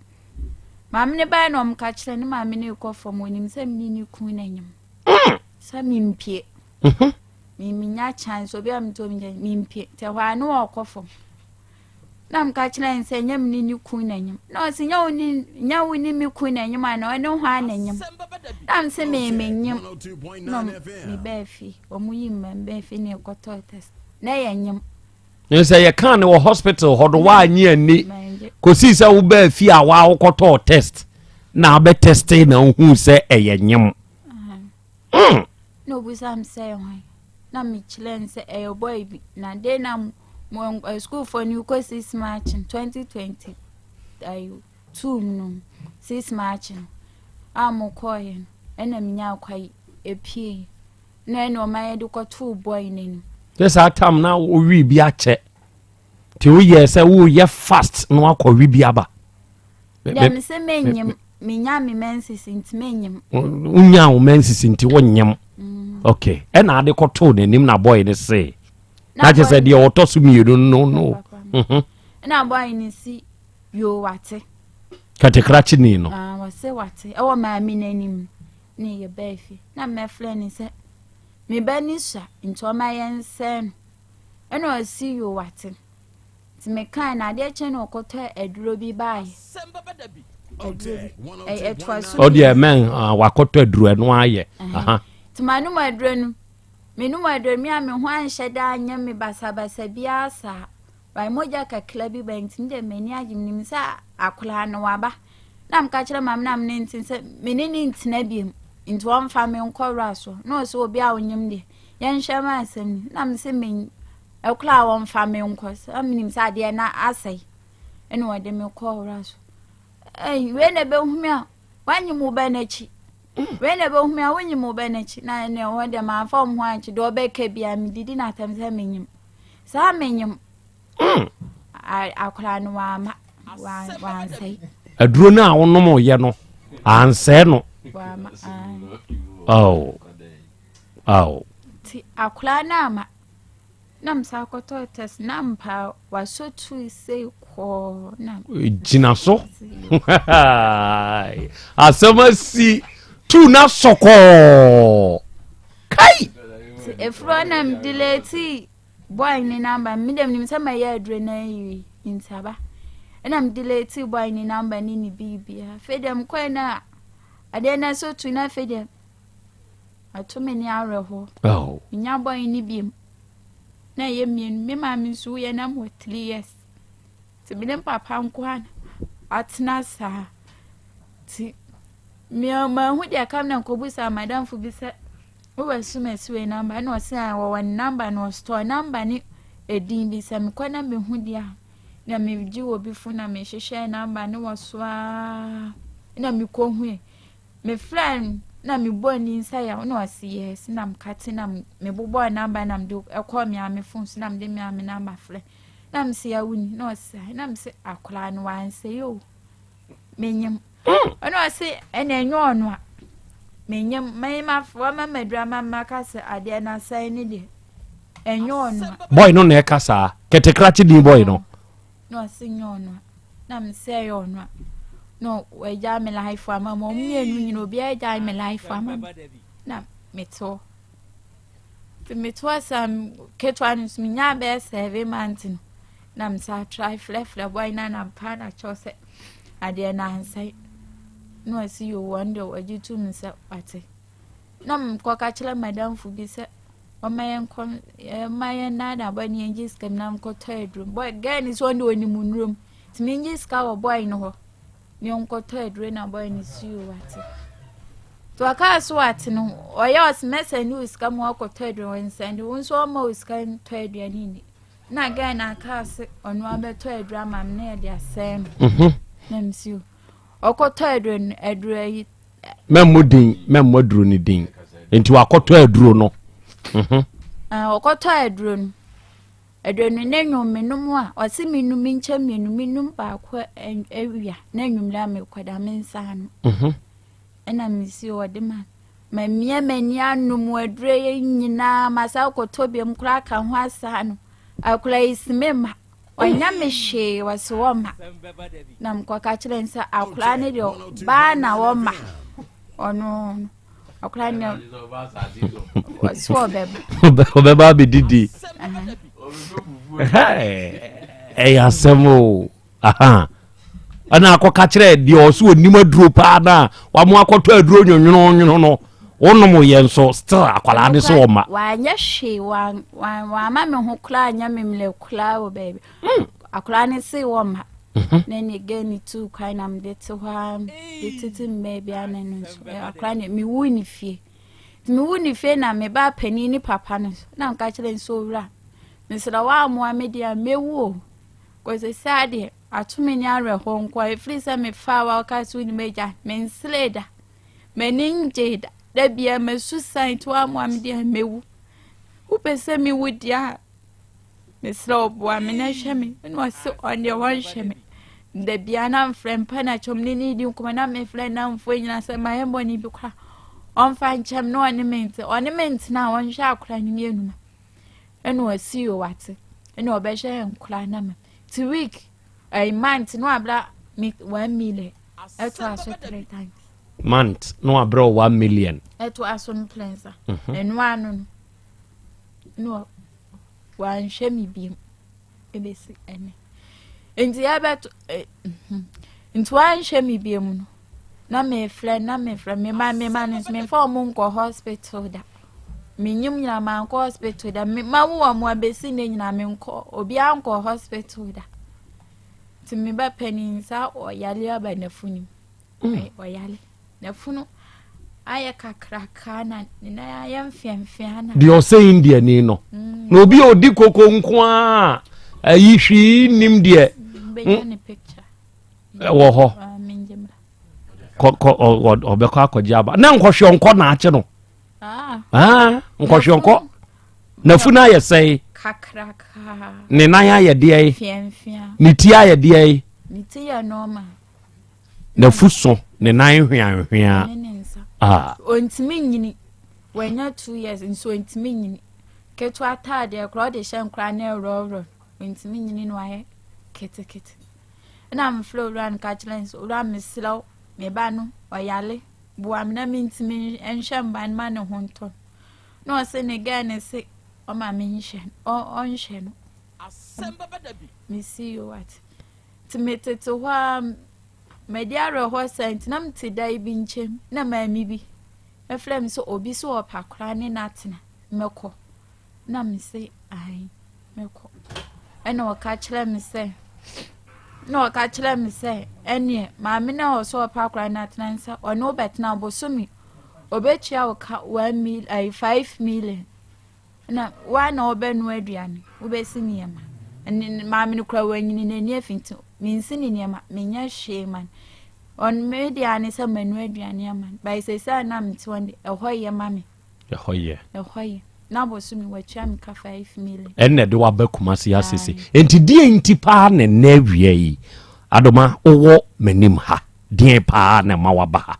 Maame no bae na ɔka kyerɛ ne maame no rekɔ fam onim sɛ mene ne kun na nyim sɛ mempie mhm. menya chance obi a metɔ mi nkyɛn mempie nti ɛhɔ a ne ɔkɔ fam na meka kyerɛ ne sɛ nyɛ mene ne kun na nyim na ɔse nyɛ wo ne nyɛ wo ne me kun na nyim ana ɔne hɔ a na nyim na m sɛ me menyim na mebaa fie ɔmo yi mma mbaa fie na ɛkɔtɔɔ test na ɛyɛ nyim ne sɛ yɛkaa ne wɔ hospital hɔ no woanye anni kɔsii sɛ wobaa fie a waa wokɔtɔɔ test na abɛtɛste na wohuu sɛ ɛyɛ nyem mm. na obisa m sɛ hwan na mekyerɛ n sɛ ɛyɛ boy bi na de na mo eh, sukuufoɔ no kɔ 6 march 2020 ayo 2 no 6 march no a mokɔɔyɛ no ɛna menya akwa yi epie na ɛna ɔma yɛde kɔtoo boy no anim. Sɛ saa tam na wowi bi akyɛ nti woyɛ sɛ woyɛ fast na wakɔwe bi aba. Dɛm sɛ menyim menya me menses nti menyim. Wonya wo menses nti wonyim. Mm. Okay ɛna ade kɔtoo n'anim na boy no see na kyerɛ sɛ deɛ ɔtɔ so mmienu no no. Mhm. Ɛna boy no si yoo wate. Katekrakye ni no. Ah, wɔse wate ɛwɔ maame n'anim. ne yɛbaa fie na mɛfrɛ no sɛ me ba ni sua nti ɔma yɛnsɛn no ɛna ɔsi yo wate nti mekae na adeɛ kyɛ na ɔkɔtɔ aduro bi baeɛ aduro bi ɛtoa so ɔdeɛ mɛn ah, wakɔtɔ aduro ɛno ayɛ nti manom aduro no menom aduro mi a me ho anhyɛ da anyɛ me basabasa biara saa By mogya kakra bi ba nti me deɛ m'ani agye menim sɛ akwadaa no waba na meka kyerɛ maame na mene nti sɛ me ne ne ntena biom nti wɔmfa me nkɔ wura so na ɔsɛ obi a onyim deɛ yɛnhwɛ ma asɛm ni na me sɛ me akwadaa a wɔmfa me nkɔ sɛ menim sɛ adeɛ na asɛe ɛna wɔde me kɔ wura so ɛyi wei na ɛbɛhu me a wanyim wo ba n'akyi wei na ɛbɛhu me a wonyim wo ba n'akyi na ɛnɛ wɔn deɛ mamfa wɔn ho ankyi deɛ ɔbɛka biara medidi n'atam sɛ menyim Saa menyim mm. akwadaa no wama wansɛe. Aduro no a wonom yɛ no ansɛe no. Wama Oh. Oh. Ti akwadaa no ama na msa akɔtɔ test na mpa wasɔ tu sei kɔɔ na. Gyina so. Asɛm asi tu na sɔ kɔɔ. Kai! Nti efiri hɔ na me delete boy ne number me deɛ menim sɛ mɛyɛ aduro no awie nti aba ɛna me delete boy ne number ne ne biribia afei deɛ mekɔɛ no a adeɛ no so tu no afei deɛ ato me ne awerɛhoɔ oh. menya boy ne biom na ɛyɛ mmienu me maame nso woyɛ na mewɔ 3 years nti me ne papa nko a na atena saa. Nti me mahu deɛ ɛka me na nkɔbusa madamfo bi sɛ wowɔ sumasi wei namba ɛna ɔse a wɔwɔ ne namba na ɔstɔɔ namba ne edin bi sɛ mekɔ na mehu deɛ a na megye wɔ bi fo na mehwehwɛ namba ne wɔ so aa na mekɔhue mefrɛ no na mebɔɔ ne nsa yɛ na ɔse yes na mekate na mebobɔɔ namba na mede ɛkɔɔ me ame fon so na mede me ame namba frɛ na mese awuni na ɔse na mese akwaraa no wansɛe o menyim ɛna ɔse ɛna ɛnyɛ ɔno a menyim mɛma wama madura ma maka sɛ adeɛ no asɛe ne deɛ ɛnyɛ ɔno a. Boy no na ɛka saa kɛtɛkrakye din boy no. Na ɔse nyɛ ɔno a na mesɛ ɛyɛ ɔno a na wagya me life ama ma ɔmo mmienu nyina obiara gyae me life ama me na mete hɔ nti mete hɔ saa ketewa no nso menyaa bɛyɛ 7 months no na mesa try frɛfrɛ boy na na mpa na kyɛw sɛ adeɛ no ansɛe na ɔsi yo wɔn deɛ wɔgye tom sɛ wate na mekɔka kyerɛ madamfo bi sɛ ɔma yɛn kɔ ɛma yɛn nada boy ne yɛn gye sika mu na mekɔtɔ aduro boy girl ne sɛ ɔno deɛ ɔnim nnuro mu nti mengye sika wɔ boy no hɔ ne ɔnkɔtɔ aduro na boy no si yo wate nti ɔkaa so wate no ɔyɛ ɔsɛ mɛsɛn ne wo sika mu ɔkɔtɔ aduro ɔnsɛn de wo nso ɔma wo sika ntɔ aduane ni na girl no aka se ɔno abɛtɔ aduro ama me na yɛde asɛn no na mesi o ɔkɔtɔ aduro no aduro ayi. Mɛmmɔ din, mɛmmɔ aduro no din, nti wakɔtɔ aduro no. Ɔkɔtɔ aduro no, aduro no ne nwom menom a ɔse menum nkyɛ mmienu, menum baako awia na nwummerɛ a mekɔda me nsa ano ɛna mesi ɔde ma mamia m'ani anom aduro yi nyinaa masa akɔtɔ biom koraa ka ho asa no akora yi si me ma ɔnya me hwee wɔse wɔma na mekɔka kyerɛ n sɛ akora no deɛ baa na wɔma ɔno no akora no wɔse ɔbɛba ɔbɛba abɛdidi. Ɛyɛ asɛm o. Aha ɛna akɔka kyerɛ deɛ ɔso onim aduro paa no a wamo akɔtɔ aduro nwonwononwono no wonom yɛ nso still akwalaa ne so ɔma. Wanyɛ hwee, wama me ho koraa nyɛ me mmerɛ koraa wɔ baabi akwaraa ne se wɔma na ne gɛ ne tu kwan na mede te hɔ a de tete mmaa bi ana no nso akwaraa ne mewu ne fie mewu ne fie na me ba panin ne papa no so na nka kyerɛ nso owura mesrɛ woamoa me deɛ a mɛwu o kɔsɛ saa deɛ ato me ne awerɛhoɔ nko a ɛfiri sɛ mefaa wa woka sɛ wonim agya mensere da m'ani ngye da da bia masu san nti woamoa me deɛ a mɛwu wopɛ sɛ mewu deɛ a mesrɛ wo boa me na hwɛ me na ɔse ɔneɛ wɔnhwɛ me da bia na mfrɛ mpa na kyɛm ne ne di nkɔmmɔ na mefrɛ namfoɔ nyina sɛ mayɛ bɔne bi kora ɔmfa nkyɛm na ɔne me nte ɔne me ntena a ɔnhwɛ akora no mmienu ma ɛna ɔsi yo wate ɛna ɔbɛhwɛ nkora na ma ti week ɛyɛ month na wabra me 1 million ɛto aso three times. Month na wabrɛ wo 1 million. Ɛto aso no plensa ɛno ano no na wanhwɛ me biom ebesi ɛnɛ nti yɛbɛto ɛ nti wanhwɛ me biom no na mefrɛ na mefrɛ mema mema no nso memfa ɔmo nkɔ hospital da menyim nyina mankɔ hospital da ma wo ɔmo abesi ne nyina menkɔ obiara nkɔ hospital da nti me ba panin saa ɔyale aba n'afunim ɔyale n'afunu ayɛ kakraka na ne nan ayɛ mfeamfea na. Deɛ ɔsɛ Indiani no na obi a ɔdi koko nko a ayi hwii nim deɛ mbɛnya ne picture ɛwɔ hɔ kɔ ɔbɛkɔ akɔgye aba na nkɔhwɛ ɔnkɔ naakye no nkɔhwɛ ɔnkɔ n'afunu ayɛ sɛe kakraka ne nan ayɛ deɛ mfeamfea ne ti ayɛ deɛ ne ti yɛ normal n'afu so ne nan hweanhwea. Ne ne nsa Ah. Ɔntumi nyini wanya 2 years nso ɔntumi nyini ketewa ataadeɛ koraa ɔde hyɛ nkoraa na ɛworɔworɔ ɔntumi nyini na wayɛ ketekete ɛna mefrɛ owura no ka kyerɛ no sɛ owura mesrɛ wo me ba no ɔyale boa me na mentumi nhwɛ mba no ma ne ho ntɔ no na ɔse ne girl ne se ɔma menhwɛ no ɔnhwɛ no mesi yo ate nti metete hɔ a madi awerɛhoɔ sɛ nti na mete da bi nkyɛm na maame bi ɛfrɛ me sɛ obi sɛ ɔpa koraa ne n'atena mɛkɔ na mese ae mɛkɔ ɛna ɔka kyerɛ me sɛ Na ɔka kyerɛɛ me sɛ, Ɛnneɛ, maame no a ɔsɛ ɔpɛ akwadaa no atena ne sɛ ɔne wo bɛtena bosome, ɔbɛtua wo ka one mil ayi five million. Na woa na wobɛnoa aduane, wobɛsi nneɛma. Ɛne maame no koraa wanyini n'ani afi nti mensi ne nneɛma, menyɛ hwee ma no. Ɔno me deɛ ara ne sɛ manoa aduane ama no. Bae seesei a na mete hɔ no deɛ, ɛhɔ yɛ ma me. Ɛhɔ yɛ. Ɛhɔ yɛ. Na bosome watua me ka 5 million. Ɛnna ɛde waba Kumasi asese. Enti deɛ nti paa na ɛnɛ awia yi Adoma wowɔ m'anim ha? Deɛn paa na ɛma waba ha?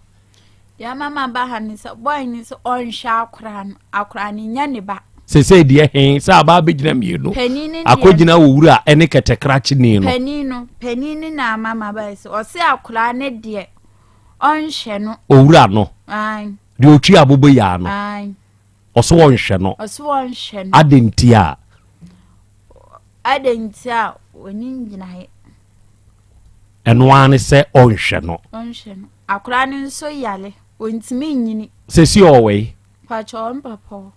Deɛ ama maba ha ne sɛ boy ne sɛ ɔnhwɛ akora no, akora no nyɛ ne ba. Sesei deɛ he sɛ aba abɛgyina mmienu Panin ne deɛ akɔgyina owura ne kɛtɛkrakyeni no. Panin no, panin no na ama maba sɛ ɔse akora ne deɛ ɔnhwɛ no. Owura no. Ae. Deɛ ɔtwi aboboyaa no. Ae. Ɔso ɔnhwɛ no. Ɔso ɔnhwɛ no. Adɛn nti a? Adɛn nti a ɔni ngyinaeɛ. Ɛno ara ne sɛ ɔnhwɛ no. Ɔnhwɛ no. Akwadaa no nso yare, ɔntumi nyini. Sɛsi ɔwɔ yi? Pakyɛ ɔwɔ mpapa hɔ.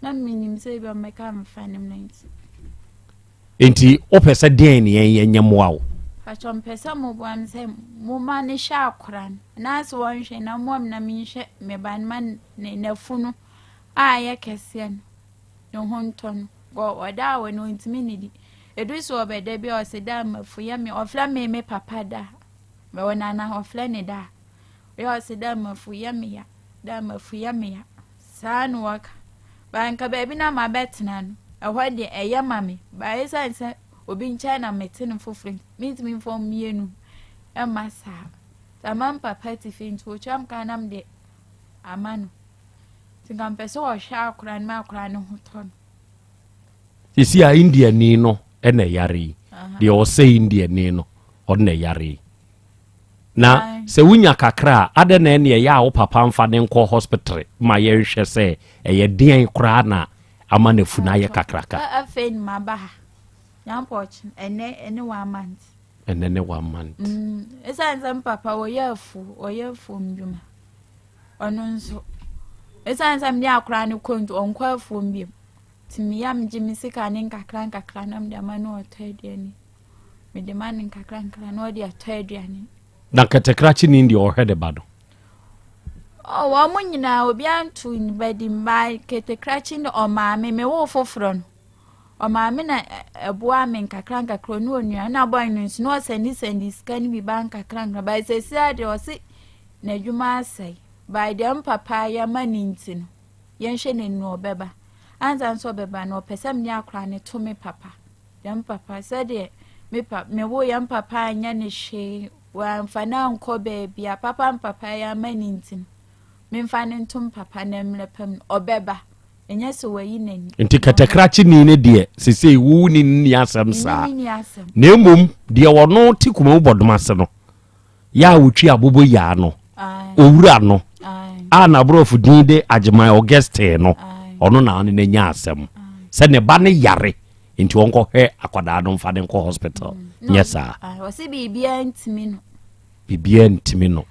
Na menim sɛ ebi ɔmmɛka mfa ne mu nti. Nti wopɛ sɛ deɛn ne yɛn yɛnyɛ mmoa wo? Pakyɛ mpɛ sɛ moboa me sɛ moma no hwɛ akwadaa no. Anaasɛ wɔnhwɛ na mmoa me na menhwɛ me ba no ma ne n'afunu a ayɛ kɛseɛ no ne ho ntɔ no. Ɔda a wɔ no ɔntumi nnidi. Ɛduru sɛ ɔbɛda bi a ɔse da mafu yɛ me ɔfrɛ me me papa da. Mewɔ nana ɔfrɛ ne da. Ɔyɛ ɔse da mafu yɛ me ya da mafu yɛ me ya. Saa na wɔka. Ba nka baabi na mabɛtena no ɛhɔ deɛ ɛyɛ ma me. Ba ɛsiane sɛ obi nkyɛn na mete no foforɔ nti mentumi mfa mmienu mma saa. Sɛ ama me papa te fie nti ɔtua me ka na mede ama no. Nti nka mpɛ sɛ ɔhwɛ akora no ma akora no ho tɔ no. Sisi a Indiani no na ɛyare yi, deɛ ɔsɛ Indiani no ɔno na ɛyare yi. Na sɛ wonya kakra a, adɛn na ɛne ɛyɛ a wo papa mfa ne nkɔ hospital ma yɛnhwɛ sɛ ɛyɛ deɛn koraa na ama n'afunu ayɛ kakraka. Afei na maba ha. Nyampɔkye, ɛnɛ ɛne one month. Ɛnɛ ne one month. Ɛsiane sɛ papa wɔyɛ afuo, wɔyɛ afuom dwuma. Ɔno nso, ɛsiane sɛ mede akora no kɔ nti, ɔnkɔ afuom bio. Nti meyɛ a megye me sika ne nkakra nkakra na mede ama no ɔtɔ aduane. Mede ma no nkakra nkakra na ɔde atɔ aduane. Na kɛtɛkrakye ni deɛ ɔhwɛ de ba no? Oh, wɔn nyinaa obiara nto ne ba di mmaa kɛtɛkrakye ne ɔmaame me wo foforɔ no. Ɔmaame na ɛboa me nkakra nkakra ɔne onua na bɔn no nso na ɔsɛnde sɛnde sika no bi ba nkakra nkakra ba sɛsi adeɛ ɔse n'adwuma asɛe ba deɛ mpapa yɛ ma ne nti no yɛnhwɛ n'ani ɔbɛba ansa nso ɔbɛba no ɔpɛ sɛ mene akora ne to me papa yɛn papa sɛdeɛ me pa me wo yɛn papa anyɛ ne hwee wɔamfa no ankɔ baabi a papa mpapa yɛ ama ne nti no memfa no nto papa na mmerɛ pam no ɔbɛba ɛnyɛ sɛ wayi n'ani. Nti kɛtɛkrakyeni no deɛ sesei wo ne no nni asɛm saa na mmom deɛ ɔno te Kumawu bɔdom ase no yɛ a ɔtwi abobo yaa no owura no a n'aborɔfo din de Agyeman Augustine no ɔno na ɔne no anya asɛm sɛ ne ba no yare nti ɔnkɔhwɛ akwadaa no mfa no nkɔ hospital mm. nyɛ saa. Ɔse biribiara ntumi no. Biribiara ntumi no.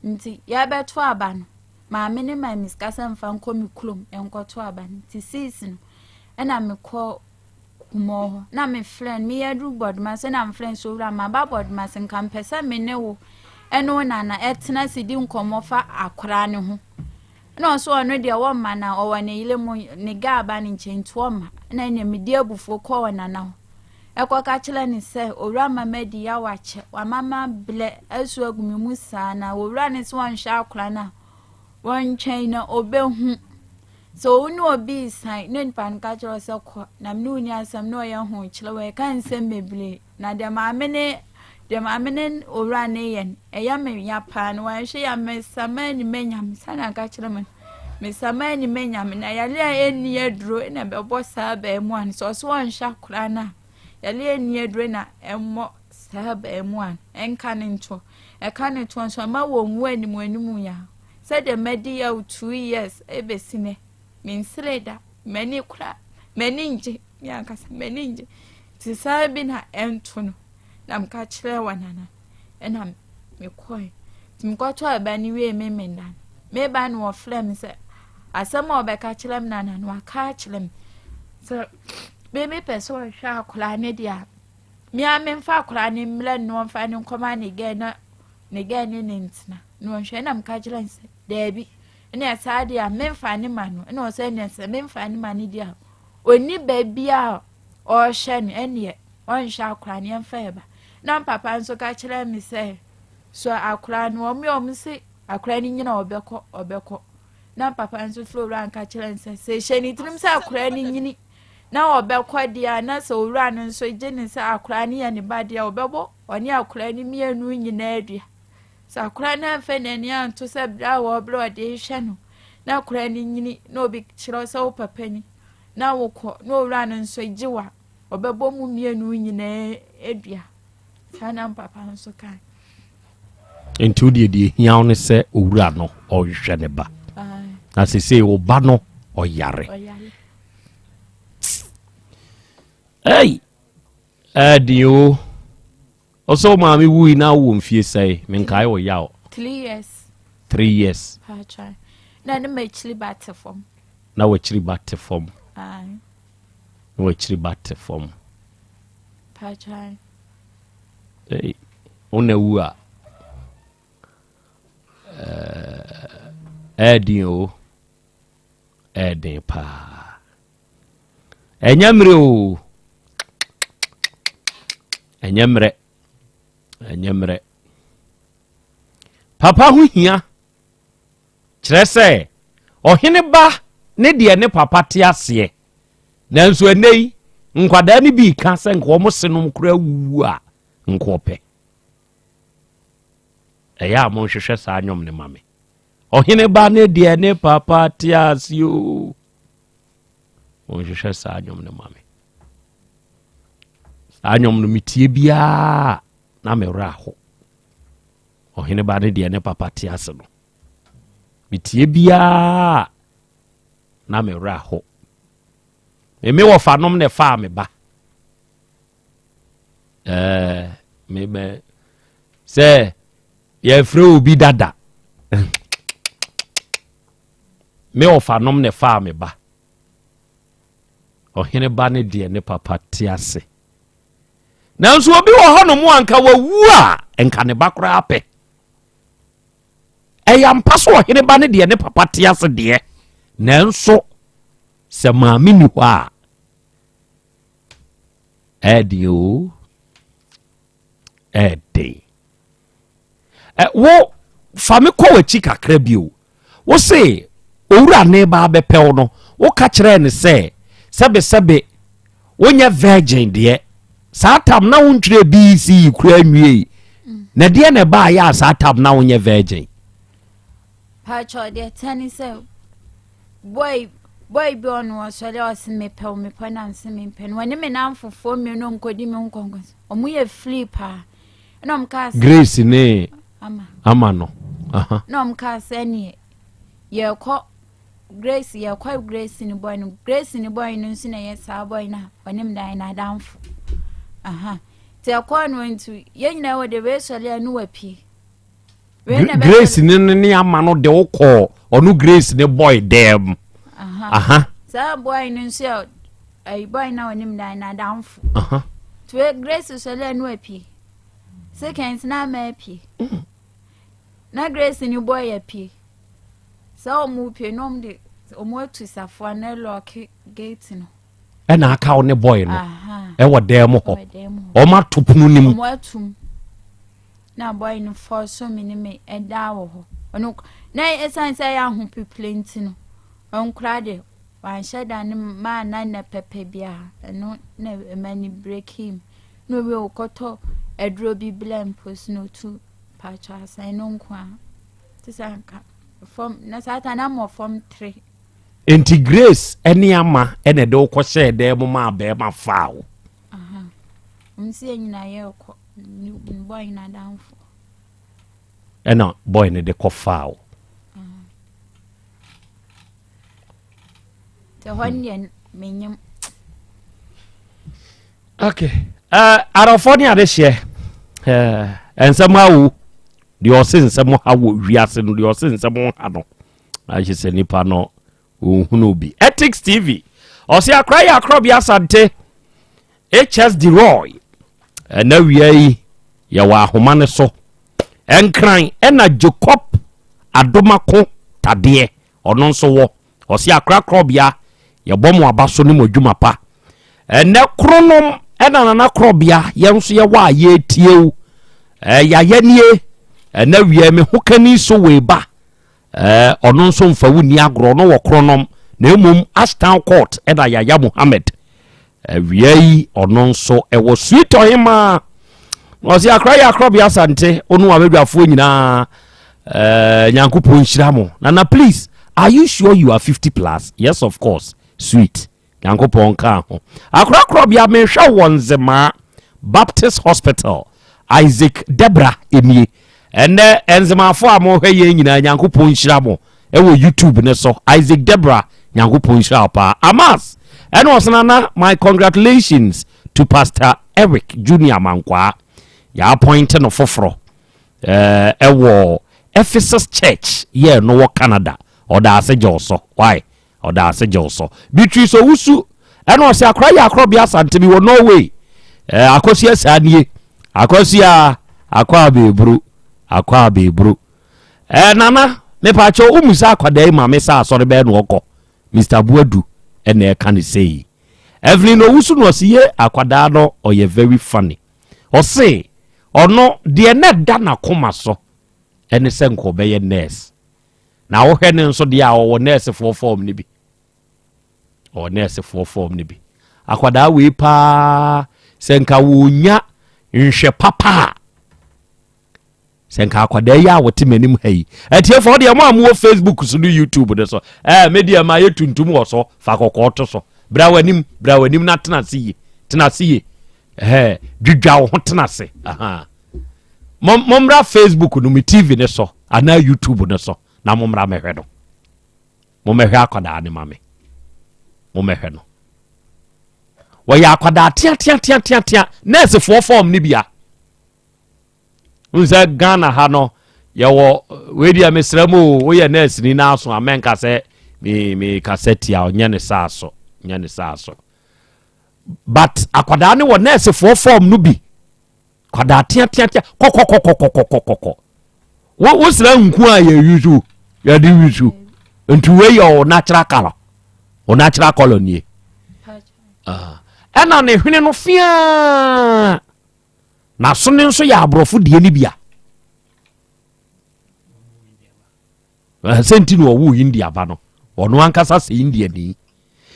Nti yɛbɛto aba no Maame no maa me sika sɛ mfa nkɔ me kurom nkɔto aba no nti sees no ɛna mekɔ kumɔɔ hɔ na mefrɛ no meyɛ aduru bɔdoma so na mefrɛ no sɛ owura maba bɔdoma so nka mpɛ sɛ me ne wo ɛne wo nana ɛtena se di nkɔmmɔ fa akora ne ho ɛna ɔso ɔno deɛ wɔmma na ɔwɔ ne yere mu ne gaa aba ne nkyɛn nti ɔmma ɛna ɛnea medi abufuo kɔ wɔ nana hɔ ɛkɔka kyerɛ no sɛ, Owura ma madi yaw akyɛ, wama mabrɛ asu agu me mu saa, na owura no sɛ ɔnhwɛ akora no a, wɔntwɛn na ɔbɛhu. Sɛ wo ne obi resan na nipa no ka kyerɛ wo sɛ kɔ na me ne wo ni asɛm na ɔyɛ ho kyerɛ wo, ɛka nsɛm bebree. Na deɛ maame ne deɛ maame ne owura no yɛ no, ɛyɛ me ya paa na wanhwɛ yɛ a mesama ani manya me sɛnea aka kyerɛ me no. Mesama ani manya me na yare a ɛnni aduro na ɛbɛbɔ saa abaamuwa no. Sɛ ɔso ɔnhwɛ akwadaa no a, yare a ɛnni aduro na ɛmmɔ saa abaamuwa no. Ɛnka ne nto. Ɛka ne to nso ɛma wɔnwu anim anim ya. Sɛdeɛ madi yaw 2 years ɛbɛsi nɛ, mensere da. M'ani kora, m'ani ngye. Me ankasa m'ani ngye. Nti saa bi na ɛnto no. Na meka kyerɛɛ wɔn nana. Ɛna mekɔe. Nti mekɔtɔɔ ɛba no wiee Memenda no, meba no wɔfrɛ me sɛ asɛm a ɔbɛka kyerɛ me nana no waka akyerɛ me sɛ me mepɛ sɛ ɔhwɛ akwadaa no deɛ a Me ara memfa akwadaa no mmrɛ no na ɔmfa no nkɔma ne gɛɛ na ne gɛɛ ne ne ntena na ɔnhwɛ. Ɛna meka kyerɛ no sɛ daabi, ɛnna saa deɛ a memfa ne ma no. Ɛna ɔsɛ ɛnna sɛ memfa ne ma no deɛ a ɔnni baabi a ɔrehwɛ no, ɛnneɛ ɔnhwɛ akwadaa no, yɛmfa yɛ ba. Na papa nso ka kyerɛ me sɛ so akwadaa no wɔn yɛ wɔn se akwadaa no nyina ɔbɛkɔ ɔbɛkɔ. Na papa nso firi owura nka kyerɛ no sɛ sɛ ɛhyɛ ne tirim sɛ akwadaa no nyini na ɔbɛkɔ deɛ a na sɛ owura no nso gye ne sɛ akwadaa no yɛ ne ba deɛ a ɔbɛbɔ ɔne akwadaa no mmienu nyinaa dua. Sɛ akwadaa no amfa n'ani anto sɛ berɛ a wɔbrɛ ɔde rehwɛ no na akwadaa no nyini na obi kyerɛ sɛ wo papa ni na wokɔ na owura no nso gye wa ɔbɛbɔ mu mmienu nyinaa dua. Saa na papa nso kae. Nti wo deɛ deɛ hia wo ne sɛ owura no ɔhwehwɛ ne ba. Na sesei wo ba no ɔyare. Ei! Ɛden o. Ɔsɛ wo maame wui na wowɔ mfie sɛe? Menkae wo yaw. Three years. 3 years. Na ne m'akyiri ba te fam. Na w'akyiri ba te fam. Na w'akyiri ba te fam. Ei, wo na wu a. Ɛden o. Ɛden paa. Ɛnyɛ mmerɛ o. Ɛnyɛ mmerɛ. Ɛnyɛ mmerɛ. Papa ho hia. Kyerɛ sɛ, ɔhene ba ne deɛ ne papa te aseɛ. Nanso ɛnnɛ yi, nkwadaa no bi reka sɛ nka wɔn senom koraa wuwu a, nka ɔpɛ. Ɛyɛ a monhwehwɛ saa nnwom no ma me. Ɔhene ba ne deɛ ne papa te ase o. Monhwehwɛ saa nnwom no ma me. Saa nnwom no metie biara na me werɛ aho. Ɔhene ba ne deɛ ne papa te ase no. Metie biara na me werɛ aho. Me me wɔfanom na ɛfaa me ba. Ɛɛ me mɛ sɛ yɛfrɛ obi dada. Me wɔfanom na ɛfaa me ba. Ɔhene ba ne deɛ ne papa te ase. Nanso obi wɔ hɔnom a nka wawu a nka ne ba koraa pɛ. Ɛyɛ ampa so ɔhene ba ne deɛ ne papa te ase deɛ, nanso sɛ maame ni hɔ a, ɛden o, ɛden. Ɛ wo fa me kɔ w'akyi kakra bio. Wo se owura ne ba abɛpɛw no, woka kyerɛɛ no sɛ sɛbesɛbe wonyɛ virgin deɛ. Saa tam na wontwerɛ BECE koraa nwiei. Na deɛ na ɛbaa yɛ a saa tam na wonyɛ virgin? Paatwɔ deɛ ɛteɛ ne sɛ boy boy bi ɔno ɔsɔre a ɔse mepɛ wo mepɛ na mese mempɛ no wɔne me namfofoɔ mmienu ɔmkɔdi me ho nkɔnkɔn ɔmo yɛ free paa ɛna ɔmo kaa sɛ Grace ne ama ama no. Aha. Na ɔmo kaa sɛ neɛ yɛkɔ Grace yɛkɔ Grace ne boy no Grace ne boy no nso na ɛyɛ saa boy no a ɔne me dan n'adamfo aha nti ɛkɔɔ no nti yɛn nyinaa wɔ de wei sɔre a no wapie Grace ne ne ama no de wokɔɔ ɔno Grace ne boy dɛm aha saa boy no nso yɛ ɛyi boy na ɔne me dan n'adamfo nti Grace sɔre a no wapie seconds na ama apue na Grace ne boy apue Sɛ ɔmo pie na ɔmo de ɔmo atu safoa na ɛlɔɔke gate no. Ɛna aka wo ne boy no ɛwɔ dan mu hɔ. Ɔmo ato pono no mu. Ɔmo atum. Na boy no fɔɔso me ne me ɛda wɔ hɔ. Ɔno na ɛsan sɛ ɛyɛ ahopepere nti no ɔnkora de wanhyɛ da ne maa na na pɛpɛ biara ɛno na ɛma ne breki mu na owie ɔkɔtɔ aduro bi blɛ mpo so na otu paatwa asan no nko a. Te sɛ anka fam na saa ta na mɔ fam tere. Nti Grace ne Ama na ɛde wo kɔhyɛɛ dan mu maa bɛrima faa wo. Wɔn si yɛn nyinaa yɛ kɔ boy na adamfo. Ɛna boy no de kɔ faa wo. Te hɔ no deɛ menyim. Okay. Uh, arɔfoɔ ne adehyeɛ uh, nsɛm awo deɛ ɔse nsɛm ha wɔ wiase no deɛ ɔse nsɛm ha no ahyɛ sɛ nipa no ɔhunu bi. Ethics TV ɔse akora yɛ akorɔ bi Asante HS Deroy. Ɛna wia yi yɛwɔ ahoma no so. Nkran ɛna Jacob Adomako Tadeɛ ɔno nso wɔ. Ɔse akora korɔbea yɛbɔ mo aba so ne mo adwuma pa. Ɛnɛ kronom ɛna nana korɔbea yɛn nso yɛwɔ a yɛretie wo. Yayɛ nie ɛnɛ wia me ho kani so wei ba. Ɔno nso mfa wo nni agorɔ, ɔno wɔ Kronom, na mmom Ashtown Court ɛna Yaya Mohammed. Awia yi ɔno nso ɛwɔ Sweet Ɔhemaa. Na ɔse akora yɛ akorɔbea Asante, ɔno abadwafoɔ nyinaa, Nyankopɔn nhyira mo. Nana please, are you sure you are 50 plus? Yes of course, sweet. Nyankopɔn nkaa ho. Akora korɔbea mehwɛ wɔ Nzemaa Baptist Hospital Isaac Debra nie. Ɛnɛ Nzemaafo a mohwɛ yɛn nyinaa Nyankopɔn nhyira mo ɛwɔ YouTube ne so. Isaac Debra Nyankopɔn nhyira wo paa. Amas ɛna ɔsena na my congratulations to Pastor Eric Junior Mankwaa. Yɛ appoint no foforɔ ɛwɔ Ephesus Church yɛ no wɔ Canada. Ɔda ase gye wo so. Why? Ɔda ase gye wo so. Beatrice Owusu ɛna ɔsɛ akora yɛ akorɔbea Asante bi wɔ Norway. Ɛɛ Akosua saa nie. Akosua akɔ abɛɛburu. Akɔ abɛɛburu. Ɛɛ Nana mepaakyɛw wo musa akwadaa yi ma me sɛ asɔre bɛɛ na ɔkɔ. Mister Boadu ɛna ɛka ne sei. Evelyn Owusu na ɔse ye akwadaa no ɔyɛ very funny. Ɔse ɔno deɛ na ɛda n'akoma so ɛne sɛ nka ɔbɛyɛ nurse. Na wohwɛ ne nso deɛ a ɔwɔ nɛɛsefoɔ fɔm no bi. Ɔwɔ nɛɛsefoɔ fɔm no bi. Akwadaa wei paa sɛ nka wɔnya nhwɛ papa a sɛ nka akwadaa yi a wɔte m'anim ha yi atiefoɔ deɛ mo a mowɔ facebook so ne youtube no so ɛɛ me deɛ ma yɛ tuntum wɔ so fa kɔkɔɔ to so bra w'anim bra w'anim na tena ase yie tena ase yie ɛɛ dwidwa wo ho tena ase ahaa Mommra Facebook no me TV no so anaa YouTube no so na mommra mɛhwɛ no. Mommɛhwɛ akwadaa no ma me. Mommɛhwɛ no. Wɔyɛ akwadaa teateateateatea nɛɛsefoɔ fɔm no bia. N sɛ Ghana ha no yɛwɔ wei deɛ mesrɛ mu o woyɛ nɛɛseni no aso a mɛnka sɛ mekasa tia ɔnyɛ ne saa so nyɛ ne saa so but akwadaa no wɔ nɛɛsefoɔ fɔm no bi Kwadaa teateatea kɔkɔkɔkɔkɔkɔkɔ. Wo wo sra nku a yɛ yusu yɛde yusu. Nti wei yɛ o natural color. O natural color nie. Ah. Ɛna ne hwene no fiaa. N'aso no nso yɛ aborɔfo deɛ no bia. Sɛ nti na ɔwoo India ba no, ɔno ankasa sɛ India ni.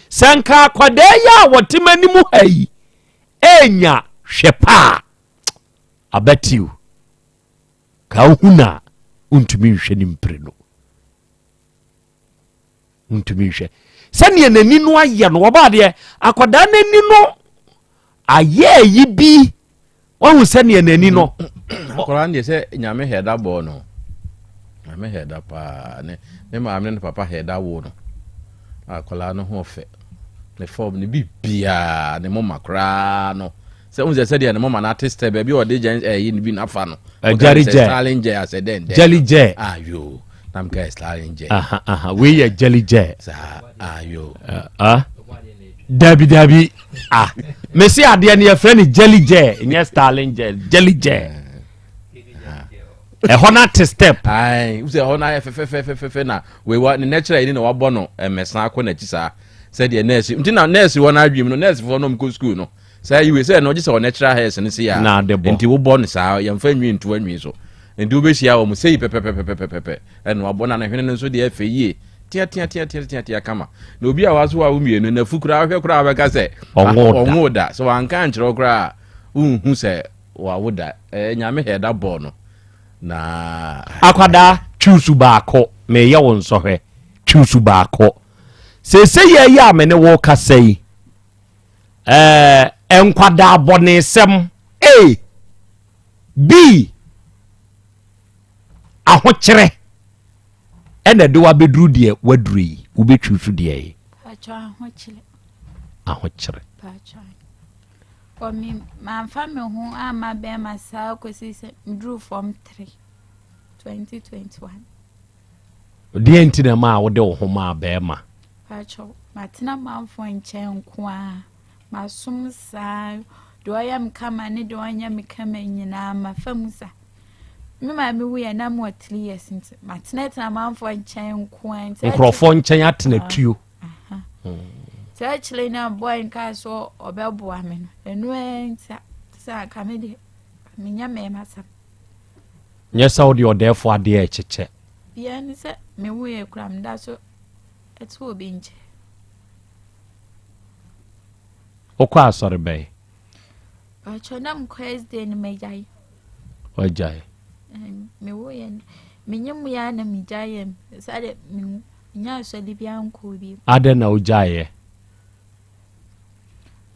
Sɛ nka akwadaa yi a wɔte m'anim ha yi enya hwɛ pa a, abatiw ka wohu no a wontumi nhwɛ ne mpire no. Wontumi nhwɛ sɛdeɛ n'ani no ayɛ no. Wɔba adeɛ akwadaa n'ani no ayɛ ayi bi wahu sɛdeɛ n'ani no. Akwadaa no deɛ sɛ nyame hɛda bɔɔ no nyame hɛda paa ne ne maame ne ne papa hɛda wo no akwadaa no ho fɛ ne fɔm ne bibiaa ne moma koraa no sɛ wohu sɛ sɛdeɛ ne moma no ate stɛ baabi a ɔde gyɛn ɛyi no bi nafa no Jelly jɛ starling jɛ asɛ dɛn dɛn jelly jɛ ayo na meka yɛ starling jɛ aha aha wei yɛ jelly jɛ saa ayo ah dabi dabi ah mesi adeɛ no yɛfrɛ no jelly jɛ nyɛ starling jɛ jelly jɛ ɛhɔ no ate step ayi wosɛ ɛhɔ no ayɛ fɛfɛfɛfɛfɛ na wei wa ne natural yi ne na wabɔ no ɛmɛsan akɔ n'akyi saa sɛdeɛ nɛɛse nti na nɛɛse wɔ n'adwene mu no nɛɛsefoɔ no ɔmkɔ sukuu no Saa yi wei sɛ ɛno gye sɛ ɔnatural hairs no sei a Na ade bɔ. nti wobɔ no saa yɛmfa nwi nto anwi so nti wobɛhyia wɔn sei pɛpɛpɛpɛpɛpɛ ɛna wabɔ na ne hwene no nso deɛ ɛfɛ yie tea tea tea tea tea tea kama na obi a waso awo mmienu na fu koraa wohwɛ koraa wobɛka sɛ Ɔnwo da. ɔnwo da sɛ wanka ankyerɛ wo koraa a wonhu sɛ wawo da ɛɛ nyame hɛ da bɔɔ no na Akwadaa, choose baako. Meyɛ wo nsɔhwɛ. Choose baako. Seesei yɛ yi a me ne wo kasa yi, Ɛɛ nkwadaa bɔnesɛm A. B. Ahokyerɛ ɛna ɛde wabɛduru deɛ waduru yi wobɛtwi so deɛ yi. Ahokyerɛ. Ahokyerɛ. Kɔ me mamfa me ho amma bɛrima saa kɔsi sɛ meduru fam 3 2021. Deɛ nti na ɛma a wode wo ho maa bɛrima? Pakyɛw, matena manfoɔ nkyɛn nko ara, masom saa. Deɛ ɔyɛ me kama ne deɛ ɔnyɛ me kama nyinaa mafa mu sa. Me maame wuiɛ na mewɔ three years nti matenatena amanfoɔ nkyɛn nko ara nti. Nkurɔfoɔ nkyɛn atena ah, tuo. Nti akyire na boy nkaa so ɔbɛboa me no ɛno ara nti sɛ anka me deɛ menyɛ mmarima sɛm. Nyɛ sɛ wode ɔdɛɛfoɔ adeɛ rekyekyɛ. Bia ne sɛ mewuiɛ koraa meda so ɛte obi nkyɛn. Wokɔ asɔre bɛn? Pakyɛ na mekɔ SDA no magyae. Wagyae? Mewuiɛ no menye mu yɛ na megyaeɛ sɛdeɛ menya asɔre biara nkɔɔ bio. Adɛn na wogyaeɛ?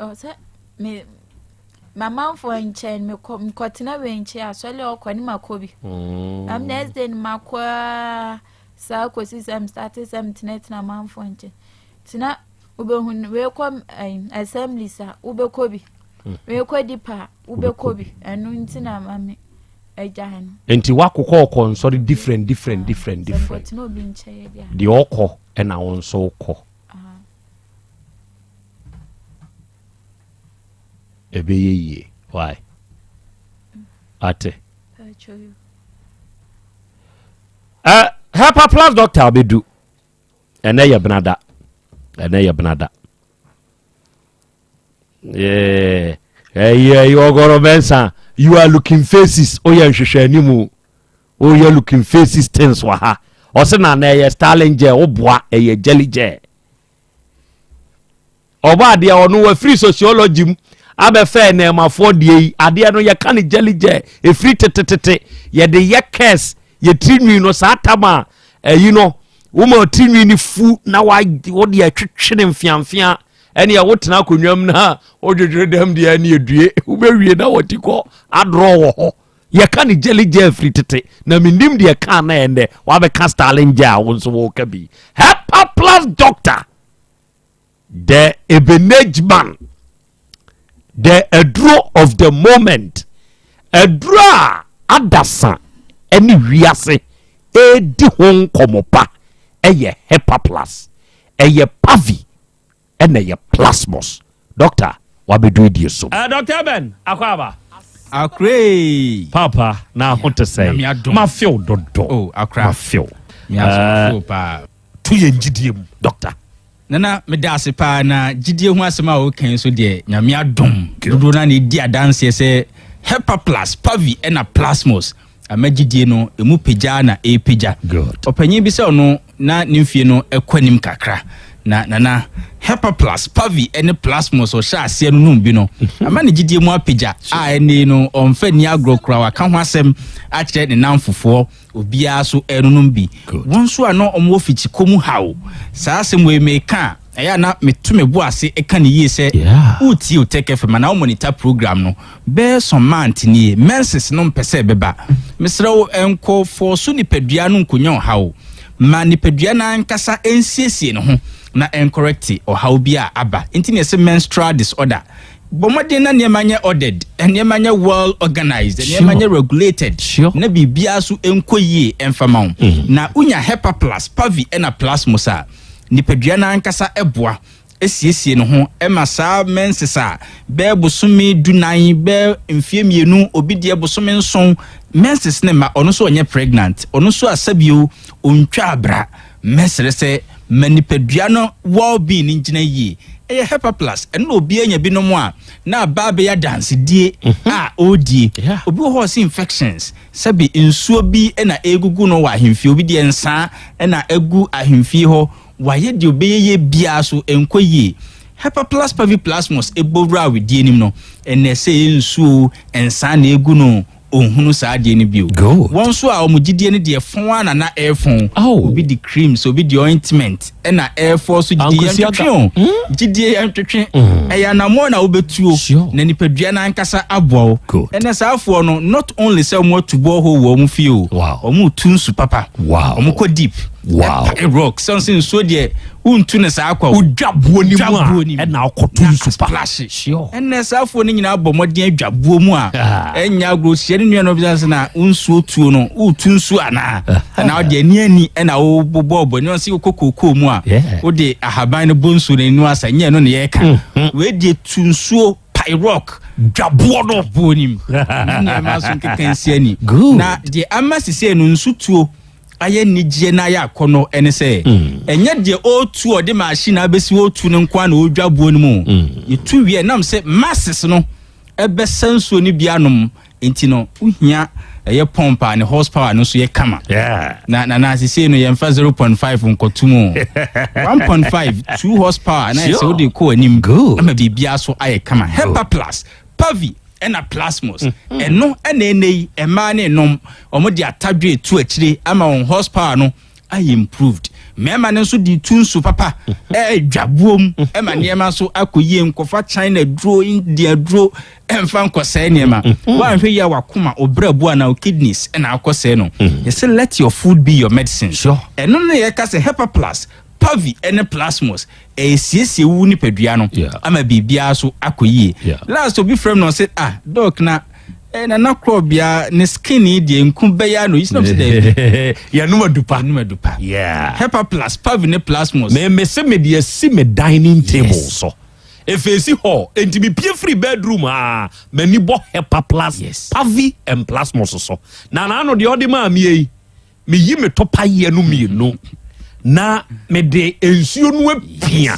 Ɔ sɛ me m'amanfoɔ nkyɛn mekɔ mekɔtena wei nkyɛn asɔre a ɔkɔ ne makɔ bi. Mm. Next day no makɔ aa saa kɔsi sɛ mstarte sɛ metenatena amanfoɔ nkyɛn. Tena wobɛhu no wei kɔ ɛyi assemblies a wobɛkɔ bi. Mm. Wei kɔ dipa a wobɛkɔ bi. Ɛno nti na ama me agyae no. Nti wakokɔ ɔkɔ nsɔre different different different different. Sɛ mekɔtena obi nkyɛn deɛ. Deɛ ɔkɔ ɛna wo nso wokɔ. Ɛbɛyɛ yie why ate uh, Hepa Plus doctor abɛdu ɛnɛ yɛ benada ɛnɛ yɛ benada ɛyɛ ɔgɔrɔ mɛnsa you are looking faces oyɛ nhwehwɛ animu oyɛ looking faces things wɔ ha ɔsɛ na na ɛyɛ starling gel woboa ɛyɛ jelly gel Ɔbɔ adeɛ ɔno wafiri sociology mu abɛfɛ nɛɛmafoɔ deɛ yi adeɛ no yɛka no gyɛli gyɛ ɛfiri tetetete yɛde yɛ curse yɛ tiri nwi no saa tam a ɛyi no woma tiri nwi no fu na wode ɛtwetwe ne mfeamfea ɛne ɛwo tena akonnwa mu na wodwedwere dɛm deɛ ɛne ɛdue wobɛwie na wɔti kɔ adorɔ wɔ hɔ yɛka ne gyɛli gyɛ firi tete na menim deɛ ka na ɛndɛ wabɛka starling gyɛ a wo nso wɔka bi hepa plus doctor The Ebenage man, the aduro of the moment, aduro a adasa ne wiase redi ho nkɔmmɔ pa yɛ Hepa Plus, ɛyɛ Pavi ɛna ɛyɛ Plasmos. Doctor, wabɛdu adie so. Uh, Dr. Ben, akɔ aba. Akoree. Papa, na ho te sɛ. Mafew dodo. Oh, akora. Mafew. Mafew paa. To yɛn gyidie mu Doctor. Nana meda ase paa na gyidie ho asɛm a woka yi nso deɛ Nyame adom dodoɔ no a na ɛdi adanseɛ sɛ Hepaplus, Pavi ɛna Plasmos ama gyidie no ɛmu pagya na ɛrepagya. Ɔpanyin bi sɛ ɔno na ne mfie no ɛkɔ anim kakra na nana Hepaplus, Pavi ɛne Plasmos ɔhyɛ aseɛ no nom bi no ama ne gyidie mu apagya a ɛnne no ɔmfa nni agorɔ koraa waka ho asɛm akyerɛ ne namfofoɔ Obiara so ɛnonom bi. Wɔn nso a na wɔwɔ fikyikɔ mu haw. Saa asɛm wei meka a, ɛyɛ a na meto me bo ase ka no yie sɛ woretie Otec FM anaa womonita program no bɛyɛ some month nie, menses no mpɛ sɛ ɛbɛba. Mesrɛ wo, nkɔ fɔɔso nipadua no nkɔnya ɔhaw. Ma nipadua no ankasa nsiesie ne ho na ɛnkɔrɛkte ɔhaw bi a aba. Nti na yɛse menstrual disorder. Bɔ mmɔden na nneɛma nyɛ ordered, nneɛma nyɛ well organized, nneɛma nyɛ regulated, na biribiara so nkɔ yie mfa ma wo. Mm. Na wonya Hepaplus, Pavi ɛna Plasmos a, nipadua no ankasa boa siesie ne ho ma saa menses a bɛyɛ bosome dunan, bɛyɛ mfeɛ mmienu, obi deɛ bosome nson, menses ne mma, ɔno nso ɔnyɛ pregnant, ɔno nso asabio, ɔntwa abra. Mɛsrɛ sɛ ma nipadua no well being no ngyina yie. Ɛyɛ Hepaplus, ɛno na obiara nya bi nom a na aba abɛyɛ adansedie a ɔredie. Obi wɔ hɔ a ɔse infections, sɛbe nsuo bi na ɛregugu no wɔ ahemfie, obi deɛ nsaa na agu ahemfie hɔ, wayɛ deɛ ɔbɛyɛ yie biara so ɛnkɔ yie. Hepaplus paviplasmus ɛbɔ wura awedie no mu no, ɛnɛ sɛ ɛyɛ nsuo o, nsaa na ɛgu no o, ɔnhunu saa adeɛ no bio. Wɔn nso a wɔn gyidie no deɛ fɔn ara na na ɛrefɔn. Obi de creams, obi de ointment ɛna ɛrefɔ so gyidie yɛntwetwe o. Hmm? Gyidie yɛntwetwe. Hmm. Ɛyɛ anammɔn na wobɛtuo na nipadua no ankasa aboa wo. Ɛnɛ saa afoɔ no not only sɛ wɔn atu borehole wɔ wɔn fie o, wɔn tu nsu papa. Wɔn kɔ deep. Wow. Ɛpae rock sɛ ɔsɛ nsuo deɛ wontu no saa kwa o. Wodwa buo ni mu a ɛna ɔkɔto nsu pa. Splash. Sure. Ɛnna saafoɔ no nyinaa bɔ mmɔden adwa buo mu a ah. ɛnyɛ agorɔ hyia ne nua no bisa sɛ na nsuo tuo no wotu nsuo anaa anaa wode ani ani ɛna wobobɔ bɔ ne ɔsɛ wokɔ kookoo mu a wode ahaban no bɔ nsuo no ani asa nyɛ ɛno ne yɛka mm-hmm. wei deɛ tu nsuo. Iraq dwaboɔ no dwaboɔ nim na nneɛma so nkeka nsi ani. Good. Na deɛ ama sisei no nsutuo ayɛ anigyeɛ na ayɛ akɔnnɔ ne sɛ ɛnyɛ deɛ ɔretu a ɔde machine abɛsi ɔretu no nko ara na ɔredwa boɔ no mu. Yɛtu wie a, ɛnam sɛ masses no ɛbɛsa nsuo no bi anom nti no, wohia ɛyɛ pump a ne horsepower no nso yɛ kama. Na na na sisei no yɛmfa 0.5 nkɔto mu o. 1.5, 2 horsepower na ɛsɛ wode kɔ anim ama biribiara so ayɛ kama. Hepa Plus, Pavi ɛna Plasmos. Ɛno ɛna ɛnɛ yi mmaa ne nom wɔn de atadwe etu akyire ama wɔn horsepower no ayɛ improved. Mmarima no nso de tu nsu papa ɛredwa buom ɛma nneɛma nso akɔ yie. Nkɔfa China duro, India duro ɛmfa nkɔsɛe nneɛma. Woanhwɛ yie a wakoma, ɔbrɛ bu anaa kidneys ɛna akɔsɛe no. Yɛsɛ let your food be your medicine. Ɛno no yɛka sɛ Hepa Plus, Pavi ɛne Plasmos ɛsiesie wo nipadua no ama biribiara so akɔ yie. Last obi frɛ m na ɔsɛ, "Ah doc, na nana korɔbea ne skin yi deɛ nku bɛyɛ ano yi sinam sɛ dɛbi." Yɛnum adupa. Yɛnum adupa. Hepa Plus, Pavi ne Plasmos. Mɛ mɛ sɛ mɛ de asi mɛ dining table so efeesi hɔ nti mi pie firi bedroom aa mɛ ni bɔ Hepa Plus, Pavi and Plasmos so na n'ano deɛ ɔde maa mi yi, mi yi mi to payɛ no mmienu na mɛ de nsuo no apia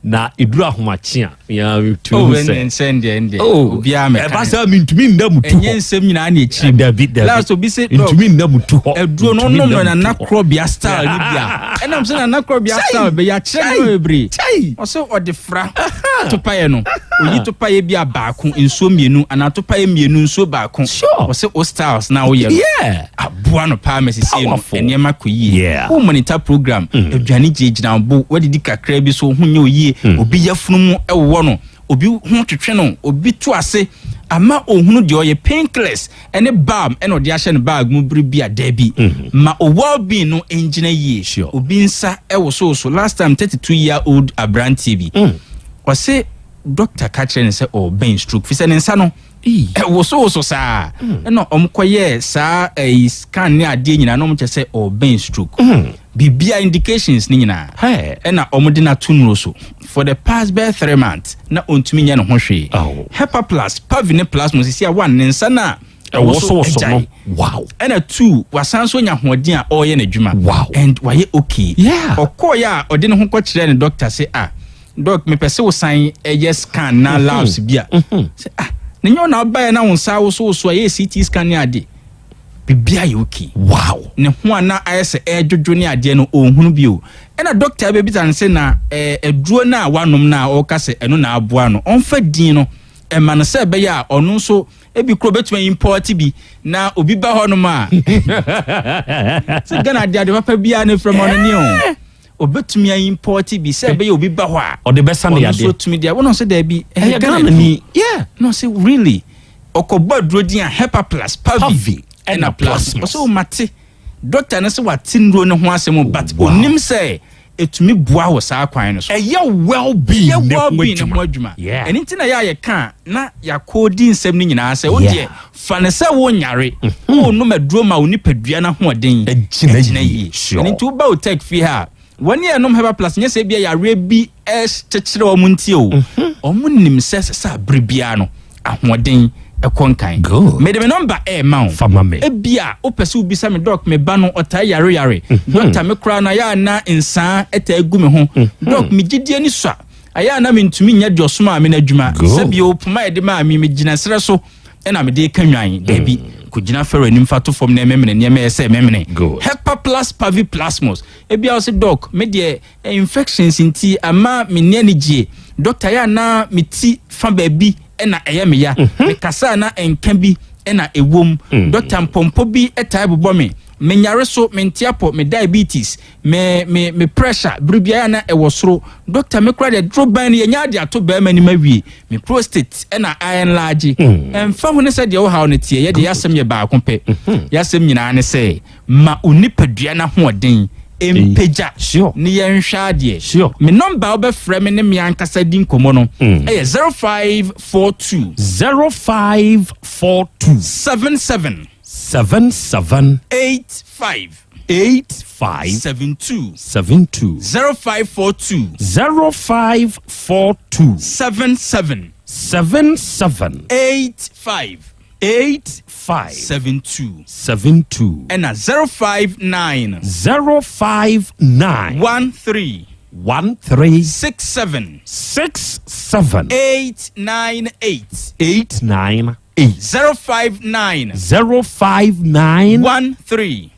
na eduru ahomakye a ya tu Oh, sɛ ɛnɛ nsɛn deɛ ɛndeɛ Oh, obiara mɛka. Ɛba sɛ mentumi nda mu tu hɔ. Ɛnyɛ nsɛm nyinaa na ekyir. Dabi, dabi. Last obi sɛ doc, Ntumi nda mu tu hɔ. Aduro no Ntumi ɔnom nda no mu tu nana hɔ. korɔbea style no bi a ɛnam sɛ nana korɔbea style bɛyɛ akyerɛ ne bebree. Ɔsɛ ɔde fra topaeɛ no, oyi topaeɛ bi a baako nsuo mmienu anaa topaeɛ mmienu nsuo baako. Ɔsɛ o styles na woyɛ no aboa no paa ma sisi no Powerful. nneɛma kɔ yie. Wo monitor program aduane gyinagyina bo, wadidi kakra bi so ho nyɛ oyie, obi yafunu mu ɛwɔ no, obi ho twetwe no, obi to ase ama ohunu deɛ ɔyɛ painkillers ɛne balm ɛna ɔde ahyɛ ne bag mu bere bi a daabi ma o well being no ngyina yie. Obi nsa ɛwɔ so so last time, 32 year old aberanteɛ bi, ɔse doctor ka kyerɛ ne sɛ ɔbɛn stroke fi sɛ ne nsa no ɛwosowoso saa, ɛna ɔmo kɔyɛɛ saa ɛyi scan ne adeɛ nyinaa na ɔmo kyerɛ sɛ ɔbɛn stroke, biribia indications ne nyinaa, ɛna ɔmo de n'ato nnuro so for the past bɛɛ 3 months na ɔntumi nyɛ ne ho hwee. Hepa Plus, Pavi ne Plasma sisi a, one, ne nsa na Ɛwosowoso no. Wow. Ɛna two, wasan so nya ahoɔden a ɔreyɛ n'adwuma. And wayɛ okay. Ɔkɔɔyɛ a ɔde ne ho kɔkyerɛ ne doctor sɛ, "Ah doc, mepɛ sɛ wosan ɛyɛ scan na labs bi a," sɛ, "Ah, ne nyɛ ɔna ɔbaeɛ na wo nsa wosowoso a yɛyɛ CT scan ne ade, biribiara yɛ okay." Ne ho a na ayɛ sɛ ɛredwodwo ne adeɛ no, ɔnhunu bio. Ɛna doctor bɛbisa no sɛ na aduro no a wanom no a ɔreka sɛ ɛno na aboa no, ɔmfa din no ɛma no sɛ ɛbɛyɛ a ɔno nso ebi kuro bɛtumi import bi na obi ba hɔnom a sɛ Ghana de ade papa biara ne frɛ ma ɔno ne o obɛtumi import bi sɛ ɛbɛyɛ obi ba hɔ a ɔde bɛsa ne ɔno nso yadeɛ. tumi deɛ wɔn nso daabi. Ɛyɛ Ghana ni. Na ɔsɛ really ɔkɔbɔ aduro din a Hepa Plus, Pavi ɛna Plus. Ɔsɛ ɔmate doctor no sɛ wate nnuro no ho asɛm o, but onim sɛ ɛtumi boa wɔ saa kwan no so. Ɛyɛ well being ɛyɛ ne ho well being ne adwuma. ho adwuma. Ɛno nti na yɛ a yɛka a na yɛakɔdi nsɛm no nyinaa sɛ wo deɛ fa ne sɛ wonyare, wonom aduro ma wo nipadua no ahoɔden agyina yie. Ɛno nti woba wo tech fie ha a, wɔne ɛnom Hepa Plus nyɛ sɛ bia yareɛ bi kyekyere ɔmo nti o, ɔmo nim sɛ sɛ sɛ abere biara no ahoɔden ɛkɔ nkan. Mede me number ɛɛma wo. Fama me. Ebia wopɛ sɛ wobisa me, "Doc, me ba no ɔtaa yare yare. Doctor, me koraa no ayɛ a na nsaa ɛtaa gu me ho. Doc, me gyidie ni so a ayɛ a na mentumi nyɛ deɛ ɔsoma me no adwuma." Sɛbio poma yɛde maa me, megyina serɛ so ɛna mede ka nwan. Daabi, kɔgyina Farao anim fa to fam na ɛmemene nneɛma ɛyɛ sɛ memene. Hepa Plus, Pavi, Plasmos. Ebia wo sɛ, "Doc, me deɛ infections nti ama menni anigye. Doctor, yɛ a na me ti fa baabi ɛna ɛyɛ me ya, mekasa a na ɛnka bi ɛna ɛwom. Doctor, mpɔmpɔ bi ɛtae bobɔ me, menyare so mente apɔ, me diabetes, me pressure bere biara na ɛwɔ soro. Doctor, me kora deɛ duro ban no yɛnya ade ato bɛrima anim awie, me prostate ɛna ayɛ nlaagye." Ɛmfa ho ne sɛ deɛ wohaw no teɛ, yɛde yɛasɛm yɛ baako pɛ. Yɛasɛm nyinaa ne sɛ ma onipadua no ahoɔden mpagya ne yɛnhwɛ adeɛ. Me number a wobɛfrɛ me ne me ankasa di nkɔmmɔ no ɛyɛ 0542 0542 77 77 85 85 72. 72. 0542 0542 77 77. 85. 85. 72. 72. Ɛna 059. 059. 13. 13. 67. 67. 898. 898. 059. 059. 13.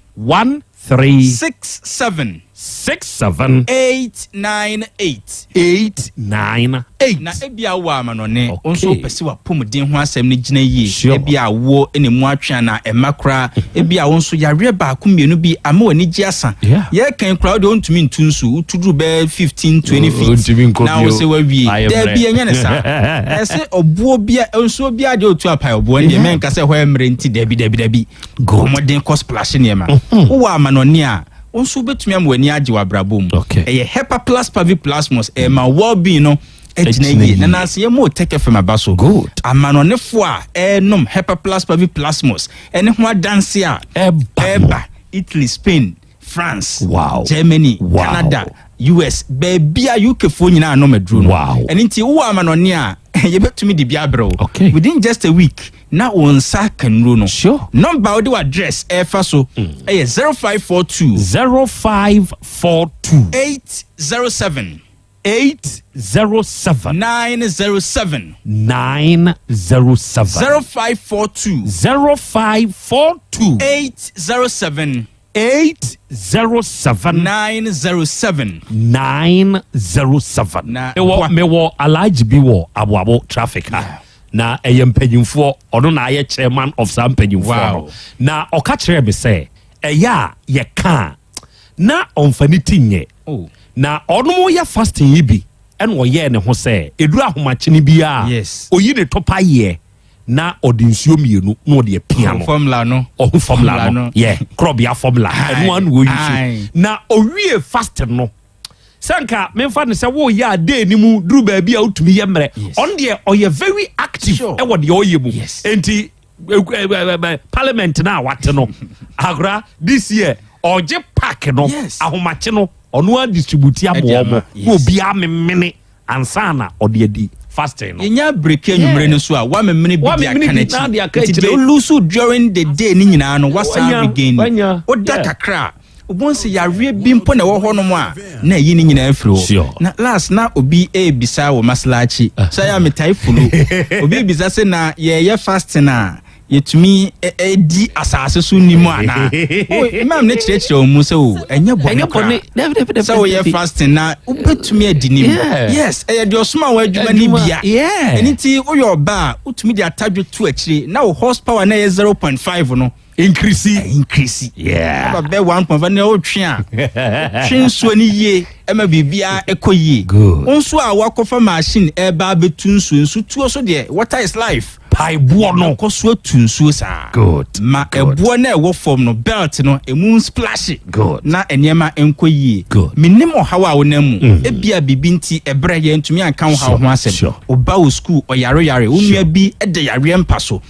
13. 67. 67. 898. 898. Na ebia wowɔ amanɔne, wo nso wopɛ sɛ w'apɔmuden ho asɛm no gyina yie. Ebia awoɔ na emu atwe anaa ɛmma koraa. Ebia wo nso yareɛ baako mmienu bi ama w'ani gye asa. Yɛreka yi koraa wo deɛ wontumi ntu nsu, wotu duru bɛyɛ 15, 20 feet na wo sɛ woawie. Daabi, ɛnyɛ ne saa. Ɛsɛ ɔboɔ bia, nsuo biara deɛ ɔtu apae ɔboɔ no deɛ mɛnka sɛ ɛhɔ yɛ mmerɛ nti daabi daabi daabi. Bɔ mmɔden kɔ splash nneɛma. Wowɔ amanɔne a, wo nso wobɛtumi ama w'ani agye wɔ abrabɔ mu. Ɛyɛ Hepaplus Paviplasmus, ɛma well-being no agyina yie. Na nanso yɛma Otec FM aba so. Amanɔnefoɔ a ɛrenom Hepaplus Paviplasmus ɛne ho adanse a ɛreba Italy, Spain, France, wow. Germany, wow. Canada, US, baabi a UK foɔ nyinaa anom aduro no. Wow. Ɛno nti wowɔ amanɔne a yɛbɛtumi de bi abrɛ wo. Okay. Within just a week na wo nsa aka nnuro no. Sure. Nɔmba a wode w'address ɛrefa so ɛyɛ 0542. 0542. 807. 807. 907. 907. 0542. 0542. 807. 807. 907. 907. Na Mewɔ mewɔ alhaji bi wɔ aboabo traffic ha. Na ɛyɛ mpanyinfoɔ ɔno na ayɛ chairman of saa mpanyinfoɔ Wow. no. Na ɔka kyerɛɛ me sɛ ɛyɛ a yɛka a na ɔmfa ne ti nyɛ. Oh. Na ɔnom yɛ fasting yi bi ɛna ɔyɛɛ ne ho sɛ ɛduru ahomakyene biara Yes. oyi ne topa yɛ na ɔde nsuo mmienu na ɔde apia no. Formula no. Ɔho formula no. Yɛ korɔbea formula. Ɛno ano wɔyi Aye. so. Na owie fasting no sɛ nka memfa no sɛ woyɛ a day no mu duru baabi a wotumi yɛ mmerɛ. Ɔno deɛ ɔyɛ very active ɛwɔ deɛ ɔyɛ mu. Enti parliament no a wate no agora this year ɔgye park no ahomakye no ɔno a distribute ama Ɛde ama, wɔn na obiara memene ansa na ɔde adi fasting no. Yɛnya breki anwummere no so a woamemene bi de Woamemene aka bi na de n'akyi aka nti akyire. deɛ wolusu during the day no nyinaa no woasan Wanya, regain. wanya, Woda yeah. kakra a wobɛhu sɛ yareɛ bi mpo na ɛwɔ hɔnom a na ɛyi ne nyinaa afiri hɔ. Sure. Na last na obi ɛrebisa wɔ Maslachi sɛ yɛ a metae folo obi rebisa sɛ na yɛyɛ fasting a yɛtumi di asase so ni mu anaa? Oh, Imam ne kyerɛkyerɛ wɔn mu sɛ o ɛnyɛ bɔne Ɛnyɛ bɔne. koraa Dabi, dabi, dabi, sɛ woyɛ dabi. fasting na wobɛtumi adi nim. Yeah. Yes, ɛyɛ deɛ ɔsoma wɔ adwuma no Adwuma, bia. yeah. Ɛno nti woyɛ ɔba a wotumi de atadwe to akyire na wo horsepower na ɛyɛ 0.5 no increase. Increase. Yeah. Aba bɛ 1.5 na wotwe a wotwe nsuo no yie ɛma biribiara ɛkɔ yie. Good. Wo nso a wakɔfa machine ɛreba abɛtu nsuo, nsutuo so deɛ water is life. Paeboɔ no. Kɔ so atu nsuo saa. Good. Ma Good. ɛboɔ no a ɛwɔ fam no belt no emu splash. Good. Na nneɛma nkɔ yie. Good. Menim ɔhaw a wonam mu. Ebia biribi nti ɛbrɛ yɛntumi anka wo haw ho asɛm. Sure. Ɔba wo sukuu ɔyareyare, wo nua bi da yareɛ mpa so.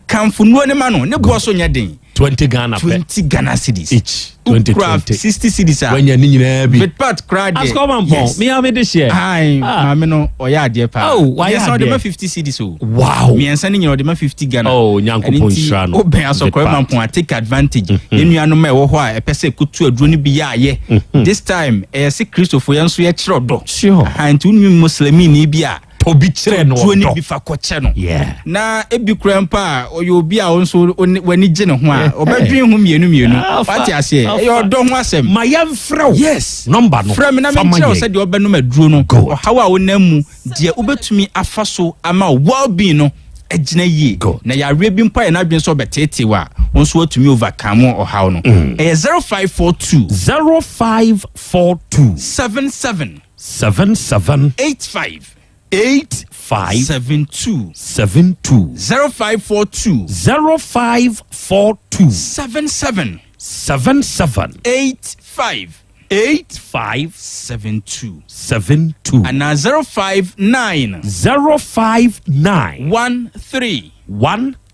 Kamfo nnuro no ma no, ne boɔ so nyɛ den. 20 Ghana pɛ. 20 Ghana cedis. Each. 20, Wokura 20. 60 cedis a. Wanya ne nyinaa bi. Vitpat koraa deɛ. Asukɔ ma mpɔn. Yes. Me a me de hyɛ. Ayi, Ah. maame no ɔyɛ adeɛ paa. Oh, wayɛ Mmiɛnsa ɔde adeɛ. ma 50 cedis o. Wow. Mmiɛnsa ne nyinaa ɔde ma 50 Ghana. Oh, Nyankopɔn Ɛno nti, nhyira no. Wobɛn asɔkɔrɔ Vitpat. ma mpɔn a take advantage. Yɛn nuanom a ɛwɔ hɔ a ɛpɛ sɛ kutu aduro no bi yɛ ayɛ. This time ɛyɛ sɛ Kristofo yɛn nso yɛkyerɛ ɔdɔ. Sure. Aha, nti wo nua Muslimini bi a Obi kyerɛ no duro no ɔdɔ. bi fa kɔkyɛ no. Yeah. Na ebi kura mpo a ɔyɛ obi a ɔnso w'ani gye ne ho a ɔbɛdwen ho mmienu mmienu. Afa, Wate aseɛ? afa. Ɛyɛ ɔdɔ ho asɛm. Ma yɛmfrɛ wo. Yes. Number no. Frɛ me na Fa ma menkyerɛ wo yɛn. sɛdeɛ ɔbɛnom aduro no. Good. Ɔhaw a wonam mu, deɛ wobɛtumi afa so ama wo well-being no agyina yie. Good. Na yareɛ bi mpo ayɛ n'adwene sɛ ɔbɛteetee wo a, wo nso woatumi overcome ɔhaw no. Ɛyɛ 0542. 0542. 77. 77. 85. 85. 72. 72. 0542. 0542. 77. 77. 85. 85. 72. 72. And now 059. 059. 13.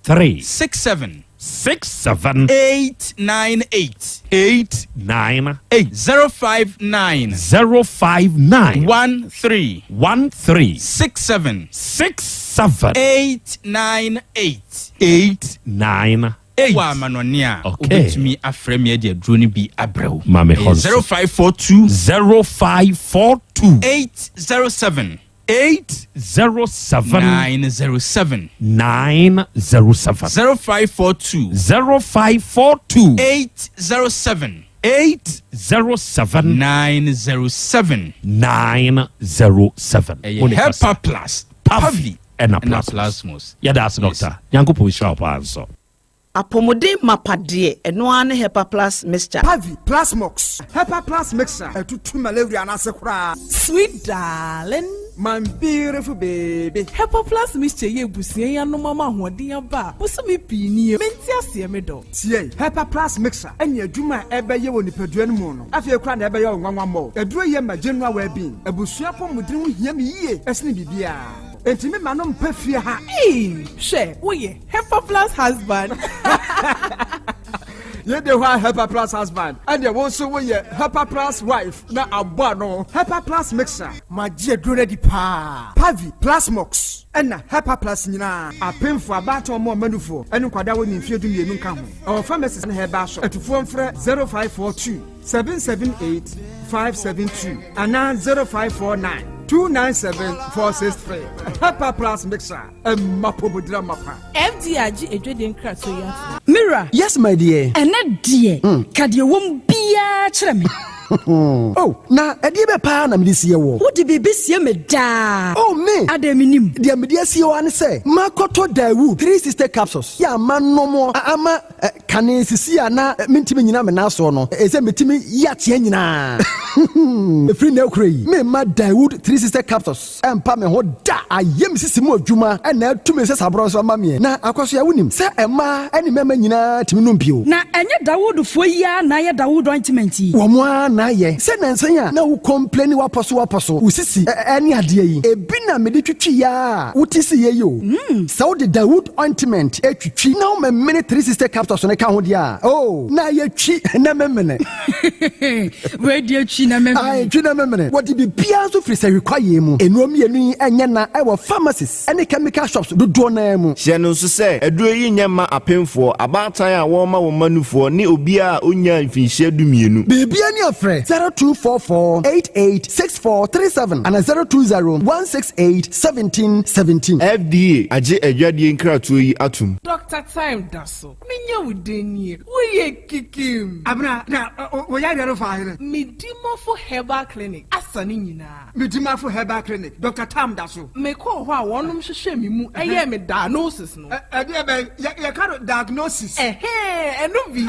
13. 67. 67. 898. 898. 059. 059. 13. 13. 67. 67. 898. 898. Wɔ amanɔne a, Okay. wobɛtumi afrɛ me ade aduro no bi abrɛ wo. Maame Ɛyɛ hɔ nso. 0542. 0542. 807. 807. 907. 907. 0542. 0542. 807. 807. 907. 907. Ɛyɛ Hepa Plus, Pavi ɛna ɛna Plasmos. Plasmos. Yɛda ase doctor. Nyankopɔn nhyira wo paa nso. Apɔmuden mapa deɛ, ɛno ara ne Hepa Plus Mixture. Pavi, Plasmox, Hepa Plus Mixture, ɛtutu malaria no ase koraa. Sweet darling. My beautiful baby. Hepa Plus Mixture yɛ abusua yi anom ama ahoɔden aba a bosome pii nie. Mente aseɛ me dɔ. Tie, Hepa Plus Mixture ɛne adwuma a ɛbɛyɛ wɔ nipadua no mu no, afei koraa na ɛbɛyɛ wo nwanwa mmɔ. Aduro yɛ ma general well-being. Abusua apɔmuden ho hia me yie ɛsene biribiara. Enti me ma no mpɛ fie ha. Ee, hwɛ, woyɛ Hepa Plus husband. Yɛde hɔ a Hepa Plus husband, ɛdeɛ wo nso woyɛ Hepa Plus wife na abɔ ano. Hepa Plus Mixture. Magye aduro no adi paa. Pavi, Plasmox ɛna Hepa Plus nyinaa. Apemfo, abaatan, ɔmo ɔmanufoɔ ɛne nkwadaa wɔ ne mfeɛ 12 nka ho. Ɛwɔ pharmacies ne herbal shop. Atufoɔ mfrɛ 0542 778 572 anaa 0549 297 463. Hepa Plus Mixture, ɛmma pomodira mapa. FDA agye adwadie nkratoɔ yi ato. Mira. Yes, my dear. Ɛnɛ deɛ, ka deɛ wɔm biara kyerɛ me. Oh, na ɛdeɛ bɛ paa na mede sie wɔ? Wode biribi sie me daa. Oh, me. Adɛn, menim? Deɛ mede asie wɔ ne sɛ makɔtɔ Dawood 360 capsules yɛ ama nomɔ ama kane sisi a na mentimi nyina me nan soɔ no, ɛsɛ metumi yi ateɛ nyinaa. Ɛfiri na akura yi, memma Dawood 360 capsules ɛmpa me ho da. Ayɛ me sisi mu adwuma ɛna atumi sɛ saborɔ nso ama meɛ. Na akɔ so a, wonim sɛ ɛmaa ɛne mmarima nyinaa tumi nom bio. Na ɛnyɛ Dawoodfoɔ yi ara na ayɛ Dawood ointment yi? Wɔn ara na ayɛ. Sɛ nansan a na wo complain, wapɔ so wapɔ so wo sisi ɛne adeɛ yi, ebi na mede twitwi ya a wote si yɛ yi o. Sɛ wode Dawood ointment etwitwi na woma mene 360 capsules no ka ho deɛ a, oh, na yɛtwi na memene. Wei deɛ, twi na memene. Ae, twi na memene. Wɔde biribiara nso firi sɛ hwekwayeɛ mu. Nnuro mmienu yi ɛnyɛ na ɛwɔ pharmacies ɛne chemical shops dodoɔ naa mu. Hyɛ no nso sɛ aduro yi nyɛ mma apemfoɔ, abaatan a wɔrema wɔn mma nufoɔ ne obiara a ɔnnyaa mfinhyia 12. Biribia ni afrɛ 0244 88 6437 ana 020 168 17 17. FDA agye adwadie nkratoɔ yi atom. Dr. Time da so. Menya wo den nie. Woyɛ kikim. Abena, na wɔyɛ adeɛ no fa ahene? Medimafo Herbal Clinic asa ne nyinaa. Medimafo Herbal Clinic, Dr. Tam da so. Mekɔɔ hɔ a wɔnom hwehwɛ me mu ɛyɛɛ me diagnosis no. Ɛdeɛ bɛn? Yɛka no diagnosis. Ɛhɛn, ɛno bi.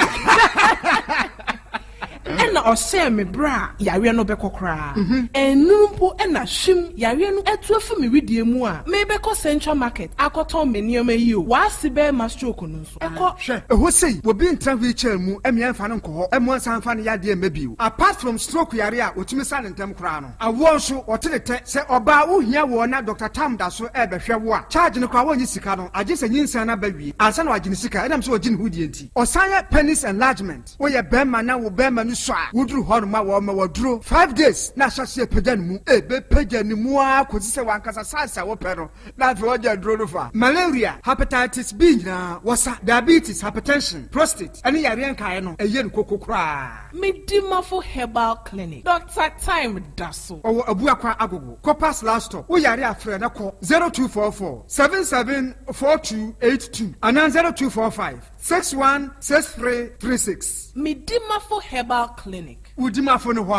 Ɛna ɔhyɛɛ me berɛ a yareɛ no bɛkɔ koraa. Ɛnuru mpo ɛna hwim yareɛ no atu afi me wedeɛ mu a mebɛkɔ Central Market akɔtɔn me nneɛma yi o. Waase bɛrima stroke no nso ɛkɔ. Hwɛ, ɛhɔ sei, obi ntena wheelchair mu ɛmea mfa no nkɔ hɔ ɛmo ansa mfa no yadeɛ mma bio. Apart from stroke yare a wɔtumi sa ne ntɛm koraa no, awoɔ nso wɔte ne tɛ. Sɛ ɔbaa wohia woɔ na Dr. Tam da so ɛrebɛhwɛ wo a, charge no koraa wɔnnye sika no, agye sɛ nyinsɛn no aba wie ansa na wagye ne sika, ɛnam sɛ ɔgye ne ho die nti. Ɔsan yɛ penis enlargement. Woyɛ bɛrima na wo bɛrima no sɔ a, woduru hɔ nom a wɔma waduro 5 days na ahyɛseɛ pagya ne mu, ɛbɛpagya ne mu ara kɔsi sɛ wankasa size a wopɛ no, na afei wɔgye aduro no fa. Malaria, hepatitis B nyinaa wɔsa, diabetes, hypertension, prostate ɛne yareɛ nkaeɛ no, ɛyɛ no koko koraa. Medimafo Herbal Clinic, Dr. Time da so. Ɔwɔ Abuakwa Agogo, Kɔpas last stop. Woyare afrɛ na kɔ 0244 774282 anaa 0245 616336. Medimafo Herbal Clinic. Wodimafo no hɔ a.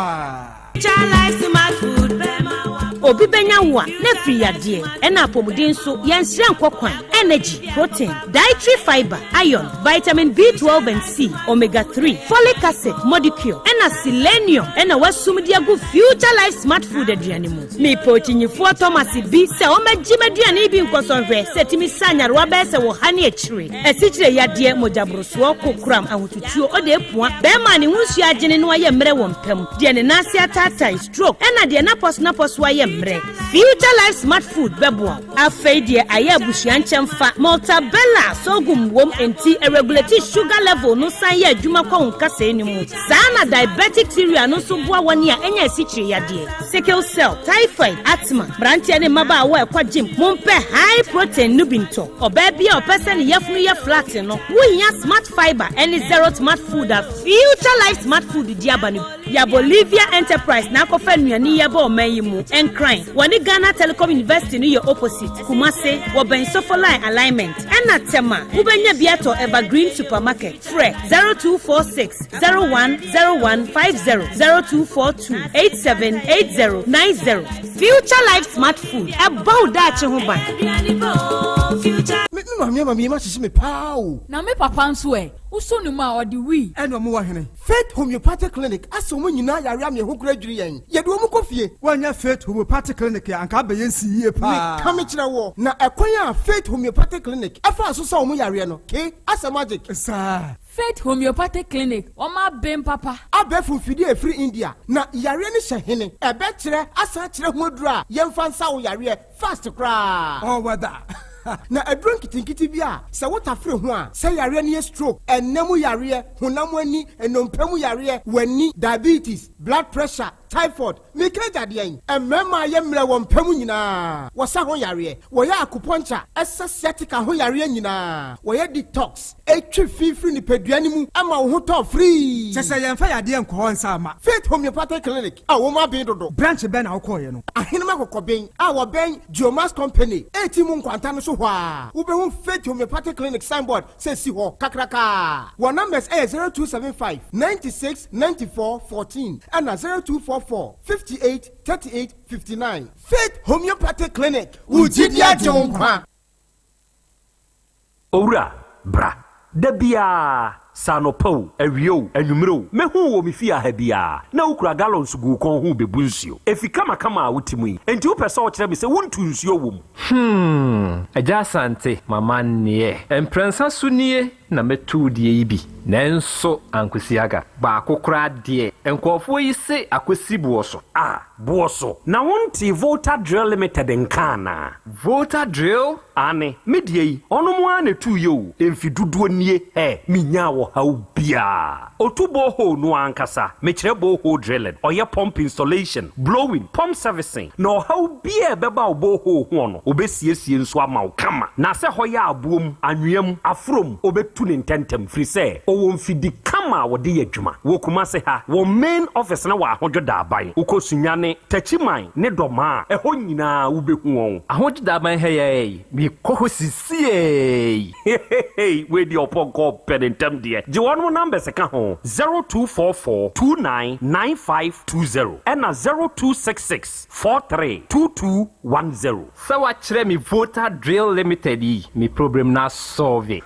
Obi bɛnya wo a na afiri yadeɛ ɛna apɔmuden nso yɛnsrɛ nkɔ kwan. Energy, protein, dietary fiber, iron, vitamin B12 and C, omega 3, folic acid, molecule ɛna selenium ɛna wasum de agu Future Life Smart Food aduane mu. Mepɛ okyinyifoɔ Thomas bi sɛ ɔmɛgye m'aduane bi nkɔsɔhwɛ sɛ tumi sa nyarewa bɛyɛ sɛ wɔ ha ne akyire, asikyire yadeɛ, mogyaborosoɔ, kokoram, ahotutuo, ɔde epua bɛrima a ne ho nsuo agyene no ayɛ mmerɛ wɔ mpam, deɛ ne nan ase ataatae, stroke, ɛna deɛ napɔso napɔso ayɛ mmerɛ. Future Life Smart Food bɛboa wo. Afei deɛ ayɛ abusua nkyɛmfa. Maltabella sorghum wom enti ɛregulate sugar level no san yɛ adwuma kɔ wo nkasɛɛ no mu. Saa na diabetic cereal no nso boa wɔn a anya asikyire yadeɛ, sickle cell, typhoid, asthma. Mmeranteɛ ne mmabaawa a ɛkɔ gym, mompɛ high protein no bi ntɔ. Ɔbaa bi a ɔpɛ sɛ ne yafunu yɛ flat no, wohia Smart Fibre ne Zero Smart Food a Future Life Smart Food de aba no bi. Ya Bolivia Enterprise na akɔfa nnuane yi aba ɔman yi mu. Nkran, wɔne Ghana Telecom University no yɛ opposite. Kumase, wɔbɛn Sofoline Alignment. Ɛna Tema, wobɛnya bi atɔ Evergreen Supermarket. Frɛ 0246 010150, 0242 878090. Future Life Smart Food, ɛbɔ wo daakye ho ban. Me me maame ama me yam ahyehye me paa o. Na me papa nso ɛ? Wosɔ ne mu a, ɔde wii. Ɛna ɔmo wɔ hene? Faith Homeopathic Clinic asɛ wɔn nyinaa yare ama yɛn ho kora adwiri yɛn. Yɛde wɔn kɔ fie. Woannya Faith Homeopathic Clinic a, anka abɛyɛ nsi yie paa. Meka mekyerɛ woɔ, na ɛkwan a Faith Homeopathic Clinic faa so sa wɔn yareɛ no, ke asɛ magic. Saa. Faith Homeopathic Clinic, wɔn aben papa. Abɛɛfo mfidie a ɛfiri India, na yareɛ no hyɛ hene? Ɛbɛkyerɛ asan akyerɛ ho aduro a yɛmfa nsa wo yareɛ fast koraa. All weather. Na aduro nketenkete bi a sɛ wotafere ho a, sɛ yareɛ no yɛ stroke, ɛnna mu yareɛ, honam ani, nnompe mu yareɛ, w'ani, diabetes, blood pressure, typhoid, meka agya deɛn? Mmarima a yɛ mmerɛ wɔ mpa mu nyinaa, wɔsa ho yareɛ, wɔyɛ acupuncture, ɛsa sciatica ho yareɛ nyinaa, wɔyɛ detox, ɛtwe fi firi nipadua no mu ma wo ho tɔ firii. Kyɛ sɛ yɛmfa yadeɛ nkɔ hɔ nsa mma. Faith Homeopathic Clinic a wɔn aben dodo. Branch bɛn na wokɔeɛ no? Ahenem Akɔkɔben a wɔbɛn Geomax Company eti mu nkwanta no so hɔ ara, wobɛhu Faith Homeopathic Clinic signboard sɛ esi hɔ kakrakaa. Wɔn numbers yɛ 0275 96 94 14 ɛna 0244 58 38 59. Faith Homeopathic Clinic, wo gyidi agye wo nkwa. Owura, bra. Da biara, sɛ anɔpa o, awia o, anwummere o, mehu wo wɔ me fie ha biara, na wokura gallons gu wo kɔn ho rebebu nsuo. Efi kamakama a wote mu yi, enti wopɛ sɛ wokyerɛ me sɛ wontu nsuo wɔ mu? Hmm, Agya Asante, m'amanneɛ. Mprɛnsa so nie na mɛtu wo deɛ yi bi, nanso ankosi aga. Baako koraa deɛ, nkurɔfoɔ yi se akɔsi boɔ so. Ah, boɔ so. Na wontee Volta Drill Limited nka anaa? Volta Drill? Aane, me deɛ yi, ɔnom ara na ɛtuiɛ o, mfe dodoɔ nie, hɛ, menyaa ɔhaw biara. Ɔtu borehole no ara ankasa, mekyerɛ borehole drilling, ɔyɛ pump installation, blowing, pump servicing, na ɔhaw biara a ɛbɛba wo borehole hoɔ no, ɔbɛsiesie nso ama wo kama. Na sɛ hɔ yɛ aboɔ mu, anwea mu, aforɔ mu, ɔbɛtu no ntɛntɛm, firi sɛ ɔwɔ mfidi kama a wɔde yɛ adwuma. Wɔ Kumase ha, wɔn main office no wɔ Ahodwo Daaban. Wokɔ Sunyani, Techiman ne Dɔmaa a, ɛhɔ nyinaa wobɛhu wɔn. Ahodwo Daaban ha yi ara yi, mekɔ hɔ sisiei. Hehehe wei deɛ ɔpɔnkɔ pɛ ne ntɛm deɛ. Gye wɔnom numbers ka ho, 0244 29 9520 ɛna 0266 43 2210. Sɛ wakyerɛ me Volta Drill Limited yi, me problem no asɔlve.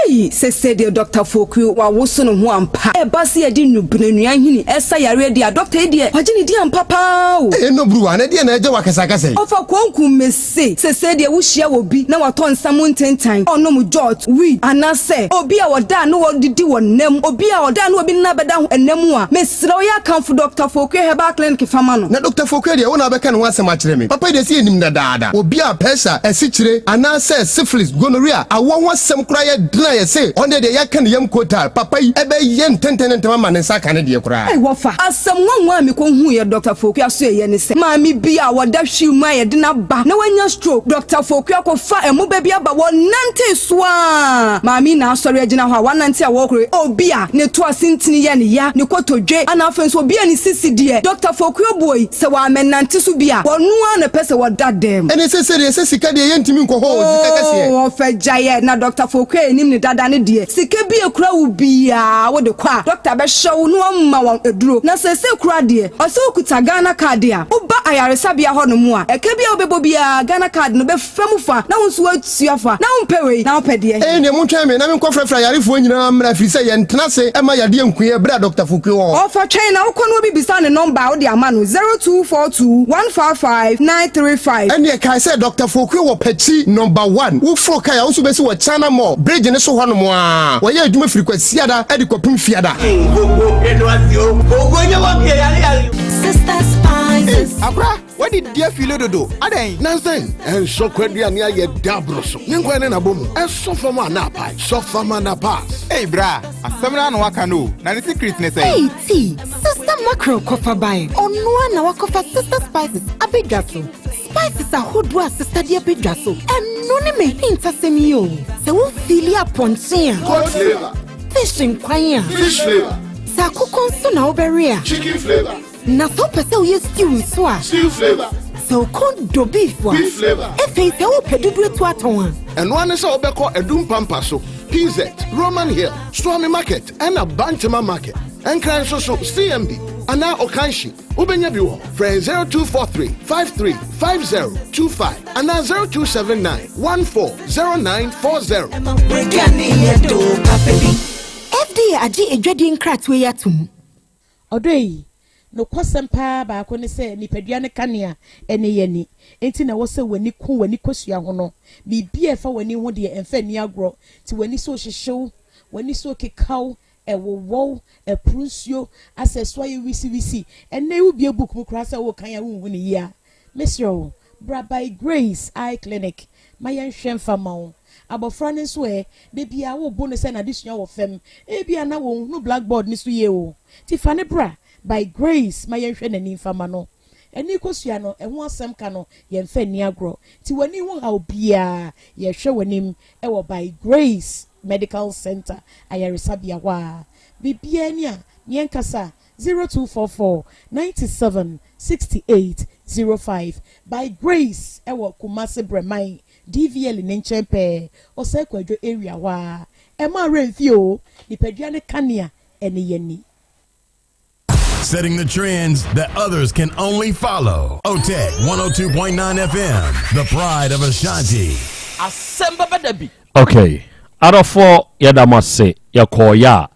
Ei sese deɛ Doctor Fokuo wawoso ne ho ampa. Ɛba sɛ yɛde nnubena nnua nhini ɛsa yareɛ deɛ a Doctor yi deɛ wagye ne din ampa paa o. Ei no Bruwa na deɛn na ɛgye wo akasakasa yi? Ɔfa konku mese sese deɛ wo hyia obi na watɔ nsa mu ntentan, ɔnom jot, weed, anasɛ obi a ɔda a na ɔdidi wɔ nna mu, obi a ɔda a na obi nna bɛda ho nna mu a, mesrɛ wo yɛ akamfo Doctor Fokuo Herbal Clinic fa ma no. Na Doctor Fokuo deɛ wo na wobɛka ne ho asɛm akyerɛ me. Papa yi deɛ sɛ yɛnim no dadaada. Obi a pɛsa, asikyire, anaasɛ syphilis, gonorrhea, awoɔ ho asɛm koraa yɛ den a yɛse ɔno deɛ deɛ yɛaka ne yam kotaa. Papa yi bɛyɛ ntɛntɛn ne ntɛm ama ne nsa aka ne deɛ koraa. Ei wɔfa! Asɛm nwanwa a mekɔhuuiɛ Dɔkta Fokuah soɛeɛ ne sɛ, maame bi a ɔda wheel mu a yɛde no aba na wanya stroke, Dɔkta Fokuah kɔfa ɛmoba bi aba, wɔnantee so ara, maame yi na asɔre agyina hɔ a wanante a wɔrekɔ yi, obi a ne to ase ntini yɛ no ya, ne kotodwe, ana afei nso obi a ne sisi deɛ, Dɔkta Fokuah buoi. Sɛ wɔammɛnante so bi a, wɔno ara na ɛpɛ sɛ wɔda dɛm. Ɛne sese deɛ sɛ sika deɛ yɛntumi nkɔ hɔ o, sika kɛseɛ. Oo ɔfɛ gyaeɛ na Dɔkta Foku a yɛnim no dada no deɛ, sika bi a ɛkura wo biara wode kɔ a, dɔkta bɛhwɛ wo na wama wo aduro. Na seesei koraa deɛ, ɔsɛ wokuta Ghana card a, woba ayaresabea hɔnom a, ɛka bi a wobɛbɔ biara, Ghana card no bɛfa mu fa na wo nso woatua fa. Na wompɛ wei, na wopɛ deɛ he? Ee, neɛ montwɛn me na menkɔfrɛfrɛ ayarefoɔ nyinaa mmra, ɛfiri sɛ yɛntena ase mma yadeɛ nku yɛn berɛ a Dɔkta Fukui wɔ hɔ. Ɔfa twɛn na wokɔ na obi bisa ne nɔmba a wode ama no, 0242 155 935. Ɛnneɛ kae sɛ Dɔkta Fukui wɔ Pakyi Nɔmba One. Woforo kae a, wo nso wobɛsi wɔ China Mall bridge no so hɔnom ara. Wɔyɛ adwuma firi Kwasiada de kɔpem Fiada. Sister Spices. Akora, wadi di afili dodo. Adɛn? Nansan, ɛnsɔ kwaduane ayɛ daboro so. Ne nkwan ne n'abɔ mu. Ɛsɔ fam a na apae. Sɔ fam a na pass. Ei bra, asɛm no ara na waka no o. Na ne secret ne sɛn? Ei tea, Sister Mackerel kɔfa bae. Ɔno ara na wakɔfa Sister Spices abɛdwa so. Spices ahodoɔ a Sister de abɛdwa so, ɛno ne m'ahintasɛm yi o. Sɛ wo feeli apɔnkye a. Goat flavour. Fish nkwan a. Fish flavour. Sɛ akokɔ nso na wobɛwe a. Chicken flavour. Na sɛ wopɛ sɛ woyɛ stew nso a. Stew flavour. Sɛ wo kɔn dɔ beef a. Beef flavour. Afei sɛ wopɛ dodo atu atɔn a. Ɛno ara ne sɛ wobɛkɔ Adum Pampa so, PZ, Roman Hill, Suame Market ɛna Bantama Market. Nkran nso so, CMB anaa Okanshi, wobɛnya bi wɔ hɔ. Frɛ yɛn 0243 53 5025 anaa 0279 14 0940. FDA agye adwadie nkratoɔ yi atom. Ɔdɔ yi, nokwasɛm paa baako ne sɛ nipadua no kanea ne yɛn ani. Enti na ɛwɔ sɛ w'ani ku w'ani kosua ho no. Biribi a ɛfa w'ani ho deɛ, ɛmfa nni agorɔ. Nti w'ani so rehyehye wo, w'ani so rekeka wo, ɛwowɔ wo, ɛporo nsuo, asɛ ɛso ayɛ wisiwisi. Ɛnnɛ yi wobue book mu koraa sɛ worekan a wonhu no yie a, mesrɛ wo, bra By Grace Eye Clinic ma yɛnhwɛ mfa mma wo. Abɔfra no nso ɛ? Da biara wobo no sɛ n'adesua wɔ fam. Ebia na onhunu blackboard no so yie o. Nti fa no bra By Grace ma yɛnhwɛ n'ani mfa mma no. Ani kosua no, ɛho asɛm ka no, yɛmfa nni agorɔ. Nti w'ani ho haw biara, yɛhwɛ w'anim wɔ By Grace Medical Centre ayaresabea hɔ a. Biribiara ni a, yɛnkasa, 0244 97 68 05. By Grace wɔ Kumasi Brɛman DVL ne nkyɛn pɛɛ, Osei Kwadwo area hɔ ara. Ɛmma wo werɛ mfi oo, nipadua no kanea ne yɛn ani. Setting the trends that others can only follow. OTEC 102.9 FM, the pride of Ashanti. Asɛm bɛba da bi. Ok adɔfoɔ yɛda mo ase yɛkɔɔyɛ a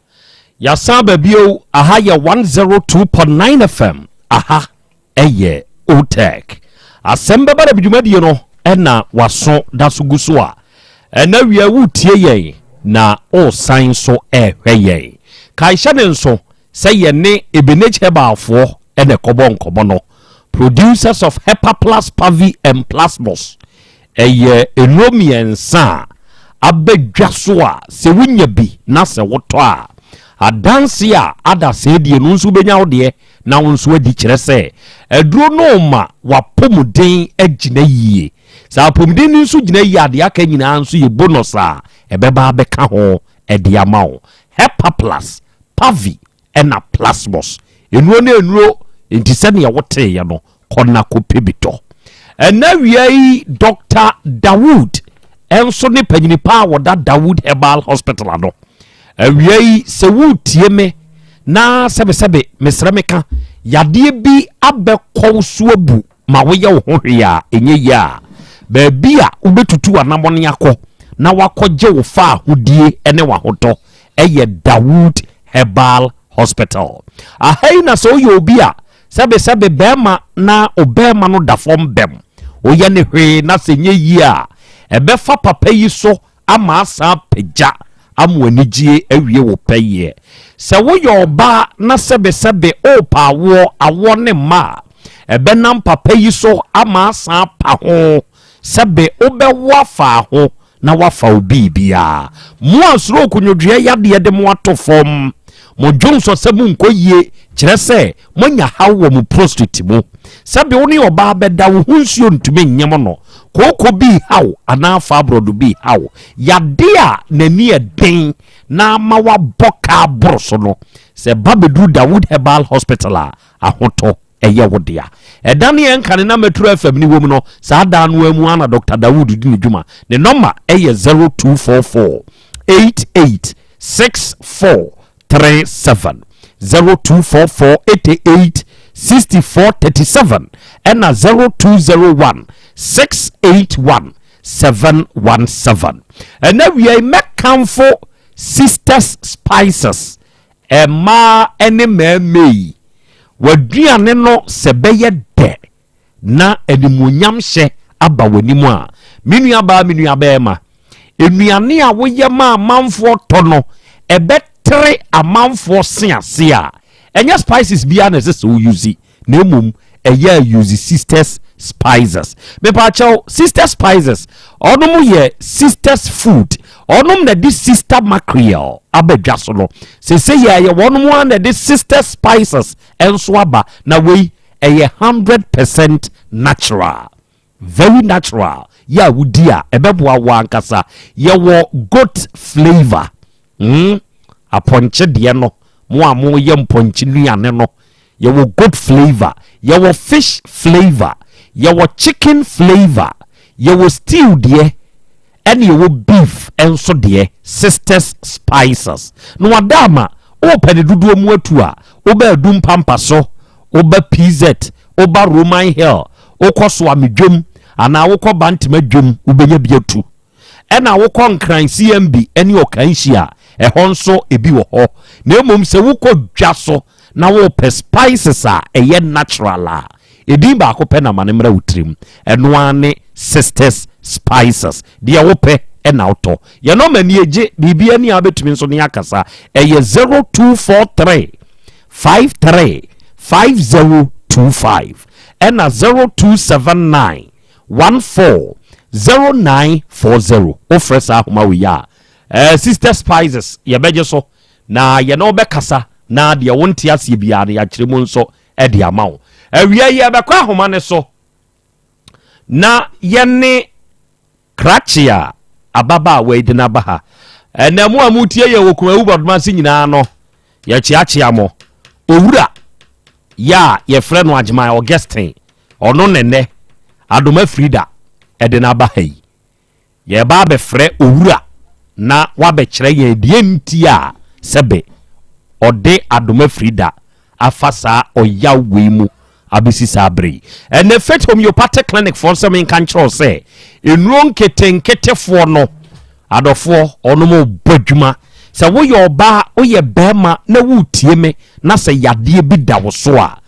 yɛasan aba bio aha yɛ 102.9 FM aha ɛyɛ Otec. Asɛm bɛba da dwumadie no ɛna waso da so gu so a ɛna wia wotie yɛn na ɔresan nso ɛrehwɛ yɛn. Kae hyɛ ne nso sɛ yɛne Ebenage Herbalfoɔ ɛna ɛkɔbɔ nkɔmmɔ no. Producers of Hepaplus Pavi and Plasmos. Ɛyɛ nnuro mmiɛnsa a aba dwa so a sɛ wonya bi na sɛ wotɔ a, adanse a ada sɛɛ die no nso wobɛnya wo deɛ na wo nso adi kyerɛ sɛ aduro no rema w'apɔmuden agyina yie. Sɛ apɔmuden no nso gyina yie a, deɛ aka nyinaa nso yɛ bonus a ɛbɛba abɛka ho de ama wo. Hepaplus, Pavi ɛna Plasmos. Nnuro ne nnuro, nti sɛdeɛ woteeɛ no, kɔ na kɔpɛ bi tɔ. Ɛnɛ awia yi, Dr. Dawood nso ne panyini pa a wɔda Dawood Herbal Hospital ano. Awia yi, sɛ woretie me na sɛbesɛbe mesrɛ meka, yadeɛ bi abɛkɔ wo so abu ma woyɛ wo ho hwee a ɛnyɛ yie a, baabi a wobɛtutu w'anamɔne akɔ na wakɔgye wo fa ahodie ne w'ahotɔ ɛyɛ Dawood Herbal Hospital. Aha yi na sɛ woyɛ obi a sɛbesɛbe bɛrima na ɔbɛrima no da fam bɛm, woyɛ ne hwee na sɛ nyɛ yie a, ɛbɛfa papa yi so ama asan apagya ama w'anigyie awie wo pɛyɛ. Sɛ woyɛ ɔbaa na sɛbesɛbe worepɛ awoɔ, awoɔ ne mma a, ɛbɛnam papa yi so ama asan apa ho sɛbe wobɛwo afa ho na wafa wo biribiara. Mo a stroke nwodwoeɛ yadeɛ de mo ato fam, mo dwonsɔ sɛ monkɔ yie, kyerɛ sɛ moanya haw wɔ mo prostate mu. Sɛbe wo ne ɔbaa bɛda, wo ho nsuo ntumi nyem no, kooko bi reha wo anaa fibroid bi reha wo, yadeɛ a n'ani yɛ den na ama woabɔ ka aboro so no, sɛ ɛba bɛduru Dawood Herbal Hospital a, ahotɔ ɛyɛ wo dea. Ɛda ne yɛn nkane na Metro FM ne wom no, saa da no ara mu ara na Dr. Dawood di ne dwuma. Ne nɔma yɛ 0244 88 64 37, 0244 88 64 37 ɛna 0201 681 717. Ɛna wia yi mɛkamfo Sisters Spices Mmaa ne mmarima yi, w'aduane no sɛ bɛyɛ dɛ na animuonyamhyɛ aba w'anim a, me nuabaa, me nuabarima, nnuane a woyɛ ma amanfoɔ tɔ no, ɛbɛtere amanfoɔ se ase a, ɛnyɛ spices biara na ɛsɛ sɛ wo use. na mmom ɛyɛ a use Sisters Spices. Mepaakyɛw, Sister Spices, ɔnom yɛ Sisters Food, ɔnom na ɛde Sister Mackerel aba dwa so no. Sese yɛ ɛyɛ wɔnom ara na ɛde Sister Spices nso aba, na wei ɛyɛ 100% natural. Very natural, yɛ a wodi a ɛbɛboa wo ankasa. Yɛwɔ goat flavour, apɔnkye deɛ no, mo a moyɛ mpɔnkye nnuane no, yɛwɔ goat flavour, yɛwɔ fish flavour, yɛwɔ chicken flavour, yɛwɔ stew deɛ, ɛne yɛwɔ beef nso deɛ. Sisters Spices na wada ama wopɛ ne dodoɔ mu atu a, woba Adum Pampa so, woba PZ, woba Roman Hill, wokɔ Soame dwam anaa wokɔ Bantama dwam, wobɛnya bi atu. Ɛna wokɔ Nkran CMB ne Ɔkanhyi a, ɛhɔ nso ebi wɔ hɔ. Na mmom sɛ wokɔ dwa so na wopɛ spices a ɛyɛ natural a, edin baako pɛ na ma no mmra wo tirim. Ɛno ara ne Sisters Spices. Deɛ wopɛ ɛna wotɔ. Yɛn nɔma ni egye biribi ani a wobɛtumi nso ne akasa. Ɛyɛ 0243 53 5025 ɛna 0279 14 0940. Wofrɛ saa ahoma wei a, Sister Spices yɛbɛgye so na yɛne wobɛkasa na deɛ wonte aseɛ biara no yɛakyerɛ mu nso de ama wo. Awia yi yɛbɛkɔ ahoma ne so na yɛne krakye a ababaawa yi de no aba ha. Ɛnɛ mo a motie yɛ wɔ Kumawu Bɔdoma ase nyinaa no, yɛkyeakyea mo. Owura yɛ a yɛfrɛ no Agyeman Augustine, ɔno ne nnɛ Adoma Frida ɛde no aba ha yi. Yɛreba abɛfrɛ owura na wabɛkyerɛ yɛn deɛ nti a sɛbe ɔde Adoma Frida afa saa ɔyaw wei mu abɛsi saa berɛ yi. Ɛnɛ Faith Homeopathic Clinic foɔ nsɛm nka nkyerɛ wo sɛ nnuro nketenketefoɔ no adɔfoɔ ɔnom bɔ adwuma. Sɛ woyɛ ɔbaa, woyɛ bɛrima na woretie me na sɛ yadeɛ bi da wo so a,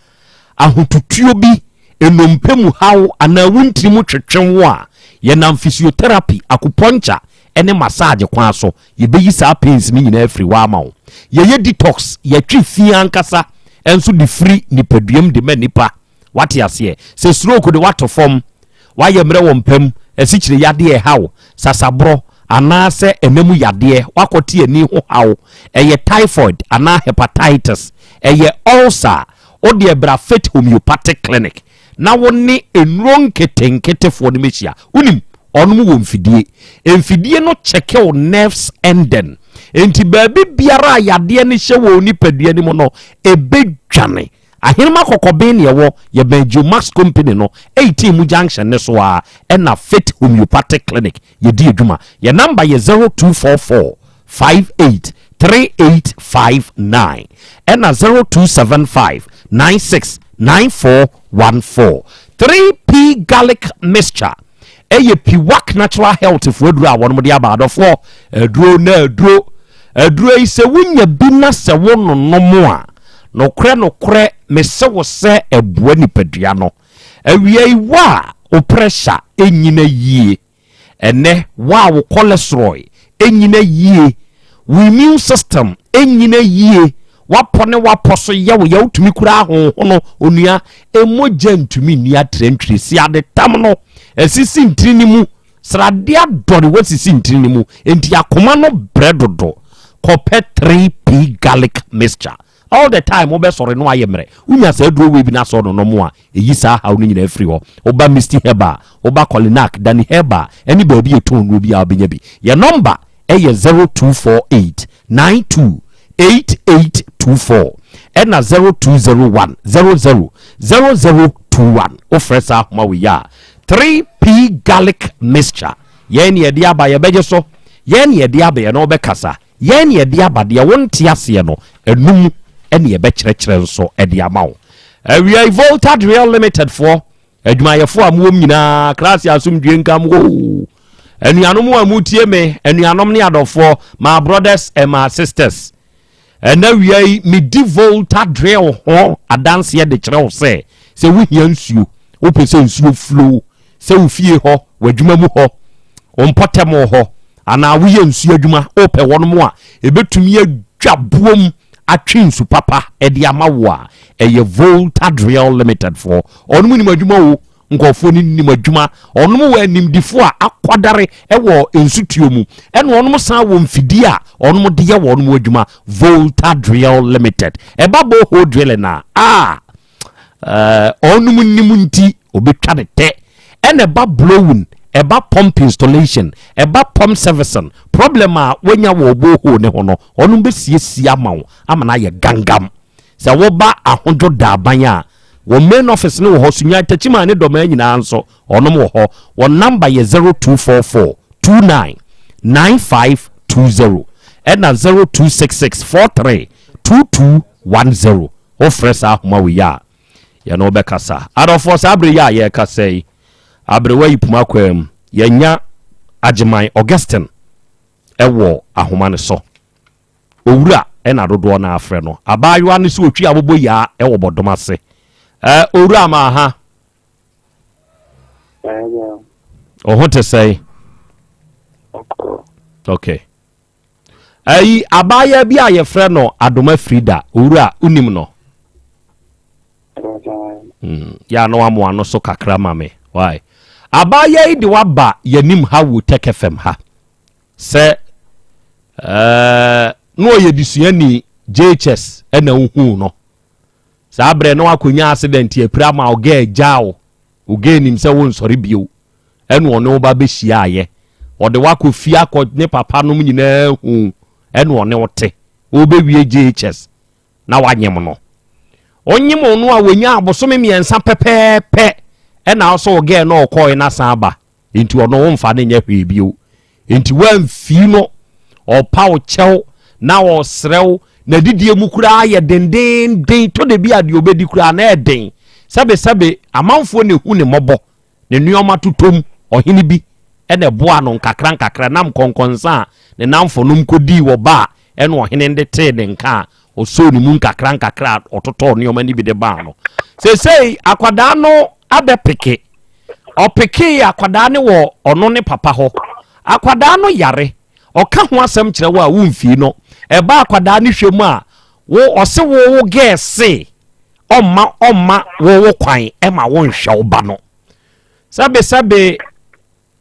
ahotutuo bi, nnompe mu haw anaa wo ntini mu twetwe wo a, yɛnam physiotherapy, acupuncture ne massage kwan so, yɛbɛyi saa pains no nyinaa afiri hɔ ama wo. Yɛyɛ detox, yɛtwe fi ankasa nso de firi nipaduam de ma nipa. Wate aseɛ? Sɛ stroke de wato fam, wayɛ mmerɛ wɔ mpam, asikyire yadeɛ ɛha wo, sasaborɔ anaasɛ ɛna mu yadeɛ, wakɔte ani ho haw, ɛyɛ typhoid anaa hepatitis, ɛyɛ ulcer, wo deɛ bra Faith Homeopathic Clinic na wo ne nnuro nketenketefoɔ no mɛhyia. Wonim, ɔnom wɔ mfidie. Mfidie no kyɛke wo nerves ending. Enti baabi biara a yadeɛ no hyɛ wɔ nipadua no mu no, ɛbɛdwane. Ahenema Kɔkɔben ne ɛwɔ, yɛbɛn Geomax Company no, 18 mu junction ne so a, ɛna Faith Homeopathic Clinic yɛdi adwuma. Yɛ number yɛ 0244 58 3859 ɛna 0275 96 9414. 3P Garlic Mixture ɛyɛ Piwak Natural Health foɔ aduro a wɔn de aba. Adɔfoɔ, aduro na aduro aduro yi, sɛ wonya bi na sɛ wononom a, nokorɛ nokorɛ mese wo sɛ ɛboa nipadua no. Awia yi, wo a wo pressure ɛnyina yie, ɛnɛ wo a wo cholesterol ɛnyina yie, wo immune system ɛnyina yie, wapɔ ne wapɔ so yɛ wo yɛ, wotumi kura ahohono, onua, ɛmogya ntumi nni atrɛntwire si ade tam no ɛsisi ntini no mu, sradeɛ adɔre wasisi ntini no mu, enti akoma no brɛ dodo, kɔpɛ 3P Garlic Mixture. All the time wobɛsɔre no ayɛ mmerɛ, wonya saa aduro wei bi no asɔ no nom a, ɛyi saa haw no nyinaa firi hɔ. Woba Misty Herbal, woba Colinac, Dani Herbal ɛne baabi yɛtɔn nnuro bi a, wobɛnya bi. Yɛ nɔmba ɛyɛ 0248 92 8824 ɛna 0201 00 0021. Wofrɛ saa ahoma wei a, 3P Garlic Mixture, yɛn ne yɛde aba, yɛbɛgye so. Yɛn ne yɛde aba, yɛne wobɛkasa. Yɛn ne yɛde aba, deɛ wonte aseɛ no ɛnum ɛne yɛbɛkyerɛkyerɛ nso ɛde ama wo. Awia yi, Volta Drill Limited foɔ adwumayɛfoɔ a mowɔ nyinaa, krase asomdwe nka mo. Anuanom a mutie me, anuanom ne adɔfoɔ, my brothers and my sisters, ɛna wia yi medi Volta Drill ho adanseɛ de kyerɛ wo sɛ sɛ wohia nsuo, wopɛ sɛ nsuo flow sɛ wo fie hɔ, w'adwuma mu hɔ, wo mpɔtam hɔ, anaa woyɛ nsuo adwuma, wopɛ wɔn mu a ɛbɛtumi adwa buom. atwe nsu papa de ama wo a, ɛyɛ Volta Drill Limited foɔ. Ɔnom nim adwuma o, nkurɔfoɔ no nim adwuma. Ɔnom wɔ animdifoɔ a akwadare wɔ nsutuo mu, ɛna ɔnom san wɔ mfidie a ɔnom de yɛ wɔnom adwuma. Volta Drill Limited, ɛba borehole drilling a, a ɔnom nim nti obɛtwa ne tɛ. Ɛna ɛba blowing, ɛba pump installation, ɛba pump servicing, problem a wanya wɔ borehole ne ho no, ɔnom bɛsiesie ama wo ama no ayɛ gangam. Sɛ woba Ahodwo Daaban a, wɔn main office no wɔ hɔ. Sunya, Takyima ne Dɔmaa nyinaa nso ɔnom wɔ hɔ. Wɔn number yɛ 0244 29 9520 ɛna 0266 43 2210. Wofrɛ saa ahoma wei a, yɛne wobɛkasa. Adɔfoɔ, saa bere yi a yɛrekasa yi, aberewa yi puma kwaa mu, yɛnya Agyeman Augustine ɛwɔ ahoma no so. Owura ɛna dodoɔ no afrɛ no. Abaayewa no sɛ otwi abobɔ yaa ɛwɔ bɔdɔm ase. Owura ma ha ɔho te sɛn? Okay, ayi abaayewa bi a yɛfrɛ no Adoma Frida, owura, wonim no? Yɛ a na wamoa no so kakra ma me. Why abaayewa yi de waba yɛnim ha wɔ Tech FM ha sɛ na ɔyɛ desuani JHS, ɛna wohuu no saa berɛ na wakɔnya accident apira ma ɔgɛ agya wo. Ɔgɛ nim sɛ wonsɔre bio, ɛna ɔne wo ba bɛhyiaayɛ, ɔde wakɔ fie akɔ ne papa nom nyinaa hu, ɛna ɔne wo te. Wobɛwie JHS na wanyem no. Onyem no a wɔnya abosome 3 pɛpɛɛpɛ, ɛna ɔsɛ ɔgɛ na ɔkɔɛ na san ba, nti ɔno womfa ne nyɛ hwee bio. Nti woamfii no, ɔpa wo kyɛw na ɔsrɛ na didie mu koraa yɛ dendenden to de bi a deɛ ɔbɛdi koraa na ɛden. Sɛbesɛbe, amanfoɔ na ehu ne mmɔbɔ ne nneɛma totom. Ɔhene bi ɛna ɛboa no nkakra nkakra nam kɔnkɔnsa a ne namfo nom kɔdii wɔ ba a, ɛna ɔhene de tee ne nka a ɔsoo ne mu nkakra nkakra a ɔtotɔɔ nneɛma no bi de baa no. Seesei akwadaa no abɛpeke. Ɔpekee akwadaa no wɔ ɔno ne papa hɔ. Akwadaa no yare, ɔka ho asɛm kyerɛ wo a womfii no. Ɛba akwadaa no hwɛ mu a, wo ɔse wo gɛɛse ɔmma wo kwan ɛma wo nhwɛ wo ba no. Sɛbesɛbe,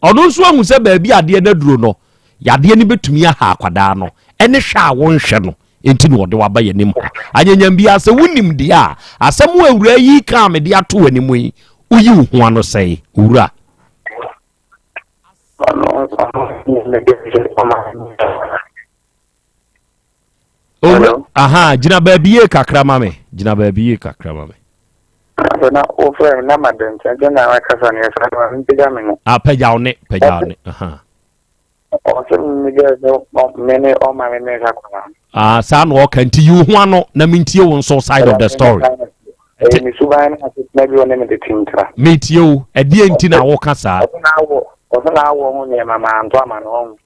ɔno nso ahu sɛ baabi adeɛ no aduro no, yadeɛ no bɛtumi aha akwadaa no ɛne hwɛ a wonhwɛ no, enti na ɔde waba yɛn anim ha. Anyanyam biara sɛ wonim deɛ a asɛm a awura yi kaa mede ato w'anim yi, woyi wo ho ano sɛe, owura? Owura, aha, gyina baabi yie kakra ma me, gyina baabi yie kakra ma me. Na wofrɛ me na ma dɛm nkyɛn sɛ na akasa ne ɛsa no ma mpagya me no. Ah, pagya wo ne, pagya wo ne, aha. Ɔsɛ me gɛ sɛ me ne ɔma me me nsa kɔla. Ah, saa na ɔka, nti yi wo ho ano na mentie wo nso side of the story. Ɛyɛ me suban ne asetena bi ɔne me de tintra. Metie wo, ɛdeɛ nti na woka saa? Ɔsɛ na awɔ, ɔsɛ na awɔ ho nneɛma ma anto ama no ɔho.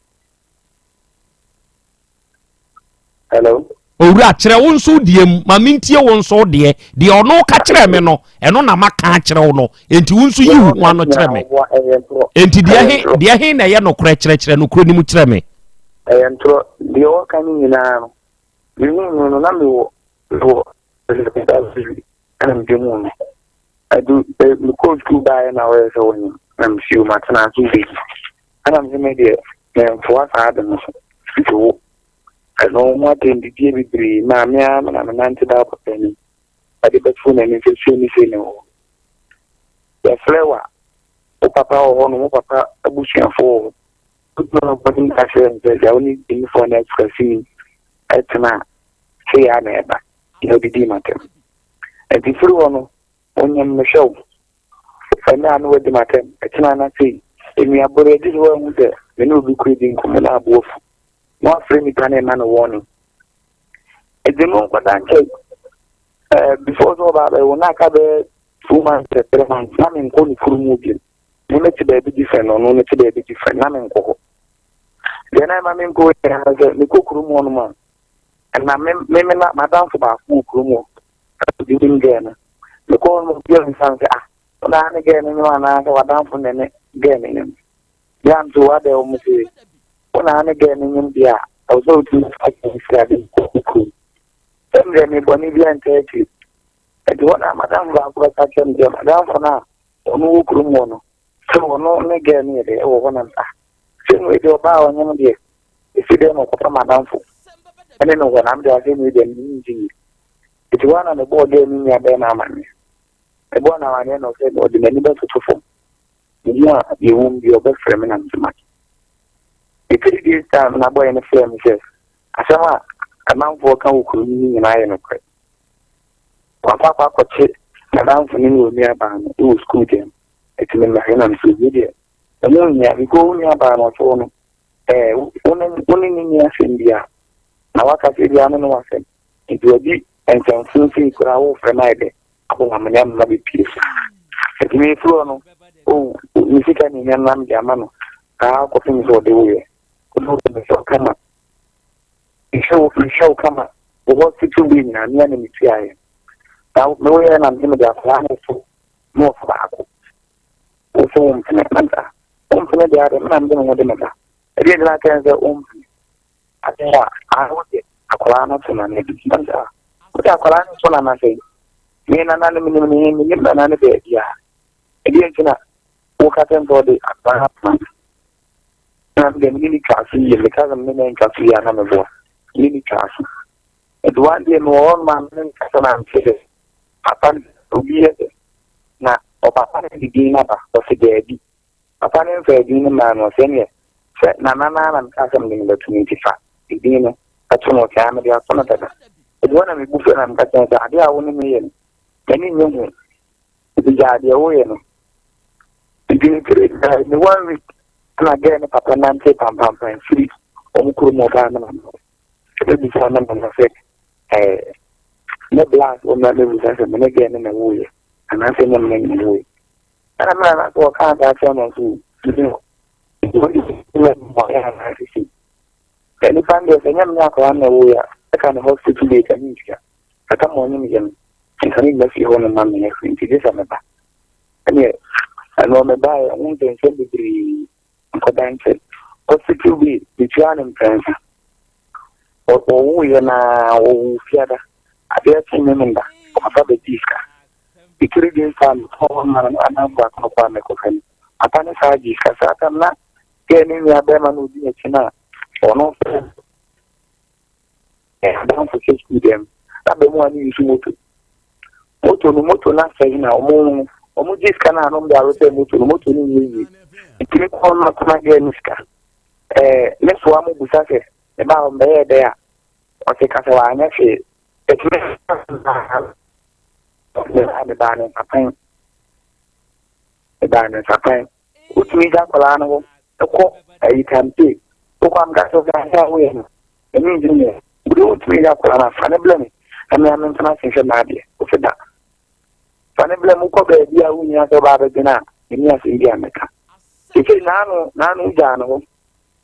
Hello. Owura, kyerɛ wo nso deɛ mu ma mentie wo nso deɛ. Deɛ ɔno ka kyerɛ me no, ɛno na maka akyerɛ wo no, enti wo nso yi wo ho ano kyerɛ me. Enti deɛ he, deɛ he na ɛyɛ nokorɛ? Kyerɛkyerɛ nokorɛ no mu kyerɛ me. Ɛyɛ ntorɔ. Deɛ ɔka no nyinaa no, mehuu no no na mewɔ mewɔ ɛna mede mu no adu. Mekɔɔ sukuu baeɛ na wɔyɛ sɛ wɔnyim na mesio matena ase bi, ɛna mese me deɛ memfoa saa ade no so. Nti wo ɛno ho atɛndidie bebree maa me ara na menante daa papa anim ɛde bɛto n'anim sɛ sei ne sei ne wɔ. Yɛfrɛ wa wo papa wɔ hɔ no, wo papa abusuafoɔ wɔ hɔ. Wotumi no bɔne ka kyerɛ no sɛ deɛ wo ne gyimifoɔ no afurasini ɛtena a sei a na ɛba na odidi m'atɛm. Nti firi hɔ no, onyam mehwɛ wo ɛnɛ a na wadi m'atɛm, ɛkyena na sei nnuabɔre agye sɛ woahu sɛ me ne obi kura di nkɔmmɔ na aboa fu na wafrɛ nipa no ɛma no wɔne ɛdi no nkɔda nkyɛn. Before sɛ ɔba abɛwo na aka bɛyɛ 2 months, 3 months, na menkɔ ne kuro mu bio. Me mete baabi different, ɔno no te baabi different, na menkɔ hɔ. Deɛ na ɛma menkɔ nyinaa sɛ mekɔ kurom hɔ nom a, ɛna me me me na madamfo baako wɔ kurom hɔ ɔde nim girl no. Mekɔ hɔ nom, obi abisa me sɛ, ah, wona ne girl no nyim anaa sɛ wadamfo na ne girl no nyim deɛ a? Nso wadɛ wɔ mo sɛ wona ne girl no nyim deɛ a, ɛwɔ sɛ wotumi fa kyɛn firi ade kɔ kurom. deɛ me bɔne bi antaa akyiri. Ɛti hɔ na madamfo baako bɛka kyerɛ me sɛ madamfo no a ɔno wɔ kurom hɔ no sɛ ɔno ne gɛɛ no yɛ dɛ ɛwɔ hɔ nam ah sɛ no deɛ ɔbaa a ɔnyem deɛ ɛsi dɛn na ɔkɔfa madamfo ɛne no hɔ nam deɛ asɛ no deɛ me ngye yi. Ɛti hɔ na mebɔɔ gɛɛ no nua bɛrima amanneɛ. Mebɔɔ no amanneɛ na ɔsɛ ɔde n'ani bɛtoto fam. Mehu a deɛ ɛwɔ mu bi ɔbɛfrɛ me na mese mate. The 3 days time na bɔyɛ no frɛ me sɛ asɛm a amanfoɔ ka wɔ kuro no mu nyinaa yɛ nokorɛ. Wakɔ akɔ akɔkye n'adamfo ne ne onuabaa no wɔ sukuu dɛm. Ɛti me mmɛhwɛ na mese obi deɛ ɛho nhia because wo nuabaa no ɔte hɔ no ɛɛ wo ne wo ne ne nni asɛm biara na waka sɛ biara no ne wasɛm nti wadi nsɛmfo sei koraa wofrɛ no ayɛ dɛ abɔ ma mene ama bɛpie so. Ɛti mefiri hɔ no o me sika ne nya nam de ama no saa kɔpem sɛ ɔde woyɛ wode woyɛ me sɛ ɔkama nhwɛ wo nhwɛ wo kama wo hospital bill nyinaa mea na metuaeɛ na mewoyɛ na mede mede akwadaa no so na ɔfa baako wo sɛ wo mpene na nsa wo mpene deɛ ade mena mede me ho de me ba ɛdeɛ gyina kyɛn sɛ wo mpene adeɛ a a wode akwadaa no to nana bi na nsa wode akwadaa no to nana sɛ me nana no menim ne menim nana no baabi a ɛdeɛ nti na woka kyɛn sɛ wode akwadaa no to nana na mede mene ne twa so yie meka sɛ mene ne ntwa so yie a na meboa mene ne twa so nti one day mewɔ hɔ nom a mene nkasa na mete sɛ papa no obi yɛ sɛ na ɔpapa no de din no aba ɔsɛ daabi papa no mfa din no maa no ɔsɛ neɛ sɛ nana naa na meka sɛ mede no bɛto no nti fa din no ɛto no ɔsɛ a mede ato no dada ɛdi hɔ na mebu fɛ na meka kyerɛ sɛ adeɛ a wo ne meyɛ no m'ani nyɛ ho nti gyaa deɛ woyɛ no nti metiri ne one week na gɛɛ ne papa nante pampampan firi wɔn kurom ɔbaa no mama ɛbɛbisa no mama sɛ ɛɛ ne blast wɔn na mɛbisa sɛ mene gɛɛ ne na woyɛ anaasɛ nyɛ mene na woyɛ ɛna mena na sɛ ɔka asa akyerɛ no nso nti no nti wɔde sɛ ɔyɛ anaasɛ sei sɛ nipa no deɛ sɛ nyɛ mene akwadaa na woyɛ a ɛka ne hospital date ɛne ntua ɛka ma ɔnyem yɛ no nka ne mma fie hɔ no ma meyɛ hwee nti gye sɛ meba ɛneɛ ɛno mebaeɛ ho nsɛnsɛm bebree nkɔda nkyɛ hospital bi metua ne mprɛnsa ɔwoyɛ na ɔwo fiada adeɛ kye me menda ɔpapa bɛgye sika the 3 days time mekɔ ma no anamfo akɔnɔkɔ a mekɔhwɛ no papa ne saa gye sika saa tam na gɛɛ ne nua bɛrima no ɔdi n'akyi no a ɔno adamfo sɛ sukuu dɛm na bɛmu a ne yusu moto moto no moto no asɛe na ɔmo ɔmo gye sika no a nom de arepɛ moto no moto no nyɛ yie nti me kɔn no akoma gɛɛ ne sika ɛɛ ne soa mo busa sɛ ne ba ɔmbɛyɛ dɛ a ɔte kasa wanyɛ hwee ɛtumi ne baa ne nsapan ne baa ne nsapan wotumi gya akwadaa no hɔ ɛkɔ ayi kampe wokɔ amka sɛ ɔsɛ ase a woyɛ no ɛne ngye nyɛ wode wotumi gya akwadaa no afa ne blɛ me na mea mentena ase nhwɛ m'adeɛ wosɛ da fa ne blɛ mu wokɔ baabi a wohia sɛ wobaa bɛdwene a ɛni asɛm bi a mɛka sesei naano naano wogyaa no hɔ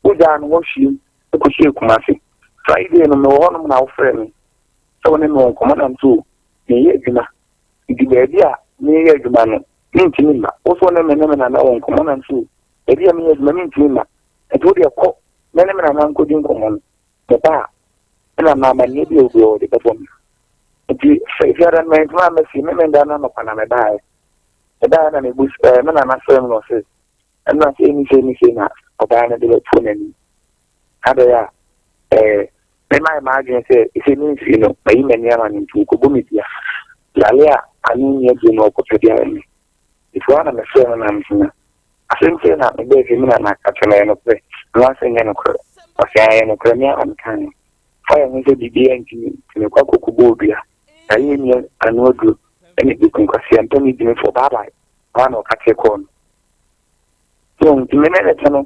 wogyaa no hɔ hwiem kɔhyɛɛ Kumase Friday no mewɔ hɔnom na wofrɛ me sɛ wo ne me wɔ nkɔmmɔ nam so meyɛ adwuma nti baabi a meyɛ adwuma no mentumi mma wo so ne me ne me nana wɔ nkɔmmɔ nam so baabi a meyɛ adwuma mentumi mma nti wo deɛ kɔ me ne me nana nkɔdi nkɔmmɔ no meba a ɛna ma amanneɛ bi a obi ɔde bɛbɔ me nti fiada no mantumi ammɛsi me menda no anɔpa na mebaeɛ mebaeɛ na mebu me nana frɛ me na ɔse ɛna sɛ ɛni sɛ ɛni sɛ na ɔbaa no de bɛto n'anim adɛn a ɛɛ mema yɛ m'adwene sɛ ɛsɛ memfie no mayi m'ani ama no nti wokɔbɔ me dua yale a ano nni aduro no ɔkɔpɛ de ayɛ me nti hɔ a na mefrɛ no na mesena asɛm sɛ na mebɛɛ fie me na naka kyerɛ no ɛyɛ nokorɛ anaasɛ nyɛ nokorɛ ɔsɛ ɛyɛ nokorɛ me a meka no fa yɛ ho sɛ biribiaa ntimi nti mekɔ akɔkɔbɔ odua yale nni ano aduro ɛne ɛku nkwaseɛ mpɛ me gyimifoɔ baabae hɔ a na ɔka kyerɛ kɔɔ no so nti me ne ne te no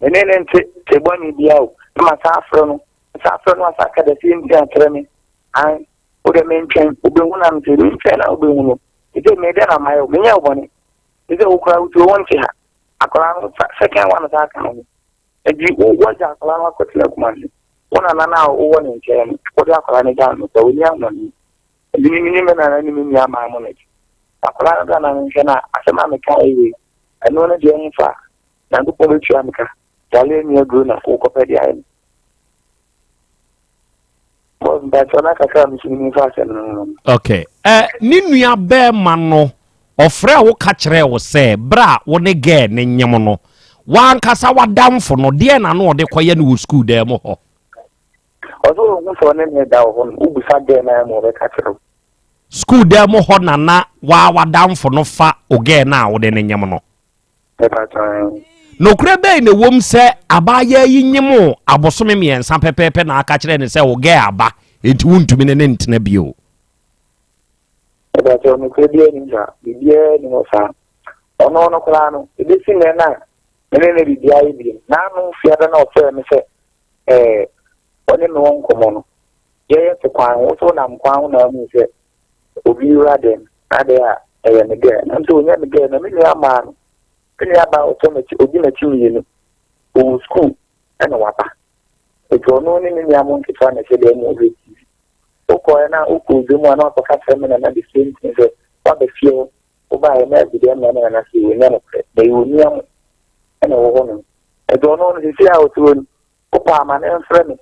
me ne ne nte te bɔne bia o na ma saa afrɛ no saa afrɛ no asa aka da sie nti akyerɛ me an wo de mentwɛn wobɛhu na mte mentwɛn na wobɛhu no ɛsɛ me dɛ na mayɛ o menyɛ wo bɔne ɛsɛ wo koraa wotuo wo nte ha akwaraa no second one saa ka ho nti woagya akwaraa no akɔtena Kumase wo nana no a wowɔ ne nkyɛn no wode akwaraa no gya no sɛ wonni ahoɔden nti me ne me nana ne me nua maa mo no akyi akwaraa no da na menhwɛ no a asɛm a meka ɛwei ɛno no deɛ mfa Nyankopɔn bɛtua me ka yale ani aduro na wokɔpɛ de ayɛ no. Mpakyɛ na kakra a mesu nim fa asɛm no ho no. Okay. Eh, ne nua bɛrima no ɔfrɛ wo ka kyerɛɛ wo sɛ berɛ a wo ne gɛɛ ne nyem no wankasa w'adamfo no deɛ na no ɔde kɔyɛ no wɔ sukuu dan mu hɔ. Ɔsɛ ɔhu sɛ ɔne ne da wɔ hɔ no, wobisa gɛɛ no a ma ɔbɛka kyerɛ wo. Sukuu dan mu hɔ na na waa w'adamfo no fa wo gɛɛ no a wode ne nyem no. Nokorɛ bɛn na ɛwom sɛ abaayaa yi nyem wo abosome mmiɛnsa pɛpɛɛpɛ na aka kyerɛ no sɛ wo gɛɛ aba enti wontumi ne no ntena bio? Mepakyɛw, nokorɛ biara nnim saa. Biribiara nni hɔ saa. Ɔno no koraa no, ɛbɛsi nnɛ no a me ne no biribiara yɛ bio. N'ano fiada na ɔfrɛɛ me sɛ ɛɛ ɔne me wɔ nkɔmmɔ no, yɛyɛ te kwan ho. Wo sɛ wonam kwan ho na ahu sɛ obi wura dɛm adɛn a ɛyɛ me dɛ nam sɛ ɔnyɛ me dɛ na me nua maa no me nua baa ɔtɔ m'akyi ɔdi m'akyi mmienu ɔwɔ sukuu ɛna waba nti ɔno ne me nua mo nketewa na ɛhyɛ dɛm mu ɔhwɛ tv wokɔɛ na wokɔ dwa mu a na wakɔka kyerɛ me nana the same thing sɛ waba fie hɔ wobaeɛ na adi dɛm na me nana sɛ ɔnya nokorɛ na ɛyɛ onua mo ɛna ɛwɔ hɔ nom nti ɔno no sisi a ɔte hɔ no wopɛ ama ne mfrɛ me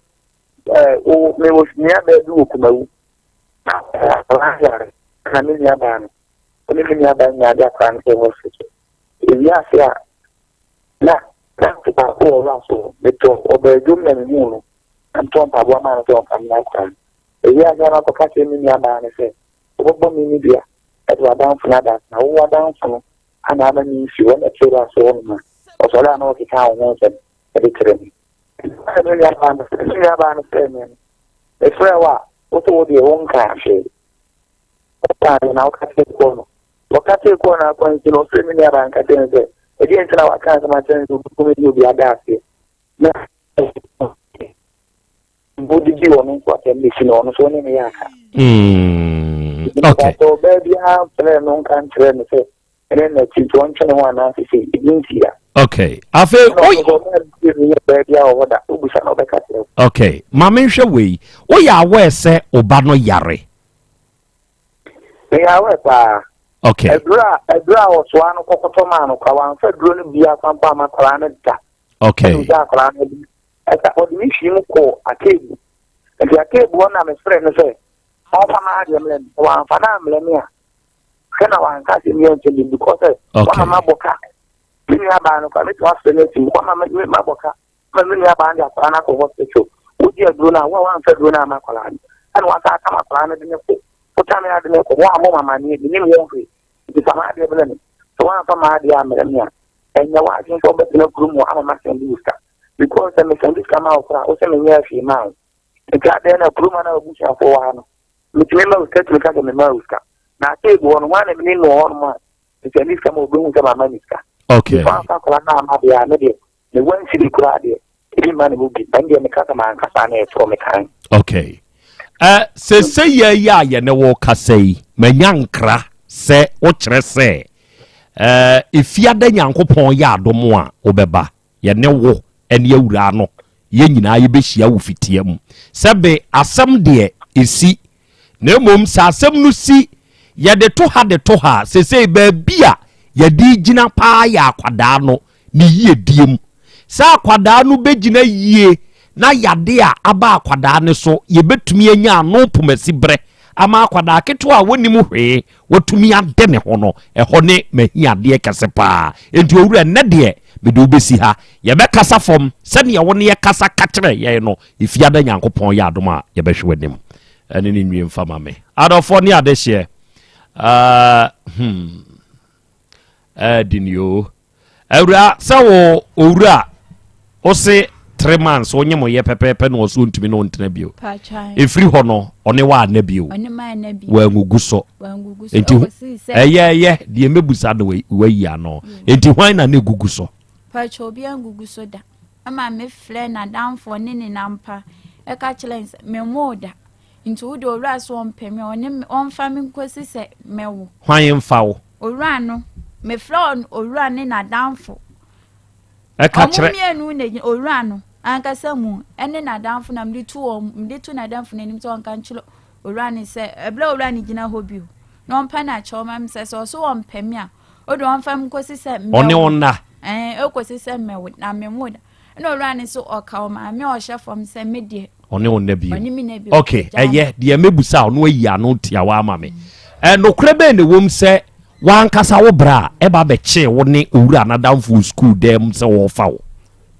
ɛɛ mewɔ nua baa bi wɔ kumawu Na akwadaa no yare na me nuabaa no, ɔne me nuabaa nyinaa de akwadaa no kɔɔ hospital. Ewie ase a, na nante baako wɔ ɔwura so hɔ. Metɔ ɔbaa dwom na mehuu no, na metɔɔ mpaboa maa no sɛ ɔmfa mmrɛ akwadaa no. Ewie ase a na akɔka kyerɛ me nuabaa no sɛ, wobɛbɔ me ne dua de w'adamfo no ada ase, na wo w'adamfo no ana ama me nsuo, wɔn na ɛte ɔwura so hɔ nom a, ɔsɔre a na ɔkeka wo ho nsɛm de kyerɛ me. Me nuabaa no frɛɛ me no, mefrɛɛ wo a, Wo se wo deɛ wonkaa hwee. Wokaa deɛ na woka tee kɔɔ no. Wɔka tee kɔɔ no akwansi no, ɔfrɛ me nuabaa no ka kyerɛ no sɛ, ɛdeɛn nti na waka asɛm akyerɛ no sɛ obi kɔm di obi ada aseɛ. Na wodidi ɔno nso atɛm bɛsi no, ɔno nso ɔne ne yɛ aka. Okay. Ɔbaa biara mfrɛ no nka nkyerɛ no sɛ ɛne n'akyi nti ɔntwe ne ho anaasɛ sei ebi nti ya. Okay. Afei oyi. Baabi a ɔwɔ da obusa na ɔbɛka kyerɛ wo. Okay. Maame nhwɛ wei. Woyɛ aware sɛ ɔba no yare? Meyɛ aware paa. Okay. Aduro a aduro a ɔsoa no kɔkɔtɔ maa no kora wamfa aduro no bi asampa ama akwaraa no da. Okay. Ɛna ɔgya akwaraa no bi. Ɛsa ɔde ne hwii mu kɔɔ akeebu. Nti akeebu hɔ na mefrɛ no sɛ ɔmfa m'adeɛ mmerɛ me. Wamfa no ammrɛ me a hwɛ na wanka asɛm bi ankyɛ me because sɛ wama mabɔ ka me nua baa no koraa mɛtumi afrɛ no asi mu wama mabɔ ka ma me nua baa no de akwaraa no akɔ hospital wogye aduro no a wo a wamfa aduro no ama akwaraa no ɛna wasa aka ma akwaraa no de ne kɔ wota me ade ne kɔ woammɔ ma amaneɛ menim wo hwee nti fa m'adeɛ brɛ me sɛ woamfa m'adeɛ ammrɛ me a ɛnyɛ w'adwene sɛ wobɛtena kurom hɔ ama masɛnde wo sika because sɛ mesɛnde sika ma wo koraa wo sɛ menyɛ hwee ma wo nti adɛn na kurom a na wabusuafoɔ wɔ ha no metumi ma wo sika tumi ka sɛ mema wo sika na ase gu hɔ no hwan na menim no wɔ hɔnom a nti ne sika ma obehu sɛ mama ne sika. Okay. Nipa nfa akwadaa no ama deɛ a me deɛ me wansi bi koraa deɛ ebi mma ne ho bi ɛn deɛ meka sɛ mankasa na ɛtorɔ me kan. Okay. Uh, sese yɛ yi a yɛne wo kasa yi manya nkra sɛ wokyerɛ sɛ uh, efiada nyankopɔn yɛ adom a wobɛba yɛne wo ne awuraa no yɛn nyinaa yɛbɛhyia wo fitia mu. Sɛbe asɛm deɛ ɛsi, na mmom sɛ asɛm no si, yɛde to ha de to ha a, sesei baabi a yɛde gyina paa yɛ akwadaa no ne yiedie mu. Sɛ akwadaa no bɛgyina yie na yade a aba akwadaa no so, yɛbɛtumi anya ano pomasiberɛ ama akwadaa ketewa a wɔnnim hwee watumi ade ne ho no, ɛhɔ ne m'ahiadeɛ kɛse paa. Enti owura, nnɛ deɛ mede wo bɛsi ha. Yɛbɛkasa fam sɛdeɛ wo ne yɛkasa ka kyerɛ yɛn no. Efiada Nyankopɔn yɛ adom a, yɛbɛhwɛ w'anim. Ɛne ne nwie mfa ma me. Adɔfoɔ ne adehyeɛ. Uh, hmm. Ɛɛden yoo. Awura sɛ wo owura wose three months wonye mo yɛ pɛpɛɛpɛ na ɔso ntumi ne wo ntena bio. Ɛfiri hɔ no ɔne wo anna bio. Wangugu so. Nti ɛyɛ ɛyɛ deɛ mɛbusa no wayi ano. Nti hwan na ne gugu so? Pakyɛ obi angugu so da. Ɛma mefrɛ n'adamfoɔ ne ne nampa ɛka kyerɛ no sɛ mewoo da. Nti wo deɛ owura so ɔmpɛ me ɔne me ɔmfa me nkosi sɛ mɛwo. Hwan mfa wo? Owura no mefrɛ owura ne n'adamfo. Ɛka kyerɛ. Ɔmo mmienu na gyina owura no ankasa mu ɛne n'adamfo na mede to wɔn mede to n'adamfo n'anim sɛ ɔnka nkyerɛ owura no sɛ ɛbrɛ owura no gyina hɔ bio na ɔmpa n'akyɛw ma me sɛ sɛ ɔso ɔmpɛ me a o deɛ ɔmfa me nkosi sɛ mɛwo. Ɔne wo nna. Ɛɛ ekosi sɛ mɛwo na mɛwo da ɛna owura no so ɔka ɔmaame a ɔhyɛ fam sɛ me deɛ. Ɔne wo nna bio. Ɔne me nna bio. Ok, ɛyɛ deɛ mɛbusa ɔno ayi ano tiawa ama me. Nokorɛ bɛn na ɛwom sɛ w'ankasa wo bra a ɛba bɛkyee wo ne owura n'adamfo wɔ sukuu dan mu sɛ wɔrefa wo?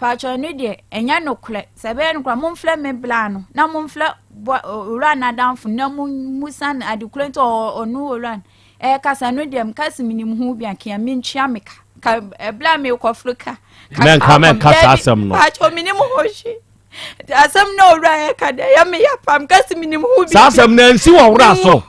Paatwɔ ɛno deɛ ɛnyɛ nokorɛ. Sɛ ɛbɛyɛ nokorɛ a momfrɛ me bra no na momfrɛ bɔ owura n'adamfo na mommusa no ade korɔ nti ɔno owura no ɛrekasa. Ɛno deɛ meka se menim ho bi a kea mentua me ka. Ka ɛberɛ a merekɔforo ka. Mɛnka mɛnka saa asɛm no. Paatwɔ menim ho hwee. Asɛm na owura yɛ ka deɛ ɛyɛ me ya paa meka se menim ho bi. Saa asɛm no ansi wɔ wora so.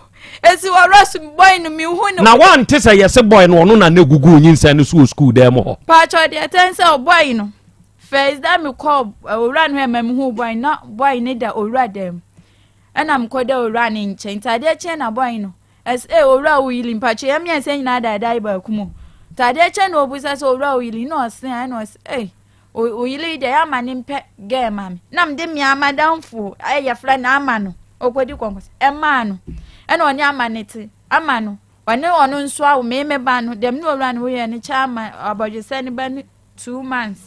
Esi wɔ wora so bɔy no mehu no. Na wante sɛ yɛse bɔy no ɔno na na egugu nyinsɛn no so wɔ sukuu dan mu hɔ. Paatwɔ deɛ ɛtɛn sɛ ɔbɔy no first da mekɔ owura no hɔ ɛma mehu bɔy na bɔy no da owura dan mu ɛna mekɔ da owura no nkyɛn nti adeɛ kyeɛ na bɔy no ɛsɛ ee owura wo yili mpakyɛ yɛn mmiɛnsa nyinaa da ɛdan baako mu nti adeɛ kyeɛ na obusa sɛ owura wo yili na ɔse ɛna ɔse ee O oyere yi deɛ yɛ ama ne mpɛ gɛɛ ma me na mede me ama danfo ɛyɛ yɛfrɛ no ama no ɔkɔdi kɔnkɔs ɛmaa no ɛna ɔne ama ne te ama no ɔne ɔno nso awo me me ba no dɛm ne owura no woyɛ no kyɛ ama abɔdwesɛ ne ba no 2 months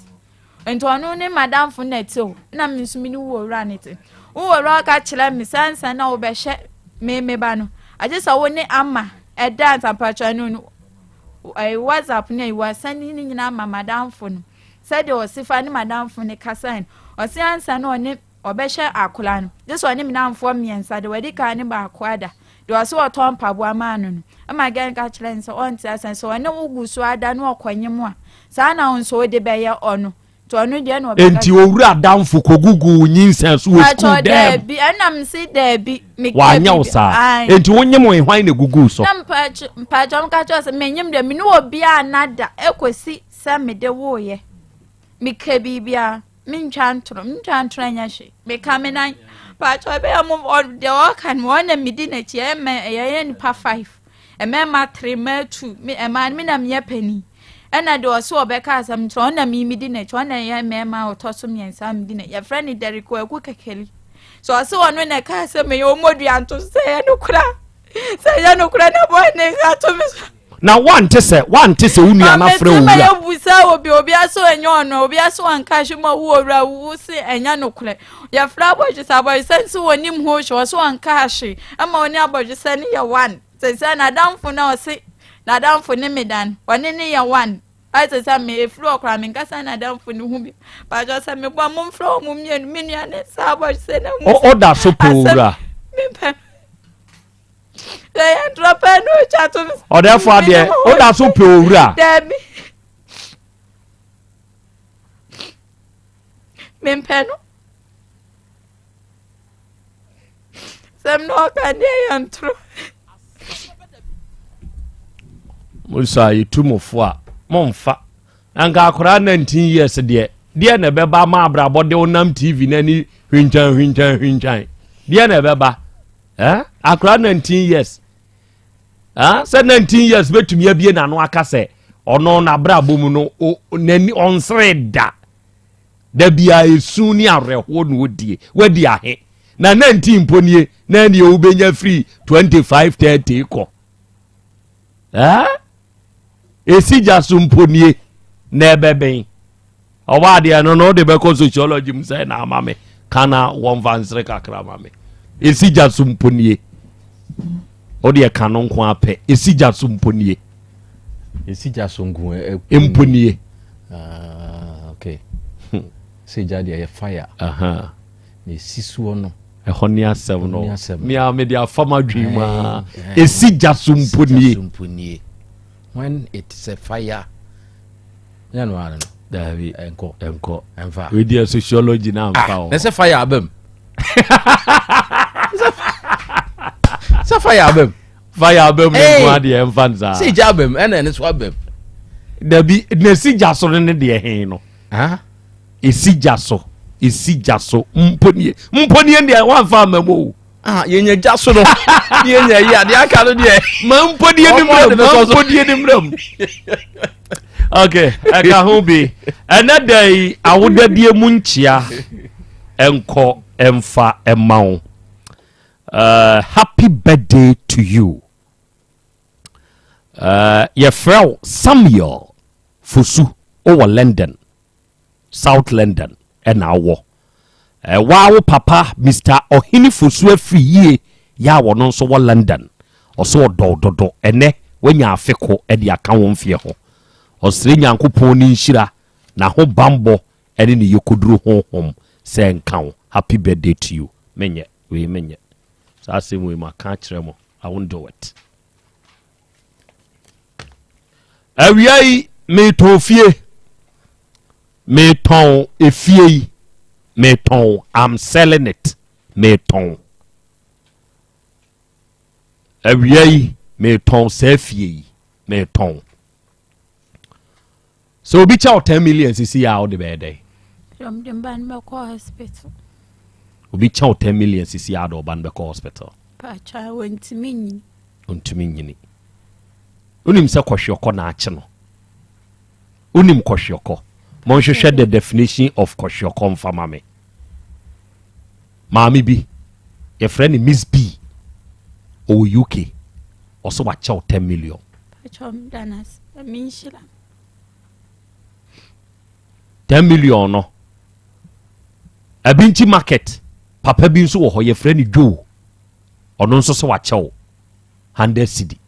nti ɔno ne madamfo na ɛte o na me nso me ne wo owura ne te wo owura ɔka kyerɛ me sɛ ansa na wobɛhyɛ me me ba no agye sɛ wo ne ama ɛda nsampatwa no no ɛyɛ WhatsApp ne ɛyɛ wasan ne nyinaa ma madamfo no. Sɛdeɛ ɔse fa ne madamfo no kasae no, ɔse ansa na ɔne ɔbɛhwɛ akora no, gye sɛ ɔne me namfoɔ mmiɛnsa, deɛ wadi kan ne baako ada, deɛ ɔse ɔtɔ mpaboa maa no no, ɛma gɛn ka kyerɛ no sɛ ɔnte asɛm, sɛ ɔne wo gu so ada na ɔkɔnye mu a, saa na wo nso wode bɛyɛ ɔno, nti ɔno deɛ na ɔbɛka. Enti owura adamfo kɔguguu wo nyinsɛn so wɔ sukuu dɛm? Daabi, ɛna mese daabi. Wanyɛ wo saa? Enti wonyem wo hwan na eguguu so? Na mpakyɛ mka kyerɛ sɛ menyem deɛ me ne obiara nna da ɛkɔsi Sɛ mede woeɛ. Meka biribiara, mentwa ntorɔ, mentwa ntorɔ nyɛ hwee. Meka me nan, paatwa ɛbɛyɛ mo deɛ ɔka no wɔn na medi n'akyi ɛyɛ mɛ ɛyɛ nipa 5, mmarima 3, mmaa 2, me mmaa me na meyɛ panin. Ɛna deɛ ɔso ɔbɛka asɛm nkyerɛ wɔn na me medi n'akyi, wɔn na ɛyɛ mmarima a ɔtɔ so mmiɛnsa a medi n'akyi. Yɛfrɛ no Derek Kwaku Kekeli. So ɔse ɔno na ɛka asɛm ɛyɛ ɔmmɔdua nto so sɛ ɛyɛ no kora, sɛ ɛyɛ no kora na bɔɔ ne nsa to me so. Na wante sɛ wante sɛ wo nua no afrɛ owura. Maame yɛ busa obi obi aso ɛnyɛ ɔno obi aso anka hwɛ ma wo owura wo se ɛnyɛ nokorɛ yɛfrɛ abɔdwesɛ abɔdwesɛ nso wɔ nim ho hwɛ ɔso anka hwe ɛma ɔne abɔdwesɛ ne yɛ one sɛ sɛ n'adamfo na ɔse n'adamfo ne me dan ɔne ne yɛ one ayɛ sɛ sɛ me efiri ɔkora me nkasa n'adamfo ne ho bi paatwa sɛ mebɔ mo mfrɛ wɔn mmienu me nua ne saa abɔdwesɛ na mu ɔda so pɛ owura mepɛ Ɔdɛfo adeɛ woda so pɛ owura. Daabi. Mempɛ no. Sɛm na ɔka deɛ yɛ ntorɔ. Musa yɛtu mo fo a momfa. Na nka akwaraa 19 years deɛ deɛ na ɛbɛba ma abrabɔ de wonam TV n'ani hwintwan hwintwan hwintwan deɛ na ɛbɛba. Eh? Akora 19 years. Eh? Sɛ 19 years bɛtumi abie n'ano aka sɛ ɔno n'abrabɔ mu no n'ani ɔnsere da. Da biara esu ne awerɛhoɔ na ɔdie. Wadi ahe? Na 19 mpo nie na ɛneɛ wobɛnya firi 25 30 kɔ. Eh? Esi gya so mpo nie na ɛbɛbɛn. Ɔbɔ adeɛ no na ɔde bɛkɔ sociology mu sɛ na ama me ka na wɔmfa nsere kakra ma me. Esi gya so mpo nie. Ɔde ɛka no nko apɛ. Esi gya so mpo nie. Esi gya so nko mpo nie. Ah, okay. Sɛ gya deɛ ɛyɛ fire. Na esi soɔ no. Ɛhɔ ne asɛm no. Mea mede afa m'adwene mu a. Esi gya so mpo nie. When it's a fire. Nyɛ no ara no. Daabi. Ɛnkɔ. Ɛnkɔ. Ɛnfa. Wei deɛ sociology na nfa o. Na sɛ fire abam. Sɛ fire abam. Fire abam ne nko adeɛ ɛnfa nsaa. Sɛ gya abam ɛna ɛne so abam. Dabi na esi gya so no ne deɛ hen no. Esi gya so. Esi gya so mponie. Mponie deɛ wanfa ama mu o. Ah, yɛnya gya so no ne yɛnya yi adeɛ aka no deɛ ma mpɔdie ne mmerɛ ma mpɔdie ne mmerɛ mu ok ɛka ho bi ɛnɛ da yi awodadie mu nkyea ɛnkɔ ɛmfa ɛma wo happy birthday to you yɛfrɛ wo Samuel Fosu wowɔ London South London ɛna awɔ. Waa wo papa Mister Ɔhene Fosu afiri yie yɛ a ɔno nso wɔ London. Ɔse ɔdɔ wo dodo. Ɛnɛ wanya afe ko de aka wo mfeɛ ho. Ɔsrɛ Nyankopɔn ne nhyira, n'ahobanbɔ ne ne yɔkɔduro honhom sɛ nka wo. Happy birthday to you. Menyɛ wei menyɛ. Saa asɛm wei maka akyerɛ mo. I won't do it. Awia yi metɔn fie. Metɔn efie yi. Metɔn. I'm selling it. Metɔn. Awia yi metɔn saa fie yi. Metɔn. Sɛ obi kyɛ wo 10 million sisi a wode bɛyɛ dɛn? Obi kyɛ wo 10 million sisi a de ɔba no bɛkɔ hospital. Ɔntumi nyini. Wonim sɛ kɔhweɔkɔ na akye no. Wonim kɔhweɔkɔ. Monhwehwɛ the definition of kɔhweɔkɔ mfa ma me. Maame bi, yɛfrɛ no Miss B, ɔwɔ UK. Ɔsɛ wakyɛ wo 10 million. 10 million no, Abinti market, papa bi nso wɔ hɔ, yɛfrɛ no Joe. Ɔno nso sɛ wakyɛ wo 100 cedi.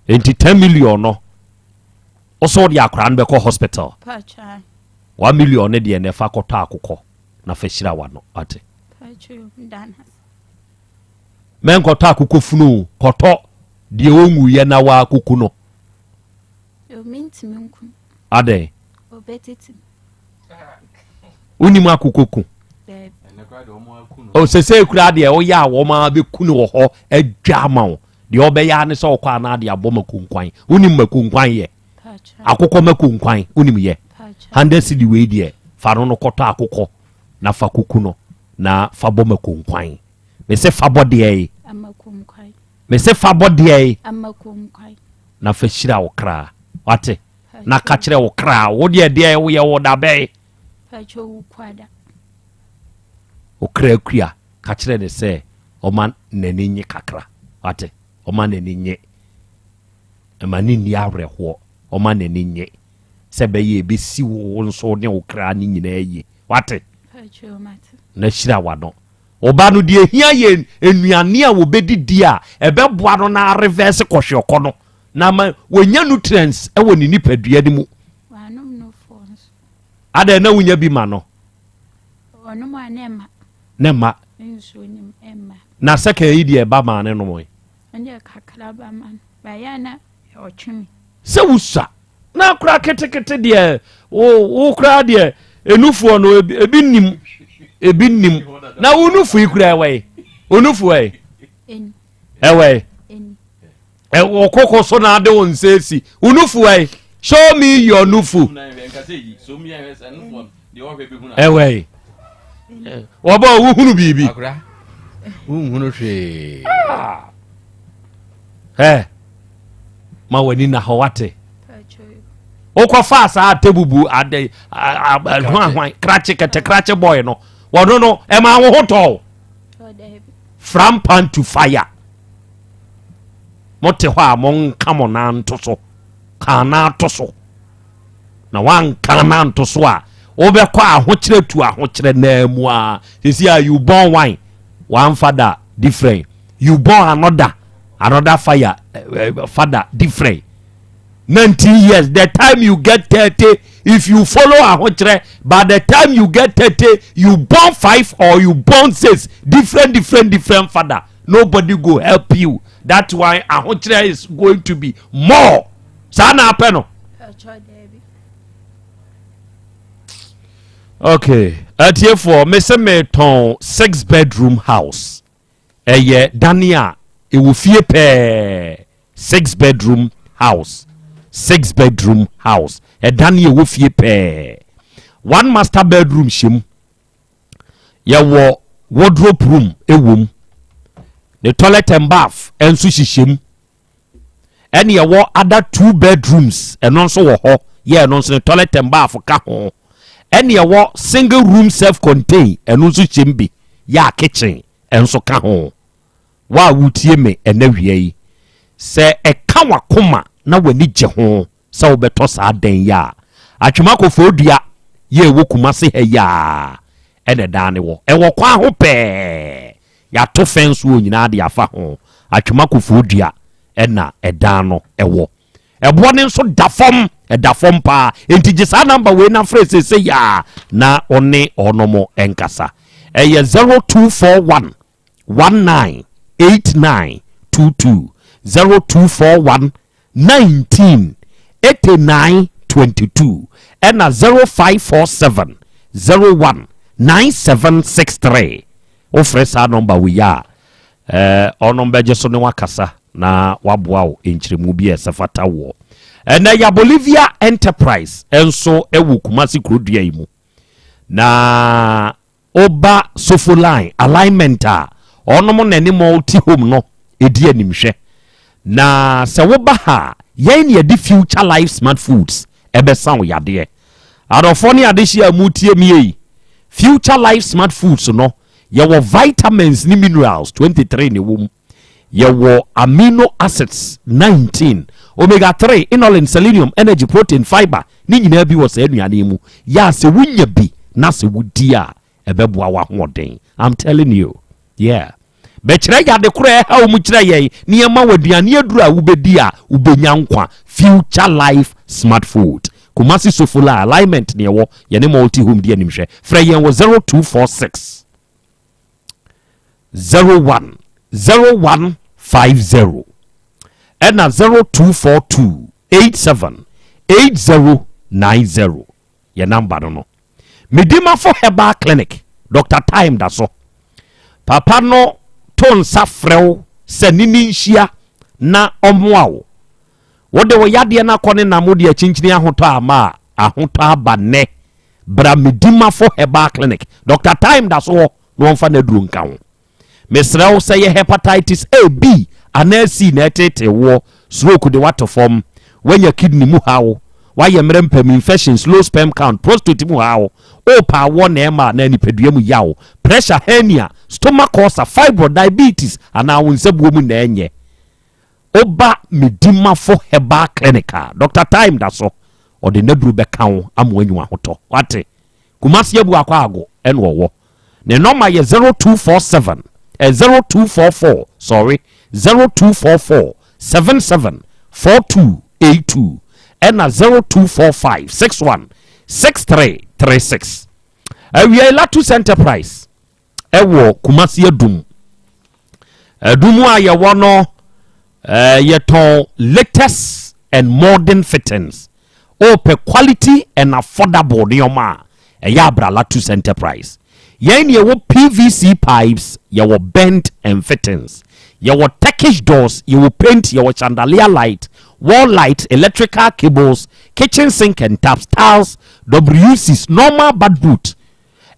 Enti 10 million no, wosɛ wode akwaraa no bɛkɔ hospital. 1 million no deɛ na ɛfa kɔtɔ akokɔ na fa hyira wano ate. Mɛnkɔtɔ akokɔ funu kɔtɔ deɛ ɔnwuyɛ na waakoko no. Adɛn? Wonim akokɔ ku? Sɛsɛ kura deɛ woyɛ a wɔn a bɛku no wɔ hɔ adwa ama wo. Deɛ ɔbɛyɛ ne sɛ ɔkɔ anaa de abɔ mako nkwan. Wonim mako nkwan yɛ? Akokɔ mako nkwan wonim yɛ? 100 cedi wei deɛ fa no no kɔtɔ akokɔ na fa kuku no na fa bɔ mako nkwan. Mese fa bɔ deɛ yi. Mese fa bɔ deɛ yi. Na fa hyira wo kra. Wate? Na ka kyerɛ wo kra wo deɛ deɛ woyɛ wo da bɛn. Wo kra kua ka kyerɛ ne sɛ ɔma n'ani nye kakra. Wate? Ɔma n'ani nye. Ɛma ne nni awerɛhoɔ. Ɔma n'ani nye. Sɛ bɛyɛ ebɛsi wo nso ne wo kra ne nyinaa yie. Wate? Na hyira wano. Ɔba no deɛ ehia yɛ nnuane a wɔbɛdidi a ɛbɛboa no na arevɛse kɔhweɔkɔ no na ma wɔnya nutrients wɔ ne nipadua no mu. Adɛn na wonya bi ma no? Ne mma. Na sɛkɛ yi deɛ ɛba maa ne nom yi. Sɛ wosua na akora ketekete deɛ wo koraa deɛ enufoɔ no ebi nim ebi nim na wo nufu yi koraa ɛwɔ yi wo nufu ɛ ɛwɔ yi ɛwɔ koko so na ade wo nsa esi wo nufu ɛ show me your nufu ɛwɔ yi wɔbɔ wohunu biribi wohunu hwee ah. ɛ ma w'ani na hɔ wate wokɔfaa saa atebubu ade hwanhwan krakye kɛtɛ krakye boy no wɔno no ɛma wo ho tɔw frampan to fire mote hɔ a monka mo nan nto so ka nan to so na wanka nan nto so a wobɛkɔ ahokyerɛ tu ahokyerɛ naa mu a sisi a you born one one father different you born another another fire uh, father different 19 years the time you get 30 if you follow ahokyerɛ by the time you get 30 you born five or you born six different different different father nobody go help you that why ahokyerɛ is going to be more saa na apɛ no okay atiefoɔ mese metɔn six bedroom house ɛyɛ dane a ɛwɔ fie pɛɛ six bedroom house six bedroom house ɛdane ɛwɔ fie pɛɛ one master bedroom hyɛ mu yɛwɔ wardrobe room ɛwɔ mu ne toilet and bath nso hyehyɛ mu ɛne ɛwɔ other two bedrooms ɛno nso wɔ hɔ yɛ ɛno nso ne toilet and bath ka ho ɛne ɛwɔ single room self contained ɛno nso hyɛ mu bi yɛ a kitchen ɛnso ka ho wa a wotie me ɛnɛ wia yi sɛ ɛka wakoma na w'ani gye ho sɛ wobɛtɔ saa dan yi a Atwema Koforidua yɛ ɛwɔ Kumase ha yi ara ɛna ɛdan no wɔ. Ɛwɔ kwan ho pɛɛ. Yɛato fɛnse wɔ nyinaa de afa ho. Atwema Koforidua ɛna ɛdan no ɛwɔ. Ɛboɔ no nso da fam, ɛda fam paa. Enti gye saa namba wei na frɛ seesei ara na wo ne wɔnom nkasa. Ɛyɛ 0241 19 89 22, 0241 19 89 22, ɛna 0547 01 9763. Wofrɛ saa nɔmba wei a, ɔnom bɛgye so ne wakasa na waboa wo nkyerɛmu bi a ɛsɛ fata woɔ. Ɛnɛ ya Bolivia Enterprise nso wɔ Kumasi kurodua yi mu. Na woba Sofo Line alignment a, ɔnom na ne multi home no ɛdi animhwɛ. Na sɛ woba ha a, yɛn ne yɛde Future Life Smart Foods ɛbɛsa wo yadeɛ. Adɔfoɔ ne adehyeɛ a motie mie yi, Future Life Smart Foods no, yɛwɔ vitamins ne minerals 23 na ɛwɔ mu. Yɛwɔ amino acids 19, omega 3, inulin, selenium, energy, protein, fiber, ne nyinaa bi wɔ saa nnuane yi mu. Yɛ a sɛ wonya bi na sɛ wodi a, ɛbɛboa w'ahoɔden. I'm telling you. Yeah. Bɛkyerɛ yade korɔ a ɛha wo mu kyerɛ yɛn na yɛma wo aduane aduru a wobɛdi a wobɛnya nkwa. Future Life Smart Food. Kumasi Sofola Alignment na yɛwɔ, yɛne Multi Home di animhwɛ. Frɛ yɛn wɔ 0246 01 0150 ɛna 0242 87 8090 yɛ namba no no. Medimafo Herbal Clinic, Doctor Time da so. Papa no to nsa frɛ wo sɛ ne ne nhyia na ɔmmoa wo. Wode wo yadeɛ no akɔ ne nam wode akyinkyini ahotɔ ama a, ahotɔ aba nnɛ. Bra Medimafo Herbal Clinic, Doctor Time da so hɔ na ɔmfa n'aduro nka ho. Mesrɛ wo sɛ yɛ hepatitis A, B anaa C na ɛteetee woɔ, stroke de woato fam, woanya kidney mu haw, woayɛ mmerɛ mpam, infections, low sperm count, prostate mu haw, worepɛ awoɔ na ɛmma anaa nipadua mu yaw, pressure, hernia, stomach ulcer, fibroid, diabetes anaa wo nsabuo mu na ɛnyɛ. Woba Medimafo Herbal Clinic a, Doctor Time da so, ɔde n'aduro bɛka wo ama woanya w'ahotɔ. Woate? Kumasi Abuakwa Ago ɛna ɔwɔ. Ne nɔma yɛ 0247 eh, 0244 sorry 0244 77 4282 ɛna 0245 61 6336. Awiei Latus Enterprise ɛwɔ Kumasi Adum. Adum a yɛwɔ no eh, yɛtɔn latest and modern fittings. Wopɛ quality and affordable nneɛma a, ɛyɛ abra Latus Enterprise. Yɛn ne yɛwɔ PVC pipes, yɛwɔ bent and fittings, yɛwɔ Turkish doors, yɛwɔ paint, yɛwɔ chandelier light, wall light, electrical cables, kitchen sink and taps, tiles, WCs, normal bath boot,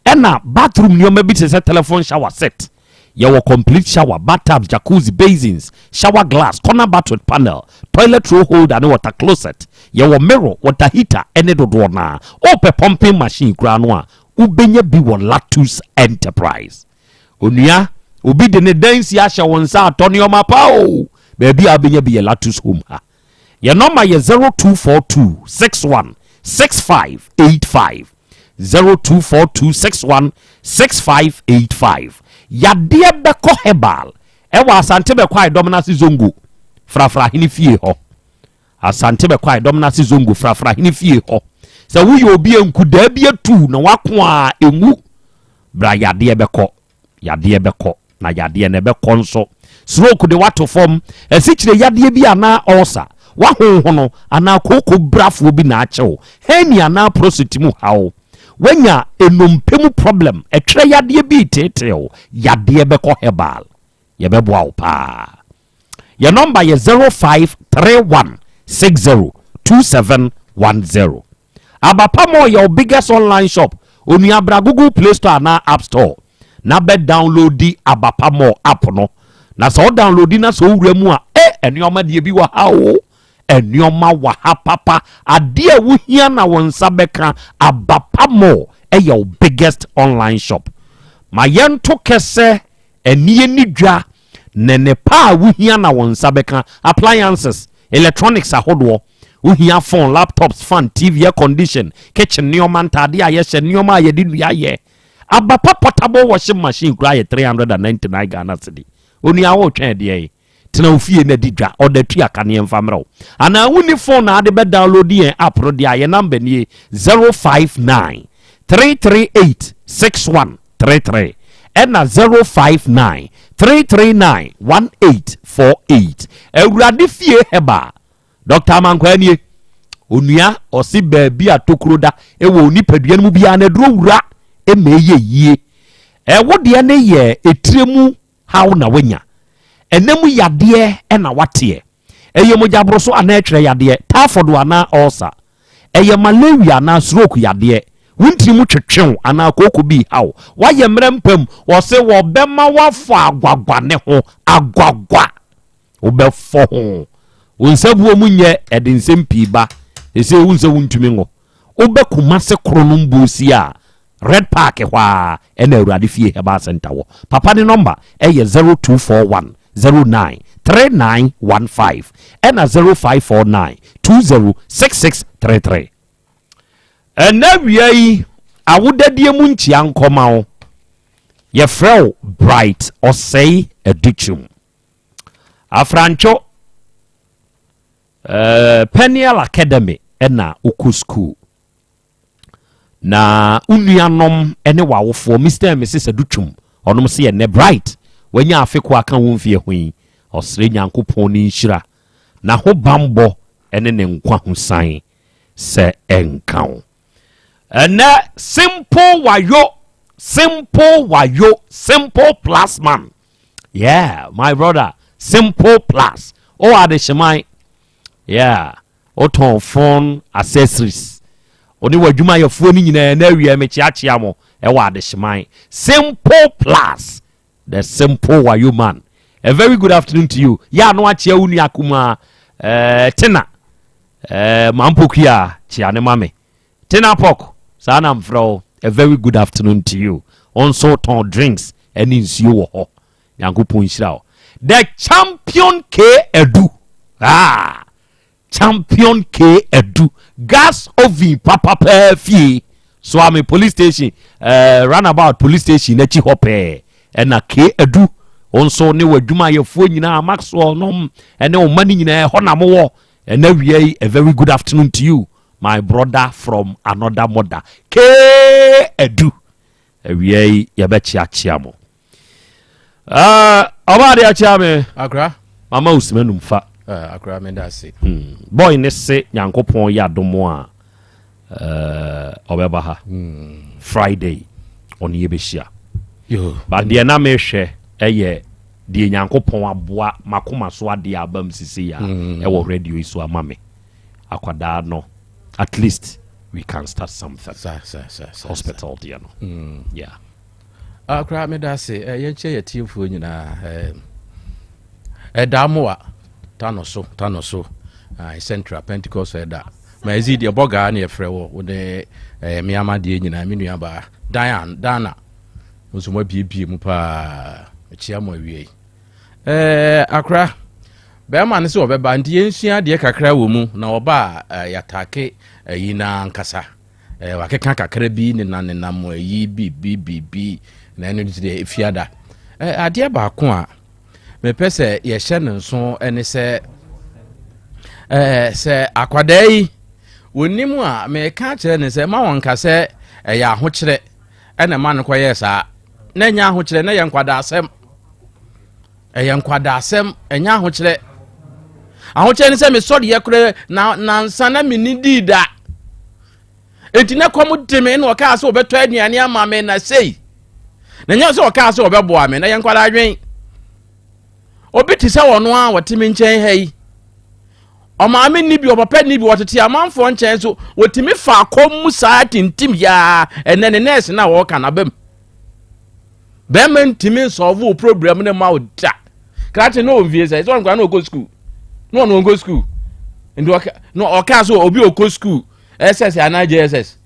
Ɛna bathroom nneɛma bi te sɛ telephone shower set. Yɛwɔ complete shower, bathtubs, jacuzzi, basins, shower glass, corner bath with panel, toilet roll holder ne water closet. Yɛwɔ mirror, water heater ne dodoɔ no ara. Wopɛ pumping machine koraa no a, wobɛnya bi wɔ Latus Enterprise. Onua, obi de ne dansi ahyɛ wo nsa atɔ nneɛma pa o! Baabi a wobɛnya bi yɛ Latus Home ha. Yɛn nɔma yɛ 0242 61 65 85. 0242 61 65 85. Yadeɛ bɛkɔ herbal ɛwɔ Asante Bɛkwae Dɔmenase Zongo Frafra Hene fie hɔ. Asante Bɛkwae Dɔmenase Zongo Frafra Hene fie hɔ. Sɛ woyɛ obi a nkudaa bi atu na wako a ɛnwu, bra yadeɛ bɛkɔ. Yadeɛ bɛkɔ, na yadeɛ no ɛbɛkɔ nso. Stroke de woato fam, asikyire yadeɛ bi anaa ulcer, woahonhono anaa kooko brafoɔ bi na akye wo, hernia anaa prostate mu haw, woanya nnompe mu problem, ɛtwerɛ yadeɛ bi reteetee wo, yadeɛ bɛkɔ herbal. Yɛbɛboa wo paa. Yɛn nɔmba yɛ 0531 60 2710. Abapa Mall yɛ wo biggest online shop. Onua bra Google Play Store anaa App Store na bɛ downloadi Abapa Mall app no. Na sɛ wo downloadi na sɛ wowura mu a, eh, nneɛma deɛ bi wɔ ha o. Nneɛma wɔ ha papa. Adeɛ a wohia na wo nsa bɛka, Abapa Mall yɛ wo biggest online shop. Ma yɛnto kɛsɛ Ɛnneɛ ne dwa ne nnepa a wohia na wo nsa bɛka, appliances, electronics ahodoɔ. Wohia phone, laptops, fan, TV, air condition, kitchen nneɛma, ntadeɛ a yɛhyɛ, nneɛma a yɛde nnua yɛ. Abapa portable washing machine koraa yɛ 399 Ghana cedi. Onua wotwɛn deɛ yi? Tena wo fie na di dwa, ɔda tua ka ne yɛmfa mmerɛ wo. Anaa wonni phone na ade bɛ download yɛn app no deɛ a, yɛn number nie 059 338 6133 ɛna 059 339 1848. Awurade Fie Herbal, Dr. Amankwaa nie. Onua ɔse baabi a tokuro da ɛwɔ onipadua no mu biara na aduro wura ɛma ɛyɛ yie. Ɛwo deɛ ne yɛ etire mu haw na wanya. Ɛnɛ mu yadeɛ ɛna wateɛ. Ɛyɛ mogyaboroso anaa ɛtwerɛ yadeɛ, typhoid anaa ulcer. Ɛyɛ malaria anaa stroke yadeɛ. Wontiri mu twetwew anaa kooko bi haw. Wayɛ mmerɛ mpam, wɔse wɔbɛma wafɔ agwagwa ne ho agwagwa. Wobɛfɔ ho. Wo nsa buo mu nyɛ ɛde nsɛm pii ba. Ɛsɛ wo nsɛ wontumi ngo. Wobɛ Kumase koro no mbuosi a Red Park hɔ a ɛna Awurade Fie Herbal Center wɔ. Papa ne number ɛyɛ 0241 09 3915 ɛna 0549 206633. Ɛnɛ wia yi awodadie mu nkyia nkɔma wo. Yɛfrɛ wo Bright Ɔsɛe Adukyum. Afrantwo Peniel Academy ɛna wokɔ school. Na wo nuanom ne w'awofoɔ Mr and Mrs Adutwum ɔnom sɛ yɛ Bright wanya afe ko aka wo mfie ho yi, ɔsrɛ Nyankopɔn ne nhyira na ho bambɔ ne ne nkwa ho san sɛ ɛnka wo. Ɛnɛ simple wayo, simple wayo, simple plus man. Yeah, my brother, simple plus. O adehyeman, yeah, wotɔn phone accessories, ɔne w'adwumayɛfoɔ no nyinaa na awie mekyeakyea mo ɛwɔ adehyeman. Simple plus, the simple wayo man, a very good afternoon to you. Yɛ ano akyea wo nua kumaa tena mampokua kyea ne ma me tena pɔk saa na mfrɛ wo. A very good afternoon to you. Ɔnso tɔn drinks ɛne nsuo wɔ hɔ. Nyankopɔn nhyira wo. The champion K Edu, ah, champion K Edu gas oven papapaa fie Soame police station, roundabout police station n'akyi hɔ pɛɛ ɛna K Edu wo nso ne w'adwumayɛfoɔ nyinaa, Maxwell nom ɛne wo ma no nyinaa ɛhɔ na mowɔ. Ɛna wia yi, a very good afternoon to you, my brother from another mother, K Edu. Awia yi yɛbɛkyeakyea mo. Ɔbaa de akyea me. Akra. Mama osima num fa. Akra, meda ase. Boy ne se Nyankopɔn yɛ adom a ɔbɛba ha Friday, ɔne yɛbɛhyia. But deɛ na mehwɛ ɛyɛ deɛ Nyankopɔn aboa makoma so adeɛ aba m sisi a ɛwɔ radio yi so ama me akwadaa no, at least we can start something. Sa sa sa sa. Hospital deɛ no, yeah. Akra, meda ase. Yɛnkyɛ yɛ tiefoɔ nyinaa. Ɛda mo a tano so tano so Central Pentecost ɛda ma ɛzi deɛ bɔgaa ne yɛfrɛ wɔ wo ne mmeama deɛ nyinaa, me nua baa Diana Dana nso mo abiebie mu paa, mekyia mo awie yi. Akra, bɛrima no sɛ ɔbɛba nti yɛnsua adeɛ kakra wɔ mu na ɔba a yɛatake ayi na ankasa wakeka kakra bi nenam nenam ayi bi bi bi bi na ɛno nti deɛ efiada adeɛ baako a mepɛ sɛ yɛhyɛ no nso ne sɛ sɛ akwadaa yi wɔnim a meka kyerɛ ne sɛ ma wɔn nka sɛ ɛyɛ ahokyerɛ ɛna ma no kɔyɛɛ saa, na ɛnyɛ ahokyerɛ, na ɛyɛ nkwadaasɛm, ɛyɛ nkwadaasɛm, ɛnyɛ ahokyerɛ. Ahokyerɛ ne sɛ mesɔreɛ korɛ na nansa na menni dii da, enti na kɔm de me na ɔkaa sɛ ɔbɛtɔ aduane ama me na sei na nyɛ sɛ ɔkaa sɛ ɔbɛboa me na yɛ nkwadaa adwen. Obi te sɛ ɔno a wɔte me nkyɛn ha yi, ɔmaame ni bi, ɔpapa ni bi, wɔtete amanfoɔ nkyɛn so wɔtumi fa akɔm mu saa tintim yaa. Ɛnɛ ne nɛɛse na wɔɔka n'abam bɛrima ntumi nsolve wo problem ne ma wo da krakye na ɔmfie sɛ sɛ ɔno na ɔkɔ school na ɔno ɔnkɔ school, nti ɔka na ɔka so obi ɔkɔ school SS anaa JSS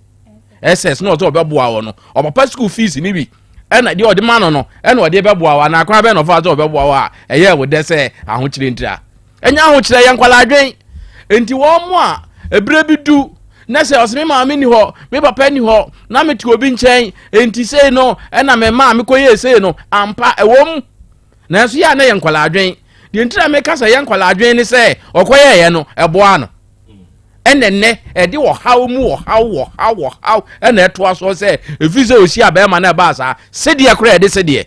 SS na ɔsɛ ɔbɛboa wɔ no, ɔpapa school fees ni bi ɛna deɛ ɔde ma no no ɛna ɔde bɛboa wɔ anaa kwan bɛn na ɔfa sɛ ɔbɛboa wɔ a ɛyɛ wo dɛ sɛ ahokyere ntira. Ɛnyɛ ahokyerɛ, yɛ nkwalaa adwen. Nti wɔn mo a Ɛberɛ bi du na sɛ ɔsɛ me maame ni hɔ, me papa ni hɔ, na mete obi nkyɛn, enti sei no ɛna me maa mekɔyɛɛ sei no, ampa ɛwɔ mu. Nanso yɛ a na yɛ nkwadaa adwen. Deɛ nti na meka sɛ yɛ nkwadaa adwen ne sɛ ɔkɔyɛɛyɛ no ɛboa no. Ɛna nnɛ ɛde ɔhaw mu ɔhaw ɔhaw ɔhaw ɛna ɛtoa soɔ sɛ ɛfiri sɛ ɔhyia bɛrima no ɛbaa saa sedeɛ koraa ɛde sedeɛ.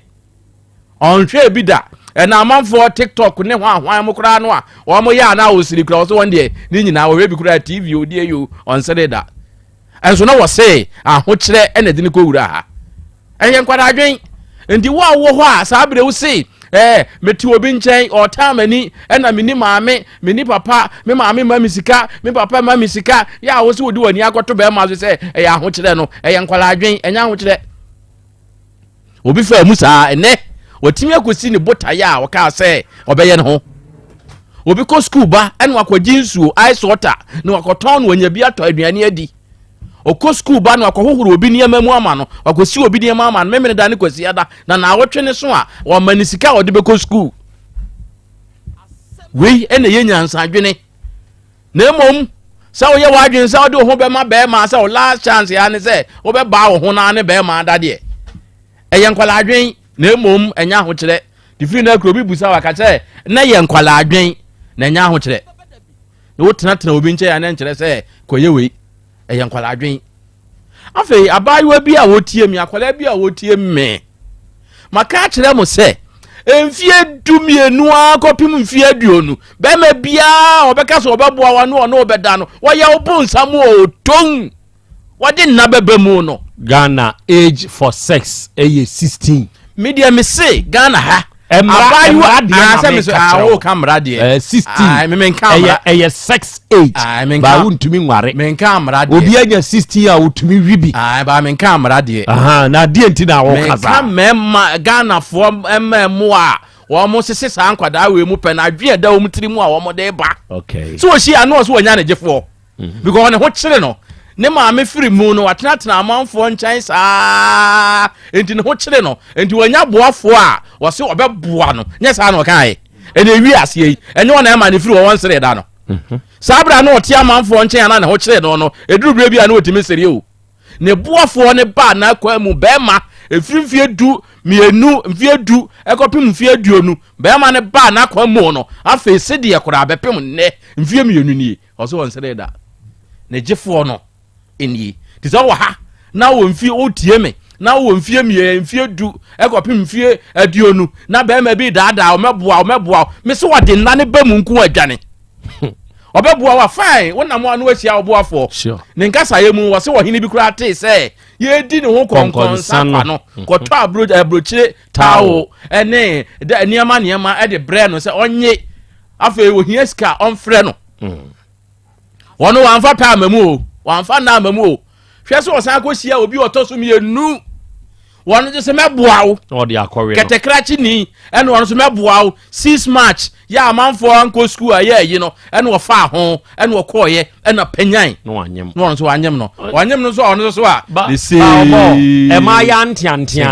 Ɔnhwɛɛ bi da. Ɛna amanfoɔ tiktok ne hwan hwan mo koraa no a wɔn yɛ anaa wɔsiri koraa wɔsɛ wɔn deɛ ne nyinaa wɔhwɛ bi koraa tv o deɛ yo ɔnsere da. Ɛnso na wɔse ahokyerɛ ɛna ɛde ne kɔ wura ha. Ɛyɛ nkwadaa adwen. Nti wo a wowɔ hɔ a saa berɛ wo se ɛɛ mete obi nkyɛn ɔtaa m'ani ɛna me ni maame me ni papa me maame ma me sika me papa ma me sika yɛ a wo se wode w'ani akɔto bɛrima so sɛ ɛyɛ ahokyerɛ no ɛyɛ nkwadaa adwen ɛnyɛ ahokyerɛ. Obi faa mu saa ɛnɛ watumi akɔsi ne botaeɛ a ɔkaa sɛ ɔbɛyɛ no ho. Obi kɔ sukuu ba ɛna wakɔgye nsuo ice water na wakɔtɔn no wanya bi atɔ aduane adi. Ɔkɔ sukuu ba na wakɔhohoro obi nneɛma mu ama no, wakɔsi obi nneɛma ama no memene da ne kwasiada na naawɔtwe ne so a wɔma ne sika a ɔde bɛkɔ sukuu. Wei ɛna ɛyɛ nyansadwene. Na mmom sɛ woyɛ w'adwene sɛ wode wo ho bɛma bɛrima sɛ wo last chance ya ne sɛ wobɛbaa wo ho naa ne bɛrima ada deɛ ɛyɛ nkwadaa adwen na mmom ɛnyɛ ahokyerɛ de firi no akuro bi busa waka sɛ na yɛ nkwadaa adwen na ɛnyɛ ahokyerɛ na wotenatena obi nkyɛn a na nkyerɛ sɛ kɔyɛ wei ɛyɛ nkwadaa adwen Afei abaayewa bi a wɔtie me, akwadaa bi a wɔtie me, maka akyerɛ mo sɛ mfie 12 ara kɔpem mfie 20, bɛrima biara a ɔbɛka sɛ ɔbɛboa wa ne ɔne ɔbɛda no, wɔyɛ wo bonsam ɔtɔn, wɔde nna bɛba mu no. Ghana age for sex ɛyɛ 16. Me deɛ me se Ghana ha. Mmara mmara deɛ na sɛ meka me kyerɛ wo. ka mmara deɛ. 16. Ah, me menka Ɛyɛ mmara. ɛyɛ sex age. Ah, menka- Ba wontumi nware. Menka mmara deɛ. Obi anya 16 a otumi wi bi. Ah, ba menka mmara deɛ. Aha, na adeɛ nti na wɔka Menka saa. mmarima Ghanafoɔ mmaamua a wɔn sese saa nkwadaa wei mu pɛ na adwene ɛda wɔn tiri mu a wɔn de ba. Okay. So wɔhyia ano ɔso wɔnya ne gyefoɔ. Because ne ho kyere no. Ne maame firi mu no watenatena amanfoɔ nkyɛn saa nti ne ho kyere no nti wanya boafoɔ a wɔse ɔbɛboa no nyɛ saa na ɔkaeɛ ɛna ewi aseɛ yi ɛnyɛ wɔn na ɛma ne firi wɔ wɔn sere da no mhm. saa berɛ a na ɔte amanfoɔ nkyɛn a na ne ho kyere no no ɛduru berɛ bi a na ɔtumi sere o ne boafoɔ ne baa n'akwan mu bɛrima ɛfiri mfeɛ 12 mfeɛ 10 ɛkɔpem mfeɛ 20 bɛrima ne baa n'akwan mu no afei sedeɛ koraa bɛpem nnɛ mfeɛ 2 nie Ɔsɛ ɔnsere da. Ne gyefoɔ no nie. Te sɛ wɔ ha na wɔ mfie wotie me na wɔ mfie mmiɛ mfie 10 ɛkɔpem mfie 20 na bɛrima bi daadaa ɔmɛboa ɔmɛboa me sɛ wɔde nna ne ba mu nko adwane ɔbɛboa wa fine wonam ano ahyia ɔboafoɔ ne nkasaeɛ mu wɔ sɛ ɔhene bi koraa tee sɛ yɛdi ne ho kɔnkɔnsa kwa no mhm. kɔtɔ aburokyire taawo ne nneɛma nneɛma de brɛ no sɛ ɔnye afei ohia sika ɔmfrɛ no mm. wɔn wɔamfa pɛ ama mu o wɔamfa nna ama mu o hwɛ sɛ ɔsan akɔhyia obi ɔtɔ so mmienu wɔn nso sɛ mɛboa wo kɛtɛkrakye ni ɛna wɔn nso mɛboa wo 6 march yɛ amanfoɔ ankɔ sukuu a yɛ ayi no ɛna ɔfaa ho ɛna ɔkɔɔyɛ ɛna panyan na wɔn nso wanyem no wanyem no nso a ɔno nso a ne see ɛma yɛ anteantea.